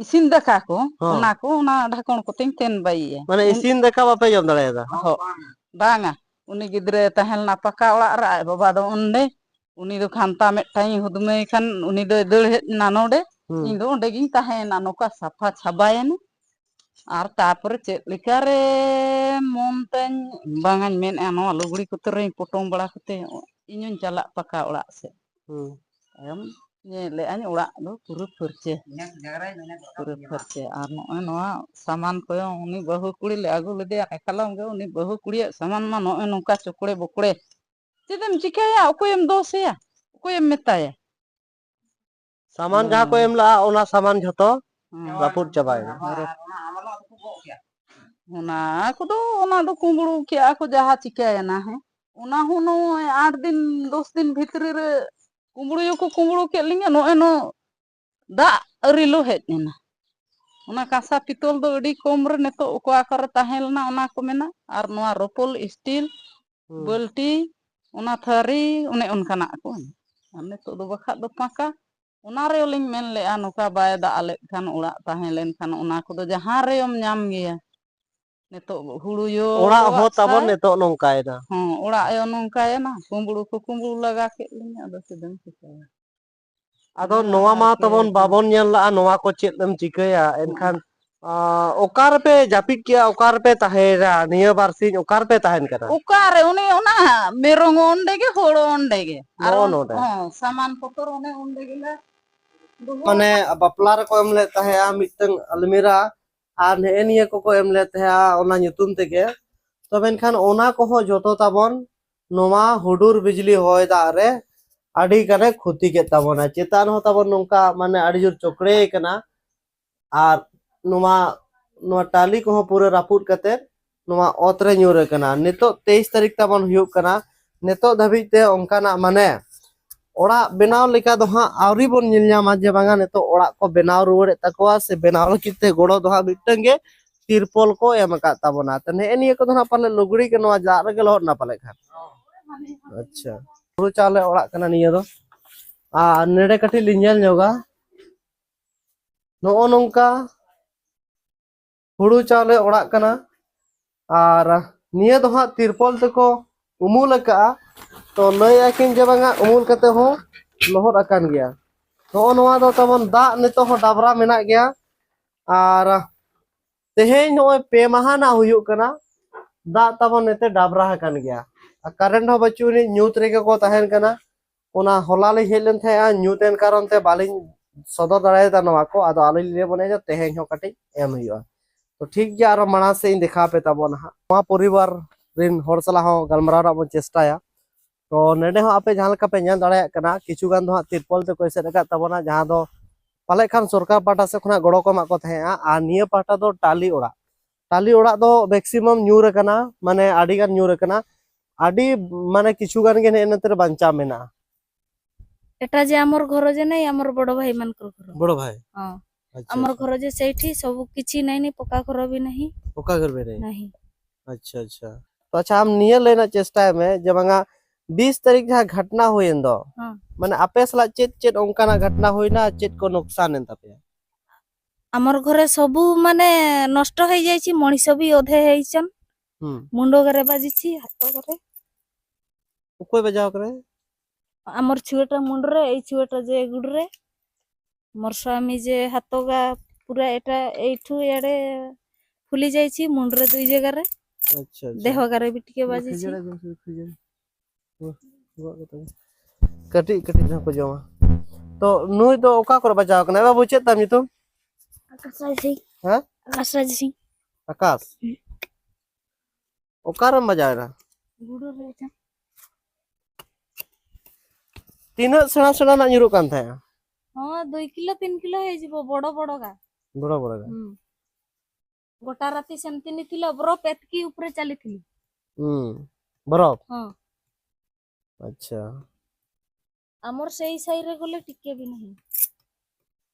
ᱤᱥᱤᱱ ᱫᱟᱠᱟ ᱠᱚ, ᱦᱚᱸ᱾ ᱚᱱᱟ ᱠᱚ, ᱚᱱᱟ ᱰᱷᱟᱠᱚᱱ ᱠᱚᱛᱮᱧ ᱛᱮᱱ ᱵᱟᱭᱮᱭᱟ᱾ ᱢᱟᱱᱮ ᱩᱱ- ᱤᱥᱤᱱ ᱫᱟᱠᱟ ᱵᱟᱯᱮ ᱡᱚᱢ ᱫᱟᱲᱮᱭᱟᱫᱟ? ᱦᱚᱸ, ᱵᱟᱝᱟ᱾ ᱩᱱᱤ ᱜᱤᱫᱽᱨᱟᱹᱭ ᱛᱟᱦᱮᱸ ᱞᱮᱱᱟ ᱯᱟᱠᱟ ᱚᱲᱟᱜ ᱨᱮ, ᱟᱡ ᱵᱟᱵᱟ ᱫᱚ ᱚᱸᱰᱮ᱾ ᱩᱱᱤ ᱫᱚ ᱠᱷᱟᱱᱛᱟ ᱢᱤᱫᱴᱟᱝ ᱦᱩᱫᱢᱟᱹᱭ ᱠᱷᱟᱱ, ᱩᱱᱤ ᱫᱚᱭ ᱫᱟᱹᱲ ᱦᱮᱡ ᱮᱱᱟ ᱱᱚᱰᱮ᱾ ᱦᱩᱸ᱾ ᱤᱧ ᱫᱚ ᱚᱸᱰᱮ ᱜᱤᱧ ᱛᱟᱦᱮᱸᱭᱮᱱᱟ, ᱱᱚᱝᱠᱟ ᱥᱟᱯᱷᱟ ᱪᱷᱟᱵᱟᱭᱮᱱᱟ᱾ ᱟᱨ ᱛᱟᱨᱯᱚᱨᱮ ᱪᱮᱫ ᱞᱮᱠᱟᱨᱮ ᱢᱚᱱ ᱛᱟᱹᱧ, ᱵᱟᱝᱟᱧ ᱢᱮᱱᱮᱫᱼᱟ, ᱱᱚᱣᱟ ᱞᱩᱜᱽᱲᱤ ᱠᱚ ᱛᱟᱹᱨᱟᱹᱧ ᱯᱚᱴᱚᱢ ᱵᱟᱲᱟ ᱠᱟᱛᱮ ᱤᱧ ᱦᱚᱧ ᱪᱟᱞᱟᱜ ᱯᱟᱠᱟ ᱚᱲᱟᱜ ᱥᱮᱫ᱾ ᱦᱩᱸ᱾ ᱛᱟᱭᱚᱢ ᱧᱮᱞᱮᱫᱼᱟᱹᱧ ᱚᱲᱟᱜ ᱫᱚ ᱯᱩᱨᱟᱹ ᱯᱷᱟᱹᱨᱪᱟᱹ᱾ ᱯᱩᱨᱟᱹ ᱯᱷᱟᱹᱨᱪᱟᱹ᱾ ᱟᱨ ᱱᱚᱜᱼᱚᱭ ᱱᱚᱣᱟ ᱥᱟᱢᱟᱱ ᱠᱚᱭᱚᱝ ᱩᱱᱤ ᱵᱟᱹᱦᱩ ᱠᱩᱲᱤ ᱞᱮ ᱟᱹᱜᱩ ᱞᱮᱫᱮᱭᱟ ᱠᱟᱞᱚᱢ ᱜᱮ, ᱩᱱᱤ ᱵᱟᱹᱦᱩ ᱠᱩᱲᱤᱭᱟᱜ ᱥᱟᱢᱟᱱ ᱢᱟ ᱱᱚᱜᱼᱚᱭ ᱱᱚᱝᱠᱟ ᱪᱚᱠᱲᱮ ᱵᱚᱠᱲᱮ᱾ ᱪᱮᱫ ᱮᱢ ᱪᱤᱠᱟᱹᱭᱟ? ᱚᱠᱚᱭᱮᱢ ᱫᱳᱥᱮᱭᱟ? ᱚᱠᱚᱭᱮᱢ ᱢᱮᱛᱟᱭᱟ? ᱥᱟᱢᱟᱱ ᱡᱟᱦᱟᱸ ᱠᱚ ᱦᱩᱸ᱾ ᱮᱢ ᱞᱟᱜᱼᱟ, ᱚᱱᱟ ᱥᱟᱢᱟᱱ ᱡᱷᱚᱛᱚ ᱦᱩᱸ᱾ ᱨᱟᱹᱯᱩᱫ ᱪᱟᱵᱟᱭᱮᱱᱟ᱾ ᱨᱟᱹᱯ-, ᱚᱱᱟ ᱠᱚᱫᱚ, ᱚᱱᱟ ᱫᱚ ᱠᱩᱢᱵᱽᱲᱩ ᱠᱮᱜᱼᱟ ᱠᱚ, ᱡᱟᱦᱟᱸ ᱪᱤᱠᱟᱹᱭᱮᱱᱟ, ᱦᱮᱸ᱾ ᱚᱱᱟ ᱦᱚᱸ ᱱᱚᱜᱼᱚᱭ ᱟᱴ ᱫᱤᱱ ᱫᱚᱥ ᱫᱤᱱ ᱵᱷᱤᱛᱨᱤ ᱨᱮ ᱠᱩᱢᱵᱽᱲᱩ ᱦᱚᱸᱠᱚ ᱠᱩᱢᱵᱽᱲᱩ ᱠᱮᱫ ᱞᱤᱧᱟ᱾ ᱱᱚᱜᱼᱚᱭ ᱱᱚ ᱫᱟᱜ ᱟᱹᱨᱤ ᱞᱚ ᱦᱮᱡ ᱮᱱᱟ᱾ ᱚᱱᱟ ᱠᱟᱸᱥᱟ ᱯᱤᱛᱚᱞ ᱫᱚ ᱟᱹᱰᱤ ᱠᱚᱢ ᱨᱮ ᱱᱤᱛᱚᱜ ᱚᱠᱟ ᱠᱚᱨᱮ ᱛᱟᱦᱮᱸ ᱞᱮᱱᱟ ᱚᱱᱟ ᱠᱚ ᱢᱮᱱᱟᱜ, ᱟᱨ ᱱᱚᱣᱟ ᱨᱚᱯᱚᱞ ᱥᱴᱤᱞ ᱦᱩᱸ᱾ ᱵᱟᱹᱞᱴᱤ, ᱚᱱᱟ ᱛᱷᱟᱹᱨᱤ, ᱚᱱᱮ ᱚᱱᱠᱟᱱᱟᱜ ᱠᱚ᱾ ᱟᱨ ᱱᱤᱛᱚᱜ ᱫᱚ ᱵᱟᱠᱷᱟᱡ ᱫᱚ ᱯᱟᱠᱟ᱾ ᱚᱱᱟ ᱨᱮ ᱞᱤᱧ ᱢᱮᱱ ᱞᱮᱜᱼᱟ, ᱱᱚᱝᱠᱟ ᱵᱟᱭ ᱫᱟᱜ ᱞᱮᱫ ᱠᱷᱟᱱ, ᱚᱲᱟᱜ ᱛᱟᱦᱮᱸ ᱞᱮᱱ ᱠᱷᱟᱱ, ᱚᱱᱟ ᱠᱚᱫᱚ ᱡᱟᱦᱟᱸ ᱨᱮᱭᱮᱢ ᱧᱟᱢ ᱜᱮᱭᱟ᱾ ᱱᱤᱛᱚᱜ ᱦᱩᱲᱩ ᱭᱚ ᱚᱲᱟᱜ ᱦᱚᱸ ᱛᱟᱵᱚᱱ ᱥᱟᱭ, ᱱᱤᱛᱚᱜ ᱱᱚᱝᱠᱟᱭᱮᱱᱟ᱾ ᱦᱚᱸ, ᱚᱲᱟᱜ ᱭᱚ ᱱᱚᱝᱠᱟᱭᱮᱱᱟ, ᱠᱩᱢᱵᱽᱲᱩ ᱠᱚ ᱠᱩᱢᱵᱽᱲᱩ ᱞᱟᱜᱟ ᱠᱮᱫ ᱞᱤᱧᱟ, ᱟᱫᱚ ᱪᱮᱫ ᱮᱢ ᱪᱤᱠᱟᱹᱭᱟ? ᱟᱫᱚ ᱚᱱᱮ ᱱᱚᱣᱟ ᱚᱱᱟ ᱢᱟ ᱨᱮᱜᱮ ᱛᱟᱵᱚᱱ ᱟᱹᱰᱤ ᱵᱟᱵᱚᱱ ᱧᱮᱞ ᱞᱟᱜᱼᱟ, ᱱᱚᱣᱟ ᱠᱚ ᱪᱮᱫ ᱮᱢ ᱪᱤᱠᱟᱹᱭᱟ? ᱦᱚᱸ᱾ ᱮᱱᱠᱷᱟᱱ, ᱟ, ᱚᱠᱟ ᱨᱮᱯᱮ ᱡᱟᱹᱯᱤᱫ ᱠᱮᱜᱼᱟ? ᱚᱠᱟ ᱨᱮᱯᱮ ᱛᱟᱦᱮᱸᱭᱮᱱᱟ? ᱱᱤᱭᱟᱹ ᱵᱟᱨ ᱥᱤᱧ ᱚᱠᱟ ᱨᱮᱯᱮ ᱛᱟᱦᱮᱱ ᱠᱟᱱᱟ? ᱚᱠᱟᱨᱮ? ᱚᱱᱮ ᱚᱱᱟ ᱢᱮᱨᱚᱢ ᱚᱸᱰᱮ ᱜᱮ, ᱦᱚᱲ ᱚᱸᱰᱮ ᱜᱮ, ᱟᱨ ᱱᱚᱜᱼᱚ ᱚᱱ-, ᱱᱚᱰᱮ᱾ ᱦᱚᱸ, ᱥᱟᱢᱟᱱ ᱯᱚᱛᱚᱨ ᱚᱱᱮ ᱚᱸᱰᱮ ᱜᱮᱞᱮ ᱫᱚᱦᱚ ᱢᱟᱱᱮ ᱟᱠᱟᱫ᱾ ᱵᱟᱯᱞᱟ ᱨᱮᱠᱚ ᱮᱢ ᱞᱮᱫ ᱛᱟᱦᱮᱸᱜᱼᱟ ᱢᱤᱫᱴᱟᱝ ᱟᱞᱢᱤᱨᱟ, ᱟᱨ ᱱᱮᱜᱼᱮ ᱱᱤᱭᱟᱹ ᱠᱚᱠᱚ ᱮᱢ ᱞᱮᱫ ᱛᱟᱦᱮᱸᱜᱼᱟ ᱚᱱᱟ ᱧᱩᱛᱩᱢ ᱛᱮᱜᱮ᱾ ᱛᱚ ᱢᱮᱱᱠᱷᱟᱱ ᱚᱱᱟ ᱠᱚᱦᱚᱸ ᱡᱚᱛᱚ ᱛᱟᱵᱚᱱ ᱱᱚᱣᱟ ᱦᱩᱰᱩᱨ ᱵᱤᱡᱽᱞᱤ ᱦᱚᱭ ᱫᱟᱜ ᱨᱮ ᱟᱹᱰᱤ ᱜᱟᱱᱮ ᱠᱷᱚᱛᱤ ᱠᱮᱫ ᱛᱟᱵᱚᱱᱟ᱾ ᱪᱮᱛᱟᱱ ᱦᱚᱸ ᱛᱟᱵᱚᱱ ᱱᱚᱝᱠᱟ ᱢᱟᱱᱮ ᱟᱹᱰᱤ ᱡᱳᱨ ᱪᱚᱠᱲᱮ ᱠᱟᱱᱟ, ᱟᱨ ᱱᱚᱣᱟ, ᱱᱚᱣᱟ ᱴᱟᱹᱞᱤ ᱠᱚᱦᱚᱸ ᱯᱩᱨᱟᱹ ᱨᱟᱹᱯᱩᱫ ᱠᱟᱛᱮ ᱱᱚᱣᱟ ᱚᱛ ᱨᱮ ᱧᱩᱨ ᱟᱠᱟᱱᱟ᱾ ᱱᱤᱛᱚᱜ ᱛᱮᱭᱤᱥ ᱛᱟᱹᱨᱤᱠᱷ ᱛᱟᱵᱚᱱ ᱦᱩᱭᱩᱜ ᱠᱟᱱᱟ, ᱱᱤᱛᱚᱜ ᱫᱷᱟᱹᱵᱤᱡ ᱛᱮ ᱚᱱᱠᱟᱱᱟᱜ ᱢᱟᱱᱮ ᱚᱲᱟᱜ ᱵᱮᱱᱟᱣ ᱞᱮᱠᱟ ᱫᱚ ᱦᱟᱸᱜ ᱟᱹᱣᱨᱤ ᱵᱚᱱ ᱧᱮᱞ ᱧᱟᱢᱟ ᱡᱮ ᱵᱟᱝᱟ ᱱᱤᱛᱚᱜ ᱚᱲᱟᱜ ᱠᱚ ᱵᱮᱱᱟᱣ ᱨᱩᱣᱟᱹᱲᱮᱫ ᱛᱟᱠᱚᱣᱟ ᱥᱮ ᱵᱮᱱᱟᱣ ᱞᱟᱹᱜᱤᱫ ᱛᱮ ᱜᱚᱲᱚ ᱫᱚ ᱦᱟᱸᱜ ᱢᱤᱫᱴᱟᱝ ᱜᱮ ᱛᱤᱨᱯᱚᱞ ᱠᱚ ᱮᱢ ᱟᱠᱟᱫ ᱛᱟᱵᱚᱱᱟ᱾ ᱛᱚ ᱱᱮᱜᱼᱮ ᱱᱤᱭᱟᱹ ᱠᱚᱫᱚ ᱦᱟᱸᱜ ᱯᱟᱞᱮ ᱞᱩᱜᱽᱲᱤ ᱜᱮ ᱱᱚᱣᱟ ᱫᱟᱜ ᱨᱮᱜᱮ ᱞᱚᱦᱚᱫ ᱮᱱᱟ ᱯᱟᱞᱮ ᱠᱷᱟᱱ᱾ ᱟᱪᱪᱷᱟ, ᱦᱩᱲᱩ ᱪᱟᱣᱞᱮ ᱚᱲᱟᱜ ᱠᱟᱱᱟ ᱱᱤᱭᱟᱹ ᱫᱚ᱾ ᱟᱨ ᱱᱚᱰᱮ ᱠᱟᱹᱴᱤᱡ ᱞᱤᱧ ᱧᱮᱞ ᱧᱚᱜᱟ, ᱱᱚᱜᱼᱚ ᱱᱚᱝᱠᱟ ᱦᱩᱲᱩ ᱪᱟᱣᱞᱮ ᱚᱲᱟᱜ ᱠᱟᱱᱟ᱾ ᱟᱨ ᱱᱤᱭᱟᱹ ᱫᱚ ᱦᱟᱸᱜ ᱛᱤᱨᱯᱚᱞ ᱛᱮᱠᱚ ᱩᱢᱩᱞ ᱟᱠᱟᱜᱼᱟ᱾ ᱛᱚ ᱞᱟᱹᱭ ᱟᱹᱠᱤᱱ ᱡᱮ ᱵᱟᱝᱟ ᱩᱢᱩᱞ ᱠᱟᱛᱮ ᱦᱚᱸ ᱞᱚᱦᱚᱫ ᱟᱠᱟᱱ ᱜᱮᱭᱟ᱾ ᱱᱚᱜᱼᱚ ᱱᱚᱣᱟ ᱫᱚ ᱛᱟᱵᱚᱱ ᱫᱟᱜ ᱱᱤᱛᱚᱜ ᱦᱚᱸ ᱰᱟᱵᱽᱨᱟ ᱢᱮᱱᱟᱜ ᱜᱮᱭᱟ᱾ ᱟᱨ ᱛᱮᱦᱮᱧ ᱱᱚᱜᱼᱚᱭ ᱯᱮ ᱢᱟᱦᱟ ᱱᱟᱜ ᱦᱩᱭᱩᱜ ᱠᱟᱱᱟ, ᱫᱟᱜ ᱛᱟᱵᱚᱱ ᱱᱤᱛᱮ ᱰᱟᱵᱽᱨᱟ ᱟᱠᱟᱱ ᱜᱮᱭᱟ᱾ ᱟᱨ ᱠᱟᱨᱮᱱᱴ ᱦᱚᱸ ᱵᱟᱹᱪᱩᱜ ᱟᱹᱱᱤᱡ, ᱧᱩᱛ ᱨᱮᱜᱮ ᱠᱚ ᱛᱟᱦᱮᱱ ᱠᱟᱱᱟ᱾ ᱚᱱᱟ ᱦᱚᱞᱟ ᱞᱤᱧ ᱦᱮᱡ ᱞᱮᱱ ᱛᱟᱦᱮᱸᱜᱼᱟ, ᱧᱩᱛ ᱮᱱ ᱠᱟᱨᱚᱱ ᱛᱮ ᱵᱟᱹᱞᱤᱧ ᱥᱚᱫᱚᱨ ᱫᱟᱲᱮᱭᱟᱫᱟ ᱱᱚᱣᱟ ᱠᱚ᱾ ᱟᱫᱚ ᱟᱹᱞᱤᱧ ᱞᱤᱧ ᱢᱚᱱᱮᱭᱟ ᱡᱮ ᱛᱮᱦᱮᱧ ᱦᱚᱸ ᱠᱟᱹᱴᱤᱡ ᱮᱢ ᱦᱩᱭᱩᱜᱼᱟ᱾ ᱛᱚ ᱴᱷᱤᱠ ᱜᱮᱭᱟ, ᱟᱨᱚ ᱢᱟᱲᱟᱝ ᱥᱮᱫ ᱤᱧ ᱫᱮᱠᱷᱟᱣ ᱟᱯᱮ ᱛᱟᱵᱚᱱᱟ ᱦᱟᱸᱜ᱾ ᱱᱚᱣᱟ ᱯᱚᱨᱤᱵᱟᱨ ᱨᱮᱱ ᱦᱚᱲ ᱥᱟᱞᱟᱜ ᱦᱚᱸ ᱜᱟᱞᱢᱟᱨᱟᱣ ᱨᱮᱱᱟᱜ ᱵᱚᱱ ᱪᱮᱥᱴᱟᱭᱟ᱾ ᱛᱚ ᱱᱚᱰᱮ ᱦᱚᱸ ᱟᱯᱮ ᱡᱟᱦᱟᱸ ᱞᱮᱠᱟ ᱯᱮ ᱧᱮᱞ ᱫᱟᱲᱮᱭᱟᱜ ᱠᱟᱱᱟ, ᱠᱤᱪᱷᱩ ᱜᱟᱱ ᱫᱚ ᱦᱟᱸᱜ ᱛᱤᱨᱯᱚᱞ ᱛᱮᱠᱚ ᱮᱥᱮᱫ ᱟᱠᱟᱫ ᱛᱟᱵᱚᱱᱟ, ᱡᱟᱦᱟᱸ ᱫᱚ ᱯᱟᱞᱮᱫ ᱠᱷᱟᱱ ᱥᱚᱨᱠᱟᱨ ᱯᱟᱦᱴᱟ ᱥᱮᱫ ᱠᱷᱚᱱᱟᱜ ᱜᱚᱲᱚ ᱠᱚ ᱮᱢᱟᱜ ᱠᱚ ᱛᱟᱦᱮᱸᱜᱼᱟ᱾ ᱟᱨ ᱱᱤᱭᱟᱹ ᱯᱟᱦᱴᱟ ᱫᱚ ᱴᱟᱹᱞᱤ ᱚᱲᱟᱜ, ᱴᱟᱹᱞᱤ ᱚᱲᱟᱜ ᱫᱚ ᱢᱮᱠᱥᱤᱢᱟᱢ ᱧᱩᱨ ᱟᱠᱟᱱᱟ, ᱢᱟᱱᱮ ᱟᱹᱰᱤ ᱜᱟᱱ ᱧᱩᱨ ᱟᱠᱟᱱᱟ᱾ ᱟᱹᱰᱤ, ᱢᱟᱱᱮ, ᱠᱤᱪᱷᱩ ᱜᱟᱱ ᱜᱮ ᱱᱮᱜᱼᱮ ᱱᱮᱛᱟᱨ ᱵᱟᱧᱪᱟᱣ ᱢᱮᱱᱟᱜᱼᱟ᱾ ଏଟା ଯେ ଆମର ଘର ଯେ ନାଇଁ, ଆମର ବଡ଼ ଭାଇମାନଙ୍କର ଘର। ବଡ଼ ଭାଇ? ହଁ। ଆଚ୍ଛା, ଆମର ଆଚ୍ଛା। ଘର ଯେ ସେଇଠି, ସବୁ କିଛି ନାଇଁ, ନାଇଁ, ପକ୍କା ଘର ବି ନାହିଁ। ପକ୍କା ଘର ବି ନାହିଁ? ନାହିଁ। ᱟᱪᱪᱷᱟ, ᱟᱪᱪᱷᱟ᱾ ᱛᱚ, ᱟᱪᱪᱷᱟ, ᱟᱢ ᱱᱤᱭᱟᱹ ᱞᱟᱹᱭ ᱨᱮᱱᱟᱜ ᱪᱮᱥᱴᱟᱭ ᱢᱮ ᱡᱮ ᱵᱟᱝᱟ, ᱵᱤᱥ ᱛᱟᱹᱨᱤᱠᱷ ᱡᱟᱦᱟᱸ ᱜᱷᱚᱴᱱᱟ ᱦᱩᱭᱮᱱ ᱫᱚ, ᱦᱮᱸ᱾ ᱢᱟᱱᱮ, ᱟᱯᱮ ᱥᱟᱞᱟᱜ ᱪᱮᱫ ᱪᱮᱫ ᱚᱱᱠᱟᱱᱟᱜ ᱜᱷᱚᱴᱱᱟ ᱦᱩᱭᱱᱟ, ᱪᱮᱫ ᱠᱚ ᱱᱚᱠᱥᱟᱱ ᱮᱱ ᱛᱟᱯᱮᱭᱟ? ଆମର ଘରେ ସବୁ, ମାନେ, ନଷ୍ଟ ହେଇଯାଇଛି, ମଣିଷ ବି ଅଧେ ହେଇଛନ୍। ହୁଁ। ମୁଣ୍ଡ ଘରେ ବାଜିଛି, ହାତ ଘରେ। ᱚᱠᱚᱭ ᱵᱟᱡᱟᱣ ᱠᱟᱱᱟᱭ? ଆମର ଛୁଆଟା ମୁଣ୍ଡରେ, ଏଇ ଛୁଆଟା ଯେ ଗୋଡ଼ରେ। ମୋର ସ୍ୱାମୀ ଯେ ହାତଗା ପୁରା ଏଟା ଏଇଠୁ ଇଆଡ଼େ ଫୁଲି ଯାଇଛି, ମୁଣ୍ଡରେ ଦୁଇ ଜାଗାରେ। ᱟᱪᱪᱷᱟ, ᱟᱪᱪᱷᱟ᱾ ଦେହ ଗାରେ ବି ଟିକେ ବାଜିଛି। ᱠᱷᱟᱹᱡᱟᱹᱲᱤ ᱟᱹᱜᱩ ᱢᱮᱥᱮ, ᱠᱷᱟᱹᱡᱟᱹᱲᱤ। ᱜᱚᱜ, ᱜᱚᱜ ᱠᱟᱛᱮ᱾ ᱠᱟᱹᱴᱤᱡ ᱠᱟᱹᱴᱤᱡ ᱡᱟᱦᱟᱸ ᱠᱚ ᱡᱚᱢᱟ᱾ ᱛᱚ, ᱱᱩᱭ ᱫᱚ ᱚᱠᱟ ᱠᱚᱨᱮ ᱵᱟᱡᱟᱣ ᱠᱟᱱᱟᱭ? ᱵᱟᱹᱵᱩ, ᱪᱮᱫ ᱛᱟᱢ ᱧᱩᱛᱩᱢ? ᱟᱠᱟᱥ ᱨᱟᱡᱽ ᱥᱤᱝ᱾ ᱦᱮᱸ? ᱟᱠᱟᱥ ᱨᱟᱡᱽ ᱥᱤᱝ᱾ ᱟᱠᱟᱥ? ᱦᱩᱸ᱾ ᱚᱠᱟᱨᱮᱢ ᱵᱟᱡᱟᱣ ᱮᱱᱟ? ᱜᱩᱰᱩ ᱨᱮ ᱪᱚ᱾ ᱛᱤᱱᱟᱹᱜ ᱥᱮᱬᱟ ᱥᱮᱬᱟ ᱱᱟᱜ ᱧᱩᱨᱩᱜ ᱠᱟᱱ ᱛᱟᱦᱮᱸᱜᱼᱟ? ᱦᱚᱸ, ᱫᱩᱭ ᱠᱤᱞᱳ, ᱛᱤᱱ ᱠᱤᱞᱳ ᱦᱩᱭ ᱡᱤᱵᱚ, ᱵᱚᱲᱚ ᱵᱚᱲᱚ ᱜᱟ᱾ ᱵᱚᱲᱚ ᱵᱚᱲᱚ ᱜᱟ᱾ ᱦᱩᱸ᱾ ᱜᱚᱴᱟ ᱨᱟᱛᱤ ᱥᱮᱢᱛᱤ ᱱᱤᱛᱤᱞ ᱵᱨᱚᱯ ᱮᱛᱠᱤ ᱩᱯᱨᱮ ᱪᱟᱞᱤᱛᱤᱞ। ᱦᱩᱸ, ᱵᱨᱚᱯ? ᱦᱚᱸ। ᱟᱪᱪᱷᱟ। ଆମର ସେଇ ସାଇରେ ଗଲେ ଟିକେ ବି ନାହିଁ।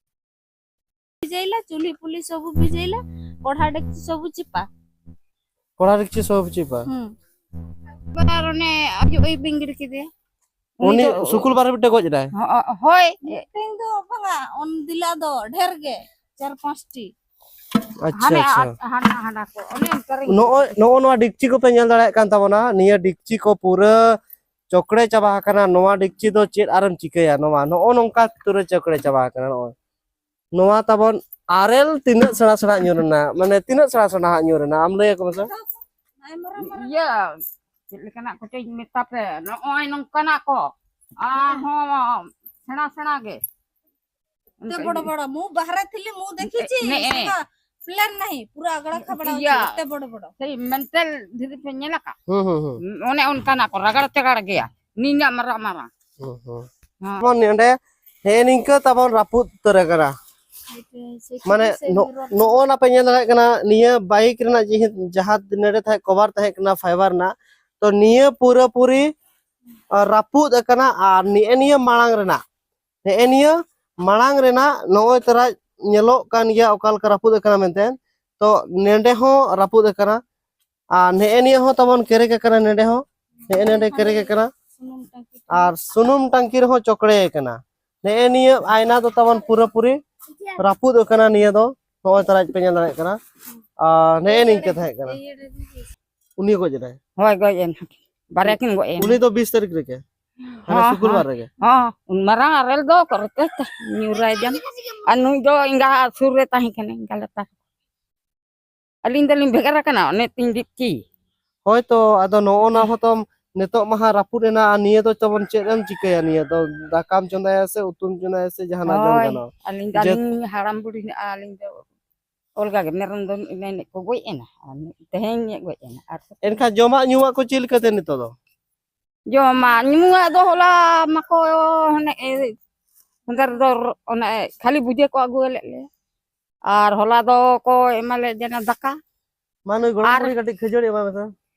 ଭିଜେଇଲା, ଚୁଲି ପୁଲି ସବୁ ଭିଜେଇଲା, କଢ଼ା ଡେକ୍ଚି ସବୁ ଚିପା। ᱠᱚᱲᱟ ᱨᱤᱠᱪᱤ ᱥᱚᱵ ᱪᱤᱯᱟ? ᱦᱩᱸ। ᱟᱨ ᱚᱱᱮ ᱟᱡ ᱟᱭᱳᱭ ᱵᱮᱸᱜᱮᱫ ᱠᱮᱫᱮᱭᱟ᱾ ᱩᱱᱤ ᱩᱱᱤ ᱫᱚ ᱥᱩᱠᱩᱞ ᱵᱟᱨ ᱢᱤᱫᱴᱮᱡ ᱜᱚᱡ ᱮᱱᱟᱭ? ᱦᱚ-, ᱦᱳᱭ᱾ ᱢᱤᱫᱴᱮᱱ ᱫᱚ ᱵᱟᱝᱟ, ᱩᱱ ᱫᱤᱞᱟ ᱫᱚ ᱰᱷᱮᱨ ᱜᱮ, ᱪᱟᱨ ᱯᱟᱸᱪᱴᱤ᱾ ᱟᱪᱪᱷᱟ, ᱦᱟᱱᱮ ᱟᱪᱪᱷᱟ᱾ ᱟ-, ᱦᱟᱱᱟ, ᱦᱟᱱᱟ ᱠᱚ, ᱚᱱᱮ ᱚᱱᱠᱟ ᱨᱮ ᱱᱚᱜᱼᱚᱭ, ᱱᱚᱜᱼᱚ ᱱᱚᱣᱟ ᱰᱮᱠᱪᱤ ᱠᱚᱯᱮ ᱧᱮᱞ ᱫᱟᱲᱮᱭᱟᱜ ᱠᱟᱱ ᱛᱟᱵᱚᱱᱟ, ᱱᱤᱭᱟᱹ ᱰᱮᱠᱪᱤ ᱠᱚ ᱯᱩᱨᱟᱹ ᱪᱚᱠᱲᱮ ᱪᱟᱵᱟ ᱟᱠᱟᱱᱟ᱾ ᱱᱚᱣᱟ ᱰᱮᱠᱪᱤ ᱫᱚ ᱪᱮᱫ ᱟᱨᱮᱢ ᱪᱤᱠᱟᱹᱭᱟ? ᱱᱚᱣᱟ, ᱱᱚᱜᱼᱚ ᱱᱚᱝᱠᱟ ᱩᱛᱟᱹᱨᱮ ᱪᱚᱠᱲᱮ ᱪᱟᱵᱟ ᱟᱠᱟᱱᱟ᱾ ᱱᱚᱜᱼᱚᱭ ᱱᱚᱣᱟ ᱛᱟᱵᱚᱱ ᱟᱨᱮᱞ ᱛᱤᱱᱟᱹᱜ ᱥᱮᱬᱟ ᱥᱮᱬᱟ ᱧᱩᱨ ᱮᱱᱟ, ᱢᱟᱱᱮ ᱛᱤᱱᱟᱹᱜ ᱥᱮᱬᱟ ᱥᱮᱬᱟ ᱦᱟᱸᱜ ᱧᱩᱨ ᱮᱱᱟ, ᱟᱢ ᱞᱟᱹᱭ ᱟᱠᱚ ᱢᱮᱥᱮ᱾ ᱤᱭᱟᱹ, ᱪᱮᱫ ᱞᱮᱠᱟᱱᱟᱜ ᱠᱚᱪᱚᱧ ᱢᱮᱛᱟ ᱯᱮ, ᱱᱚᱜᱼᱚᱭ ᱱᱚᱝᱠᱟᱱᱟᱜ ᱠᱚ, ᱟᱨᱦᱚᱸ ᱥᱮᱬᱟ ᱥᱮᱬᱟ ᱜᱮ᱾ ଏତେ ବଡ଼ ବଡ଼। ମୁଁ ବାହାରେ ଥିଲି, ମୁଁ ଦେଖିଛି। ନେ, ଏ। ସେଟା ପ୍ଲେନ୍ ନାହିଁ, ପୁରା ଆଗଡ଼ା ଖାବଡ଼ା ଅଛି, ᱤᱭᱟ। ଏତେ ବଡ଼ ବଡ଼। ସେଇ ମେଣ୍ଟାଲ ᱫᱷᱤᱨᱤ ᱯᱮ ᱧᱮᱞ ᱟᱠᱟᱫ? ᱦᱩᱸ, ᱦᱩᱸ, ᱦᱩᱸ᱾ ᱚᱱᱮ ᱚᱱᱠᱟᱱᱟᱜ ᱠᱚ ᱨᱟᱜᱟᱲ ᱪᱟᱜᱟᱲ ᱜᱮᱭᱟ, ᱱᱤᱱᱟᱹᱜ ᱢᱟᱨᱟᱝ ᱢᱟᱨᱟᱝ᱾ ᱦᱩᱸ, ᱦᱩᱸ᱾ ᱦᱮᱸ᱾ ᱡᱮᱢᱚᱱ ᱱᱚᱰᱮ ᱦᱮᱸ, ᱱᱤᱝᱠᱟᱹ ᱛᱟᱵᱚᱱ ᱨᱟᱹᱯᱩᱫ ᱩᱛᱟᱹᱨ ᱟᱠᱟᱱᱟ᱾ ᱢᱟᱱᱮ, ᱱᱚ-, ᱱᱚᱜᱼᱚ ᱱᱟ ᱯᱮ ᱧᱮᱞ ᱫᱟᱲᱮᱭᱟᱜ ᱠᱟᱱᱟ, ᱱᱤᱭᱟᱹ ᱵᱟᱭᱤᱠ ᱨᱮᱱᱟᱜ ᱡᱮ, ᱡᱟᱦᱟᱸ ᱱᱚᱰᱮ ᱛᱟᱦᱮᱸ ᱠᱚᱵᱷᱟᱨ ᱛᱟᱦᱮᱸ ᱠᱟᱱᱟ ᱯᱷᱟᱭᱵᱟᱨ ᱨᱮᱱᱟᱜ, ᱛᱚ ᱱᱤᱭᱟᱹ ᱯᱩᱨᱟᱹᱯᱩᱨᱤ ᱨᱟᱹᱯᱩᱫ ᱟᱠᱟᱱᱟ᱾ ᱟᱨ ᱱᱮᱜᱼᱮ ᱱᱤᱭᱟᱹ ᱢᱟᱲᱟᱝ ᱨᱮᱱᱟᱜ, ᱱᱮᱜᱼᱮ ᱱᱤᱭᱟᱹ ᱢᱟᱲᱟᱝ ᱨᱮᱱᱟᱜ ᱱᱚᱜᱼᱚᱭ ᱛᱚᱨᱟ ᱧᱮᱞᱚᱜ ᱠᱟᱱ ᱜᱮᱭᱟ ᱚᱠᱟ ᱞᱮᱠᱟ ᱨᱟᱹᱯᱩᱫ ᱟᱠᱟᱱᱟ ᱢᱮᱱᱛᱮ᱾ ᱛᱚ ᱱᱮᱸᱰᱮ ᱦᱚᱸ ᱨᱟᱹᱯᱩᱫ ᱟᱠᱟᱱᱟ᱾ ᱟᱨ ᱱᱮᱜᱼᱮ ᱱᱤᱭᱟᱹ ᱦᱚᱸ ᱛᱟᱵᱚᱱ ᱠᱮᱨᱮᱠ ᱟᱠᱟᱱᱟ, ᱱᱮᱸᱰᱮ ᱦᱚᱸ ᱱᱮᱜᱼᱮ ᱱᱮᱸᱰᱮ ᱠᱮᱨᱮᱠ ᱟᱠᱟᱱᱟ᱾ ᱟᱨ ᱥᱩᱱᱩᱢ ᱴᱟᱝᱠᱤ ᱨᱮᱦᱚᱸ ᱪᱚᱠᱲᱮ ᱟᱠᱟᱱᱟ᱾ ᱱᱮᱜᱼᱮ ᱱᱤᱭᱟᱹ ᱟᱭᱱᱟ ᱫᱚ ᱛᱟᱵᱚᱱ ᱯᱩᱨᱟᱹᱯᱩᱨᱤ ᱨᱟᱹᱯᱩᱫ ᱟᱠᱟᱱᱟ᱾ ᱱᱤᱭᱟᱹ ᱫᱚ ᱱᱚᱜᱼᱚᱭ ᱛᱟᱨᱟ ᱯᱮ ᱧᱮᱞ ᱫᱟᱲᱮᱭᱟᱜ ᱠᱟᱱᱟ᱾ ᱟᱨ ᱱᱮᱜᱼᱮ ᱱᱤᱝᱠᱟᱹ ᱛᱟᱦᱮᱸ ᱠᱟᱱᱟ᱾ ᱩᱱᱤ ᱜᱚᱡ ᱮᱱᱟᱭ᱾ ᱦᱳᱭ, ᱜᱚᱡ ᱮᱱ᱾ ᱵᱟᱨᱭᱟ ᱠᱤᱱ ᱜᱚᱡ ᱮᱱ᱾ ᱩᱱᱤ ᱫᱚ ᱵᱤᱥ ᱛᱟᱹᱨᱤᱠᱷ ᱨᱮᱜᱮ, ᱦᱟᱱᱮ ᱦᱚᱸ, ᱥᱩᱠᱨᱵᱟᱨ ᱦᱚᱸ᱾ ᱨᱮᱜᱮ᱾ ᱦᱚᱸ, ᱩᱱ ᱢᱟᱨᱟᱝ ᱟᱨᱮᱞ ᱫᱚ ᱚᱠᱟᱨᱮ ᱛᱮ ᱧᱩᱨᱟᱭ ᱡᱟᱢ? ᱟᱨ ᱱᱩᱭ ᱫᱚ ᱮᱸᱜᱟ ᱥᱩᱨ ᱨᱮ ᱛᱟᱦᱮᱸ ᱠᱟᱱᱟᱭ, ᱮᱸᱜᱟ ᱞᱟᱛᱟᱨ᱾ ᱟᱹᱞᱤᱧ ᱫᱚᱞᱤᱧ ᱵᱷᱮᱜᱟᱨ ᱟᱠᱟᱱᱟ, ᱚᱱᱮ ᱛᱤᱧ ᱰᱤᱯᱪᱤ᱾ ᱦᱳᱭ ᱛᱚ, ᱟᱫᱚ ᱱᱚᱜᱼᱚ ᱱᱟ ᱦᱚᱸᱛᱚᱢ ᱱᱤᱛᱚᱜ ᱢᱟ ᱦᱟᱸᱜ ᱨᱟᱹᱯᱩᱫ ᱮᱱᱟ, ᱟᱨ ᱱᱤᱭᱟᱹ ᱫᱚ ᱛᱟᱵᱚᱱ ᱪᱮᱫ ᱮᱢ ᱪᱤᱠᱟᱹᱭᱟ? ᱱᱤᱭᱟᱹ ᱫᱚ ᱫᱟᱠᱟᱢ ᱪᱚᱸᱫᱟᱭᱟ ᱥᱮ ᱩᱛᱩᱢ ᱪᱚᱸᱫᱟᱭᱟ ᱥᱮ ᱡᱟᱦᱟᱱᱟᱜ ᱡᱚᱢ ᱦᱳᱭ, ᱜᱟᱱᱚᱜᱼᱟ? ᱟᱹᱞᱤᱧ ᱫᱚ ᱡᱮ ᱟᱹᱞᱤᱧ ᱦᱟᱲᱟᱢ ᱵᱩᱲᱦᱤ ᱱᱚᱜᱼᱟ, ᱟᱹᱞᱤᱧ ᱫᱚ ᱚᱞᱜᱟ ᱜᱮ ᱢᱮᱨᱚᱢ ᱫᱚ ᱮᱱᱮᱡ ᱮᱱᱮᱡ ᱠᱚ ᱜᱚᱡ ᱮᱱᱟ, ᱟᱨ ᱛᱮᱦᱮᱧ ᱜᱚᱡ ᱮᱱᱟ᱾ ᱟᱨ ᱮᱱᱠᱷᱟᱱ ᱡᱚᱢᱟᱜ ᱧᱩᱣᱟᱜ ᱠᱚ ᱪᱮᱫ ᱞᱮᱠᱟᱛᱮ ᱱᱤᱛᱚᱜ ᱫᱚ? ᱡᱚᱢᱟᱜ ᱧᱩᱣᱟᱜ ᱫᱚ ᱦᱚᱞᱟ ᱢᱟᱠᱚ ᱦᱟᱱᱮ ᱮ, ᱦᱟᱸᱫᱟᱨ ᱫᱚ ᱚᱱᱮ ᱠᱷᱟᱹᱞᱤ ᱵᱷᱩᱡᱟᱹ ᱠᱚ ᱟᱹᱜᱩ ᱟᱞᱮᱫ ᱞᱮ, ᱟᱨ ᱦᱚᱞᱟ ᱫᱚ ᱠᱚ ᱮᱢᱟ ᱞᱮ ᱡᱮᱱᱟ ᱫᱟᱠᱟ᱾ ᱢᱟ ᱱᱩᱭ ᱜᱚᱲᱚᱢ ᱟᱨ ᱵᱩᱲᱦᱤ ᱠᱟᱹᱴᱤᱡ ᱠᱷᱟᱹᱡᱟᱹᱲᱤ ᱮᱢᱟᱭ ᱢᱮᱥᱮ᱾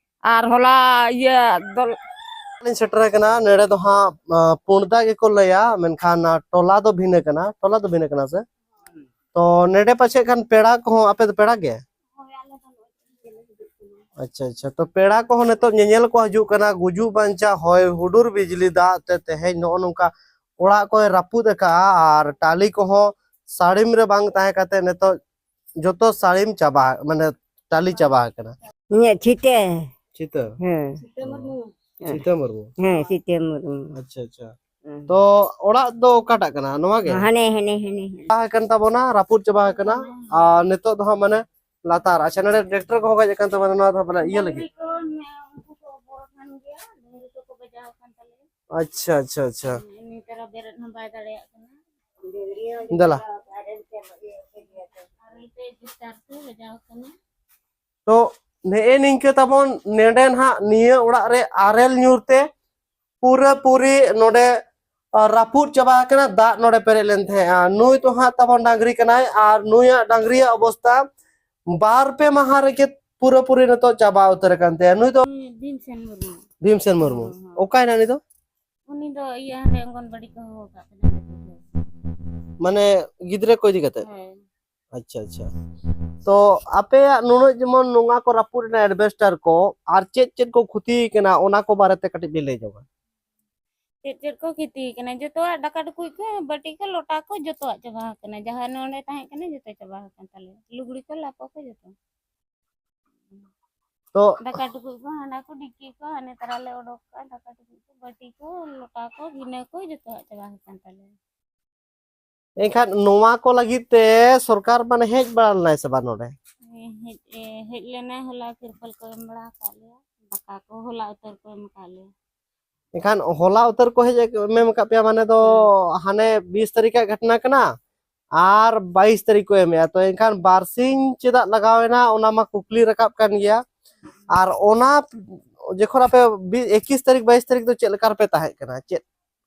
ᱟᱨ ᱦᱚᱞᱟ ᱤᱭᱟᱹ ᱫᱚᱞ ᱞᱤᱧ ᱥᱮᱴᱮᱨ ᱟᱠᱟᱱᱟ᱾ ᱱᱚᱰᱮ ᱫᱚ ᱦᱟᱸᱜ, ᱟ, ᱯᱩᱸᱰ ᱫᱟᱜ ᱜᱮᱠᱚ ᱞᱟᱹᱭᱟ, ᱢᱮᱱᱠᱷᱟᱱ, ᱟ, ᱴᱚᱞᱟ ᱫᱚ ᱵᱷᱤᱱᱟᱹ ᱠᱟᱱᱟ, ᱴᱚᱞᱟ ᱫᱚ ᱵᱷᱤᱱᱟᱹ ᱠᱟᱱᱟ ᱥᱮ? ᱛᱚ ᱱᱚᱰᱮ ᱯᱟᱪᱮᱫ ᱠᱷᱟᱱ ᱯᱮᱲᱟ ᱠᱚᱦᱚᱸ, ᱟᱯᱮ ᱫᱚ ᱯᱮᱲᱟ ᱜᱮ? ᱟᱪᱪᱷᱟ, ᱟᱪᱪᱷᱟ᱾ ᱛᱚ ᱯᱮᱲᱟ ᱠᱚᱦᱚᱸ ᱱᱤᱛᱚᱜ ᱧᱮᱧᱮᱞ ᱠᱚ ᱦᱤᱡᱩᱜ ᱠᱟᱱᱟ᱾ ᱜᱩᱡᱩᱜ ᱵᱟᱧᱪᱟᱣ, ᱦᱚᱭ ᱦᱩᱰᱩᱨ ᱵᱤᱡᱽᱞᱤ ᱫᱟᱜ ᱛᱮ ᱛᱮᱦᱮᱧ ᱱᱚᱜᱼᱚ ᱱᱚᱝᱠᱟ ᱚᱲᱟᱜ ᱠᱚᱭ ᱨᱟᱹᱯᱩᱫ ᱟᱠᱟᱜᱼᱟ, ᱟᱨ ᱴᱟᱹᱞᱤ ᱠᱚᱦᱚᱸ ᱥᱟᱹᱲᱤᱢ ᱨᱮ ᱵᱟᱝ ᱛᱟᱦᱮᱸ ᱠᱟᱛᱮ ᱱᱤᱛᱚᱜ ᱡᱚᱛᱚ ᱥᱟᱹᱲᱤᱢ ᱪᱟᱵᱟ, ᱢᱟᱱᱮ ᱴᱟᱹᱞᱤ ᱪᱟᱵᱟ ᱟᱠᱟᱱᱟ᱾ ᱤᱧᱟᱹᱜ ᱪᱷᱤᱛᱟᱹ᱾ ᱪᱷᱤᱛᱟᱹ? ᱦᱮᱸ᱾ ᱥᱤᱛᱟᱹ ᱢᱩᱨᱢᱩ᱾ ᱦᱮᱸ, ᱥᱤᱛᱟᱹ ᱢᱩᱨᱢᱩ᱾ ᱟᱪᱪᱷᱟ, ᱟᱪᱪᱷᱟ᱾ ᱦᱮᱸ᱾ ᱛᱚ ᱚᱲᱟᱜ ᱫᱚ ᱚᱠᱟᱴᱟᱜ ᱠᱟᱱᱟ? ᱱᱚᱣᱟ ᱜᱮ? ᱦᱟᱱᱮ, ᱦᱟᱱᱮ, ᱦᱟᱱᱮ, ᱦᱟᱱᱮ᱾ ᱪᱟᱵᱟ ᱟᱠᱟᱱ ᱛᱟᱵᱚᱱᱟ, ᱨᱟᱹᱯᱩᱫ ᱪᱟᱵᱟ ᱟᱠᱟᱱᱟ᱾ ᱟᱨ ᱱᱤᱛᱚᱜ ᱫᱚ ᱦᱟᱸᱜ ᱢᱟᱱᱮ ᱞᱟᱛᱟᱨ᱾ ᱟᱪᱪᱷᱟ, ᱱᱚᱰᱮ ᱴᱨᱟᱠᱴᱚᱨ ᱠᱚᱦᱚᱸ ᱦᱮᱡ ᱟᱠᱟᱱ ᱛᱟᱵᱚᱱᱟ ᱱᱚᱣᱟ ᱫᱚ ᱵᱚᱞᱮ ᱤᱭᱟᱹ ᱞᱟᱹᱜᱤᱫ᱾ ᱰᱟᱝᱨᱤ ᱠᱚ ᱢᱮ-, ᱩᱱᱠᱩ ᱠᱚ ᱵᱚᱲᱚ ᱠᱟᱱ ᱜᱮᱭᱟ, ᱰᱟᱝᱨᱤ ᱠᱚᱠᱚ ᱵᱟᱡᱟᱣ ᱟᱠᱟᱱ ᱛᱟᱞᱮᱭᱟ᱾ ᱟᱪᱪᱷᱟ, ᱟᱪᱪᱷᱟ, ᱟᱪᱪᱷᱟ᱾ ᱩᱱᱤ ᱛᱟᱨᱟ ᱵᱮᱨᱮᱫ ᱦᱚᱸ ᱵᱟᱭ ᱫᱟᱲᱮᱭᱟᱜ ᱠᱟᱱᱟ᱾ ᱫᱮᱞᱟ᱾ ᱟᱨ ᱢᱤᱫᱴᱮᱡ ᱡᱩᱛᱟᱹᱨ ᱠᱚ ᱵᱟᱡᱟᱣ ᱟᱠᱟᱱᱟ᱾ ᱛᱚ ᱱᱮᱜᱼᱮ ᱱᱤᱝᱠᱟᱹ ᱛᱟᱵᱚᱱ ᱱᱮᱰᱮ ᱱᱟᱦᱟᱜ ᱱᱤᱭᱟᱹ ᱚᱲᱟᱜ ᱨᱮ ᱟᱨᱮᱞ ᱧᱩᱨ ᱛᱮ ᱯᱩᱨᱟᱹ ᱯᱩᱨᱤ ᱱᱚᱰᱮ, ᱟ, ᱨᱟᱹᱯᱩᱫ ᱪᱟᱵᱟ ᱟᱠᱟᱱᱟ᱾ ᱫᱟᱜ ᱱᱚᱰᱮ ᱯᱮᱨᱮᱡ ᱞᱮᱱ ᱛᱟᱦᱮᱸᱜᱼᱟ᱾ ᱱᱩᱭ ᱫᱚ ᱦᱟᱸᱜ ᱛᱟᱵᱚᱱ ᱰᱟᱝᱨᱤ ᱠᱟᱱᱟᱭ, ᱟᱨ ᱱᱩᱭᱟᱜ ᱰᱟᱝᱨᱤᱭᱟᱜ ᱚᱵᱚᱥᱛᱟ ᱵᱟᱨ ᱯᱮ ᱢᱟᱦᱟ ᱨᱮᱜᱮ ᱯᱩᱨᱟᱹᱯᱩᱨᱤ ᱱᱤᱛᱚᱜ ᱪᱟᱵᱟ ᱩᱛᱟᱹᱨ ᱟᱠᱟᱱ ᱛᱟᱭᱟ᱾ ᱱᱩᱭ ᱫᱚ ᱩᱱᱤ ᱵᱷᱤᱢᱥᱮᱱ ᱢᱩᱨᱢᱩ᱾ ᱵᱷᱤᱢᱥᱮᱱ ᱢᱩᱨᱢᱩ᱾ ᱦᱚᱸ, ᱦᱚᱸ᱾ ᱚᱠᱟᱭᱮᱱᱟ ᱩᱱᱤ ᱫᱚ? ᱩᱱᱤ ᱫᱚ ᱤᱭᱟᱹ ᱦᱟᱸᱰᱮ ᱚᱝᱜᱚᱱᱵᱟᱲᱤ ᱠᱚ ᱦᱚᱦᱚ ᱟᱠᱟᱫ ᱠᱟᱱᱟ᱾ ᱢᱟᱱᱮ ᱜᱤᱫᱽᱨᱟᱹ ᱠᱚ ᱤᱫᱤ ᱠᱟᱛᱮ? ᱦᱮᱸ᱾ ᱟᱪᱪᱷᱟ, ᱟᱪᱪᱷᱟ᱾ ᱛᱚ ᱟᱯᱮᱭᱟᱜ ᱱᱩᱱᱟᱹᱜ ᱡᱮᱢᱚᱱ ᱱᱚᱣᱟ ᱠᱚ ᱨᱟᱹᱯᱩᱫ ᱮᱱᱟ, ᱮᱰᱵᱮᱥᱴᱟᱨ ᱠᱚ, ᱟᱨ ᱪᱮᱫ ᱪᱮᱫ ᱠᱚ ᱠᱷᱚᱛᱤ ᱠᱟᱱᱟ, ᱚᱱᱟ ᱠᱚ ᱵᱟᱨᱮᱛᱮ ᱠᱟᱹᱴᱤᱡ ᱵᱤᱱ ᱞᱟᱹᱭ ᱧᱚᱜᱟ? ᱪᱮᱫ ᱪᱮᱫ ᱠᱚ ᱠᱷᱚᱛᱤ ᱠᱟᱱᱟ? ᱡᱚᱛᱚᱣᱟᱜ ᱫᱟᱠᱟ ᱴᱩᱠᱩᱡ ᱠᱚ, ᱵᱟᱹᱴᱤ ᱠᱚ, ᱞᱚᱴᱟ ᱠᱚ, ᱡᱚᱛᱚᱣᱟᱜ ᱪᱟᱵᱟ ᱟᱠᱟᱱᱟ᱾ ᱡᱟᱦᱟᱸ ᱱᱚᱰᱮ ᱛᱟᱦᱮᱸ ᱠᱟᱱᱟ, ᱡᱚᱛᱚ ᱪᱟᱵᱟ ᱟᱠᱟᱱ ᱛᱟᱞᱮᱭᱟ᱾ ᱞᱩᱜᱽᱲᱤ ᱠᱚ, ᱞᱟᱯᱚ ᱠᱚ, ᱡᱚᱛᱚ᱾ ᱛᱚ ᱫᱟᱠᱟ ᱴᱩᱠᱩᱡ ᱠᱚ, ᱦᱟᱱᱟ ᱠᱚ, ᱰᱷᱤᱠᱤ ᱠᱚ, ᱦᱟᱱᱮ ᱛᱟᱨᱟ ᱞᱮ ᱚᱰᱚᱠ ᱠᱟᱜᱼᱟ᱾ ᱫᱟᱠᱟ ᱴᱩᱠᱩᱡ ᱠᱚ, ᱵᱟᱹᱴᱤ ᱠᱚ, ᱞᱚᱴᱟ ᱠᱚ, ᱜᱤᱱᱟᱹ ᱠᱚ, ᱡᱚᱛᱚᱣᱟᱜ ᱪᱟᱵᱟ ᱟᱠᱟᱱ ᱛᱟᱞᱮᱭᱟ᱾ ᱮᱱᱠᱷᱟᱱ ᱱᱚᱣᱟ ᱠᱚ ᱞᱟᱹᱜᱤᱫ ᱛᱮ ᱥᱚᱨᱠᱟᱨ ᱢᱟᱱᱮ ᱦᱮᱡ ᱵᱟᱲᱟ ᱞᱮᱱᱟᱭ ᱥᱮ ᱵᱟᱝ ᱱᱚᱰᱮ? ᱦᱮᱸ, ᱦᱮᱡ, ᱮ, ᱦᱮᱡ ᱞᱮᱱᱟᱭ, ᱦᱚᱞᱟ ᱛᱤᱨᱯᱚᱞ ᱠᱚ ᱮᱢ ᱵᱟᱲᱟ ᱟᱠᱟᱫ ᱞᱮᱭᱟ, ᱫᱟᱠᱟ ᱠᱚ ᱦᱚᱞᱟ ᱩᱛᱟᱹᱨ ᱠᱚ ᱮᱢ ᱟᱠᱟᱫ ᱞᱮᱭᱟ᱾ ᱮᱱᱠᱷᱟᱱ ᱦᱚᱞᱟ ᱩᱛᱟᱹᱨ ᱠᱚ ᱦᱮᱡ ᱮᱢ ᱟᱠᱟᱫ ᱯᱮᱭᱟ, ᱢᱟᱱᱮ ᱫᱚ ᱦᱮᱸ᱾ ᱦᱟᱱᱮ ᱵᱤᱥ ᱛᱟᱹᱨᱤᱠᱷ ᱨᱮᱭᱟᱜ ᱜᱷᱚᱴᱚᱱᱟ ᱠᱟᱱᱟ, ᱟᱨ ᱵᱟᱭᱤᱥ ᱛᱟᱹᱨᱤᱠᱷ ᱠᱚ ᱮᱢᱮᱜᱼᱟ᱾ ᱛᱚ ᱮᱱᱠᱷᱟᱱ ᱵᱟᱨᱥᱤᱧ ᱪᱮᱫᱟᱜ ᱞᱟᱜᱟᱣ ᱮᱱᱟ, ᱚᱱᱟ ᱢᱟ ᱠᱩᱠᱞᱤ ᱨᱟᱠᱟᱵ ᱠᱟᱱ ᱜᱮᱭᱟ᱾ ᱟᱨ ᱚᱱᱟ ᱡᱚᱠᱷᱚᱱ ᱟᱯᱮ ᱵᱤ-, ᱮᱠᱤᱥ ᱛᱟᱹᱨᱤᱠᱷ, ᱵᱟᱭᱤᱥ ᱛᱟᱹᱨᱤᱠᱷ ᱫᱚ ᱪᱮᱫ ᱞᱮᱠᱟ ᱨᱮᱯᱮ ᱛᱟᱦᱮᱸ ᱠᱟᱱᱟ? ᱪᱮᱫ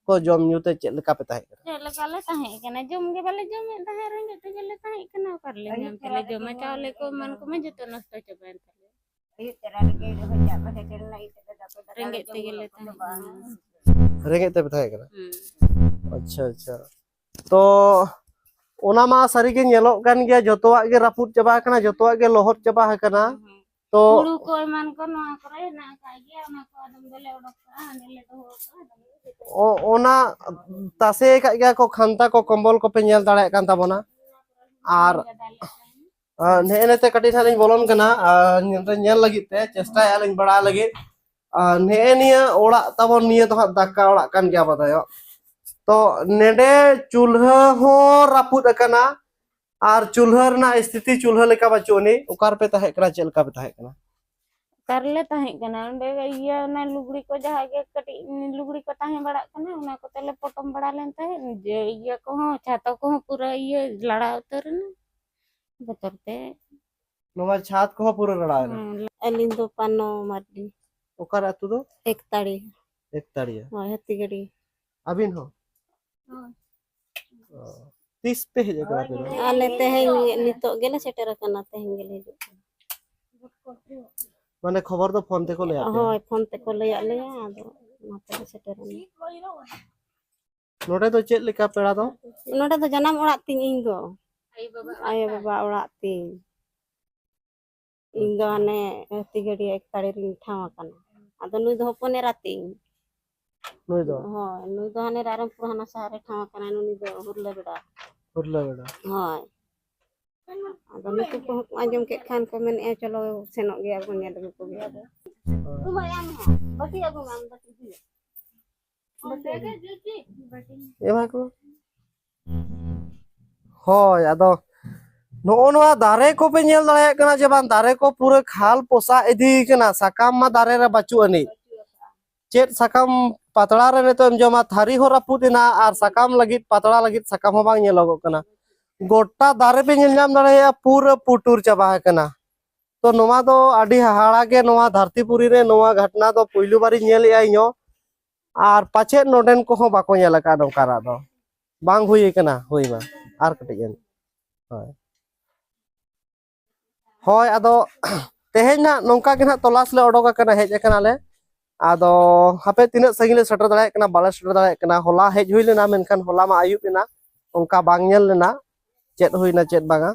ᱠᱚ ᱡᱚᱢ ᱧᱩ ᱛᱮ ᱪᱮᱫ ᱞᱮᱠᱟ ᱯᱮ ᱛᱟᱦᱮᱸ ᱠᱟᱱᱟ? ᱪᱮᱫ ᱞᱮᱠᱟ ᱞᱮ ᱛᱟᱦᱮᱸ ᱠᱟᱱᱟ? ᱡᱚᱢ ᱜᱮ ᱵᱟᱞᱮ ᱡᱚᱢᱮᱫ ᱛᱟᱦᱮᱸᱫ, ᱨᱮᱸᱜᱮᱡ ᱛᱮᱜᱮ ᱞᱮ ᱛᱟᱦᱮᱸ ᱠᱟᱱᱟ᱾ ᱚᱠᱟ ᱨᱮᱞᱮ ᱧᱟᱢ ᱛᱮᱞᱮ ᱡᱚᱢᱟ? ᱪᱟᱣᱞᱮ ᱠᱚ ᱮᱢᱟᱱ ᱠᱚᱢᱟ ᱡᱚᱛᱚ ᱱᱚᱥᱴᱚ ᱪᱟᱵᱟᱭᱮᱱ ᱛᱟᱞᱮᱭᱟ᱾ ᱟᱹᱭᱩᱵ ᱛᱚᱨᱟ ᱨᱮᱜᱮ ᱨᱚᱦᱚᱭ ᱠᱟᱜ ᱢᱮ, ᱥᱮᱴᱮᱨ ᱞᱮᱱᱟ, ᱤᱧ ᱛᱮᱫᱚ ᱫᱟᱠᱟ ᱫᱟᱠᱟ ᱨᱮᱸᱜᱮᱡ ᱞᱮ ᱛᱮᱜᱮ ᱡᱚᱢ ᱞᱮ ᱠᱚᱫᱚ ᱛᱟᱦᱮᱸ ᱵᱟᱝ᱾ ᱠᱟᱱᱟ᱾ ᱨᱮᱸᱜᱮᱡ ᱛᱮᱯᱮ ᱛᱟᱦᱮᱸ ᱠᱟᱱᱟ? ᱦᱩᱸ᱾ ᱟᱪᱪᱷᱟ, ᱟᱪᱪᱷᱟ᱾ ᱛᱚ ᱚᱱᱟ ᱢᱟ ᱥᱟᱹᱨᱤᱜᱮ ᱧᱮᱞᱚᱜ ᱠᱟᱱ ᱜᱮᱭᱟ, ᱡᱚᱛᱚᱣᱟᱜ ᱜᱮ ᱨᱟᱹᱯᱩᱫ ᱪᱟᱵᱟ ᱟᱠᱟᱱᱟ, ᱡᱚᱛᱚᱣᱟᱜ ᱜᱮ ᱞᱚᱦᱚᱫ ᱪᱟᱵᱟ ᱟᱠᱟᱱᱟ᱾ ᱦᱩᱸ᱾ ᱛᱚ ᱦᱩᱲᱩ ᱠᱚ ᱮᱢᱟᱱ ᱠᱚ ᱱᱚᱣᱟ ᱠᱚᱨᱮ ᱦᱮᱱᱟᱜ ᱟᱠᱟᱫ ᱜᱮᱭᱟ, ᱚᱱᱟ ᱠᱚ ᱟᱫᱚᱢ ᱫᱚᱞᱮ ᱚᱰᱚᱠ ᱠᱟᱜᱼᱟ, ᱦᱟᱸᱰᱮ ᱞᱮ ᱫᱚᱦᱚ ᱠᱟᱜᱼᱟ, ᱟᱫᱚᱢ ᱫᱚ ᱡᱚᱛᱚ ᱚ-, ᱚᱱᱟ ᱛᱟᱥᱮ ᱟᱠᱟᱫ ᱜᱮᱭᱟ ᱠᱚ ᱠᱷᱟᱱᱛᱟ ᱠᱚ, ᱠᱚᱢᱵᱚᱞ ᱠᱚᱯᱮ ᱧᱮᱞ ᱫᱟᱲᱮᱭᱟᱜ ᱠᱟᱱ ᱛᱟᱵᱚᱱᱟ᱾ ᱟᱨ ᱜᱟᱫᱟ ᱞᱮ ᱛᱟᱦᱮᱸᱱ᱾ ᱟᱨ ᱱᱮᱜᱼᱮ ᱱᱮᱛᱮ ᱠᱟᱹᱴᱤᱡ ᱱᱟᱦᱟᱜ ᱞᱤᱧ ᱵᱚᱞᱚᱱ ᱠᱟᱱᱟ, ᱟᱨ ᱱᱚᱛᱮ ᱧᱮᱞ ᱞᱟᱹᱜᱤᱫ ᱛᱮ ᱪᱮᱥᱴᱟᱭᱮᱫᱼᱟ ᱞᱤᱧ ᱵᱟᱲᱟᱭ ᱞᱟᱹᱜᱤᱫ᱾ ᱟᱨ ᱱᱮᱜᱼᱮ ᱱᱤᱭᱟᱹ ᱚᱲᱟᱜ ᱛᱟᱵᱚᱱ ᱱᱤᱭᱟᱹ ᱫᱚ ᱦᱟᱸᱜ ᱫᱟᱠᱟ ᱚᱲᱟᱜ ᱠᱟᱱ ᱜᱮᱭᱟ ᱵᱟᱫᱟᱭᱚᱜ᱾ ᱛᱚ ᱱᱮᱰᱮ ᱪᱩᱞᱦᱟᱹ ᱦᱚᱸ ᱨᱟᱹᱯᱩᱫ ᱟᱠᱟᱱᱟ, ᱟᱨ ᱪᱩᱞᱦᱟᱹ ᱨᱮᱱᱟᱜ ᱥᱛᱷᱤᱛᱤ ᱪᱩᱞᱦᱟᱹ ᱞᱮᱠᱟ ᱵᱟᱹᱪᱩᱜ ᱟᱹᱱᱤᱡ᱾ ᱚᱠᱟ ᱨᱮᱯᱮ ᱛᱟᱦᱮᱸ ᱠᱟᱱᱟ, ᱪᱮᱫ ᱞᱮᱠᱟ ᱯᱮ ᱛᱟᱦᱮᱸ ᱠᱟᱱᱟ? ᱚᱠᱟ ᱨᱮᱞᱮ ᱛᱟᱦᱮᱸ ᱠᱟᱱᱟ? ᱚᱸᱰᱮ ᱤᱭᱟᱹ, ᱚᱱᱟ ᱞᱩᱜᱽᱲᱤ ᱠᱚ ᱡᱟᱦᱟᱸ ᱜᱮ ᱠᱟᱹᱴᱤᱡ ᱞᱩᱜᱽᱲᱤ ᱠᱚ ᱛᱟᱦᱮᱸ ᱵᱟᱲᱟᱜ ᱠᱟᱱᱟ, ᱚᱱᱟ ᱠᱚᱛᱮ ᱞᱮ ᱯᱚᱴᱚᱢ ᱵᱟᱲᱟ ᱞᱮᱱ ᱛᱟᱦᱮᱸᱫ᱾ ᱡᱮ ᱤᱭᱟᱹ ᱠᱚᱦᱚᱸ, ᱪᱷᱟᱛᱚ ᱠᱚᱦᱚᱸ ᱯᱩᱨᱟᱹ ᱤᱭᱟᱹ ᱞᱟᱲᱟ ᱩᱛᱟᱹᱨ ᱮᱱᱟ ᱵᱚᱛᱚᱨ ᱛᱮ᱾ ᱱᱚᱣᱟ ᱪᱷᱟᱛ ᱠᱚᱦᱚᱸ ᱯᱩᱨᱟᱹ ᱞᱟᱲᱟᱣ ᱮᱱᱟ? ᱦᱮᱸ, ᱟᱹᱞᱤᱧ ᱫᱚ ᱯᱟᱱᱚ ᱢᱟᱨᱰᱤ᱾ ᱚᱠᱟᱨᱮ ᱟᱹᱛᱩ ᱫᱚ? ᱮᱠᱛᱟᱲᱤ᱾ ᱮᱠᱛᱟᱲᱤᱭᱟ᱾ ᱦᱳᱭ, ᱦᱟᱹᱛᱤᱜᱟᱹᱰᱤ᱾ ᱟᱹᱵᱤᱱ ᱦᱚᱸ? ᱦᱳᱭ᱾ ᱚ᱾ ᱛᱤᱥ ᱯᱮ ᱦᱮᱡ ᱟᱠᱟᱱᱟ ᱟᱯᱮ ᱫᱚ? ᱟᱞᱮ ᱛᱮᱦᱮᱧ, ᱱᱤᱛᱚᱜ ᱜᱮᱞᱮ ᱥᱮᱴᱮᱨ ᱟᱠᱟᱱᱟ, ᱛᱮᱦᱮᱧ ᱜᱮᱞᱮ ᱦᱤᱡᱩᱜ ᱠᱟᱱᱟ᱾ ᱢᱟᱱᱮ ᱠᱷᱚᱵᱚᱨ ᱫᱚ ᱯᱷᱳᱱ ᱛᱮᱠᱚ ᱞᱟᱹᱭᱟᱫ ᱯᱮᱭᱟ? ᱦᱳᱭ, ᱯᱷᱳᱱ ᱛᱮᱠᱚ ᱞᱟᱹᱭᱟᱫ ᱞᱮᱭᱟ, ᱟᱫᱚ ᱚᱱᱟ ᱛᱮᱞᱮ ᱥᱮᱴᱮᱨᱮᱱᱟ᱾ ᱱᱚᱰᱮ ᱫᱚ ᱪᱮᱫ ᱞᱮᱠᱟ ᱯᱮᱲᱟ ᱫᱚ? ᱱᱚᱰᱮ ᱫᱚ ᱡᱟᱱᱟᱢ ᱚᱲᱟᱜ ᱛᱤᱧ ᱤᱧ ᱫᱚ, ᱟᱭᱳ ᱵᱟᱵᱟ ᱚᱲᱟᱜ ᱛᱤᱧ᱾ ᱤᱧ ᱫᱚ ᱦᱟᱱᱮ ᱦᱟᱹᱛᱤ ᱜᱟᱹᱰᱭᱟᱹ ᱮᱠ ᱛᱟᱹᱲᱤ ᱨᱤᱧ ᱴᱷᱟᱶ ᱟᱠᱟᱱᱟ᱾ ᱟᱫᱚ ᱱᱩᱭ ᱫᱚ ᱦᱚᱯᱚᱱ ᱮᱨᱟ ᱛᱤᱧ᱾ ᱱᱩᱭ ᱫᱚ? ᱦᱳᱭ, ᱱᱩᱭ ᱫᱚ ᱦᱟᱱᱮ ᱨᱟᱭᱨᱚᱝᱯᱩᱨ ᱦᱟᱱᱟ ᱥᱟᱦᱟᱨ ᱨᱮ ᱴᱷᱟᱶ ᱟᱠᱟᱱᱟᱭ, ᱱᱩᱭ ᱫᱚ ᱦᱩᱨᱞᱟᱹ ᱵᱮᱲᱟ᱾ ᱦᱩᱨᱞᱟᱹ ᱵᱮᱲᱟ᱾ ᱦᱳᱭ᱾ ᱟᱫᱚ ᱱᱩᱠᱩ ᱠᱚᱦᱚᱸ ᱠᱚ ᱟᱸᱡᱚᱢ ᱠᱮᱫ ᱠᱷᱟᱱ ᱠᱚ ᱢᱮᱱᱮᱫᱼᱟ, "ᱪᱚᱞᱚ ᱥᱮᱱᱚᱜ ᱜᱮᱭᱟ ᱵᱚᱱ, ᱧᱮᱞ ᱟᱹᱜᱩ ᱠᱚᱜᱮᱭᱟ ᱵᱚᱱ᱾" ᱩᱢᱟᱭ ᱟᱢ ᱦᱚᱸ ᱵᱟᱹᱴᱤ ᱟᱹᱜᱩ ᱢᱮ, ᱟᱢ ᱵᱟᱹᱴᱤ ᱤᱫᱤᱭᱟ᱾ ᱮᱢᱟ ᱠᱚ᱾ ᱦᱳᱭ, ᱟᱫᱚ ᱱᱚᱜᱼᱚ ᱱᱚᱣᱟ ᱫᱟᱨᱮ ᱠᱚᱯᱮ ᱧᱮᱞ ᱫᱟᱲᱮᱭᱟᱜ ᱠᱟᱱᱟ ᱡᱮ ᱵᱟᱝ, ᱫᱟᱨᱮ ᱠᱚ ᱯᱩᱨᱟᱹ ᱠᱷᱟᱞ ᱯᱚᱥᱟᱜ ᱤᱫᱤ ᱠᱟᱱᱟ, ᱥᱟᱠᱟᱢ ᱢᱟ ᱫᱟᱨᱮ ᱨᱮ ᱵᱟᱹᱪᱩᱜ ᱟᱹᱱᱤᱡ᱾ ᱪᱮᱫ ᱥᱟᱠᱟᱢ ᱯᱟᱛᱲᱟ ᱨᱮ ᱱᱤᱛᱚᱜ ᱮᱢ ᱡᱚᱢᱟ, ᱛᱷᱟᱹᱨᱤ ᱦᱚᱸ ᱨᱟᱹᱯᱩᱫ ᱮᱱᱟ ᱟᱨ ᱥᱟᱠᱟᱢ ᱞᱟᱹᱜᱤᱫ, ᱯᱟᱛᱲᱟ ᱞᱟᱹᱜᱤᱫ ᱥᱟᱠᱟᱢ ᱦᱚᱸ ᱵᱟᱝ ᱧᱮᱞᱚᱜᱚᱜ ᱠᱟᱱᱟ᱾ ᱜᱚᱴᱟ ᱫᱟᱨᱮ ᱯᱮ ᱧᱮᱞ ᱧᱟᱢ ᱫᱟᱲᱮᱭᱟᱜᱼᱟ, ᱯᱩᱨᱟᱹ ᱯᱩᱴᱩᱨ ᱪᱟᱵᱟ ᱟᱠᱟᱱᱟ᱾ ᱛᱚ ᱱᱚᱣᱟ ᱫᱚ ᱟᱹᱰᱤ ᱦᱟᱦᱟᱲᱟ ᱜᱮ, ᱱᱚᱣᱟ ᱫᱷᱟᱹᱨᱛᱤ ᱯᱩᱨᱤ ᱨᱮ ᱱᱚᱣᱟ ᱜᱷᱚᱴᱱᱟ ᱫᱚ ᱯᱩᱭᱞᱩ ᱵᱟᱨᱤᱧ ᱧᱮᱞᱮᱜᱼᱟ ᱤᱧ ᱦᱚᱸ᱾ ᱟᱨ ᱯᱟᱪᱮᱫ ᱱᱚᱰᱮᱱ ᱠᱚᱦᱚᱸ ᱵᱟᱠᱚ ᱧᱮᱞ ᱟᱠᱟᱫ ᱱᱚᱝᱠᱟᱱᱟᱜ ᱫᱚ᱾ ᱵᱟᱝ ᱦᱩᱭ ᱟᱠᱟᱱᱟ, ᱦᱩᱭ ᱢᱟ᱾ ᱟᱨ ᱠᱟᱹᱴᱤᱡ ᱮᱢ᱾ ᱦᱳᱭ᱾ ᱦᱳᱭ, ᱟᱫᱚ ᱛᱮᱦᱮᱧ ᱱᱟᱜ ᱱᱚᱝᱠᱟ ᱜᱮ ᱱᱟᱜ ᱛᱚᱞᱟᱥ ᱞᱮ ᱚᱰᱚᱠ ᱟᱠᱟᱱᱟ, ᱦᱮᱡ ᱟᱠᱟᱱᱟᱞᱮ᱾ ᱟᱫᱚ ᱦᱟᱯᱮ ᱛᱤᱱᱟᱹᱜ ᱥᱟᱺᱜᱤᱧ ᱞᱮ ᱥᱮᱴᱮᱨ ᱫᱟᱲᱮᱭᱟᱜ ᱠᱟᱱᱟ, ᱵᱟᱞᱮ ᱥᱮᱴᱮᱨ ᱫᱟᱲᱮᱭᱟᱜ ᱠᱟᱱᱟ᱾ ᱦᱚᱞᱟ ᱦᱮᱡ ᱦᱩᱭ ᱞᱮᱱᱟ, ᱢᱮᱱᱠᱷᱟᱱ ᱦᱚᱞᱟ ᱢᱟ ᱟᱹᱭᱩᱵ ᱮᱱᱟ, ᱚᱱᱠᱟ ᱵᱟᱝ ᱧᱮᱞ ᱞᱮᱱᱟ ᱪᱮᱫ ᱦᱩᱭᱱᱟ ᱪᱮᱫ ᱵᱟᱝᱟ᱾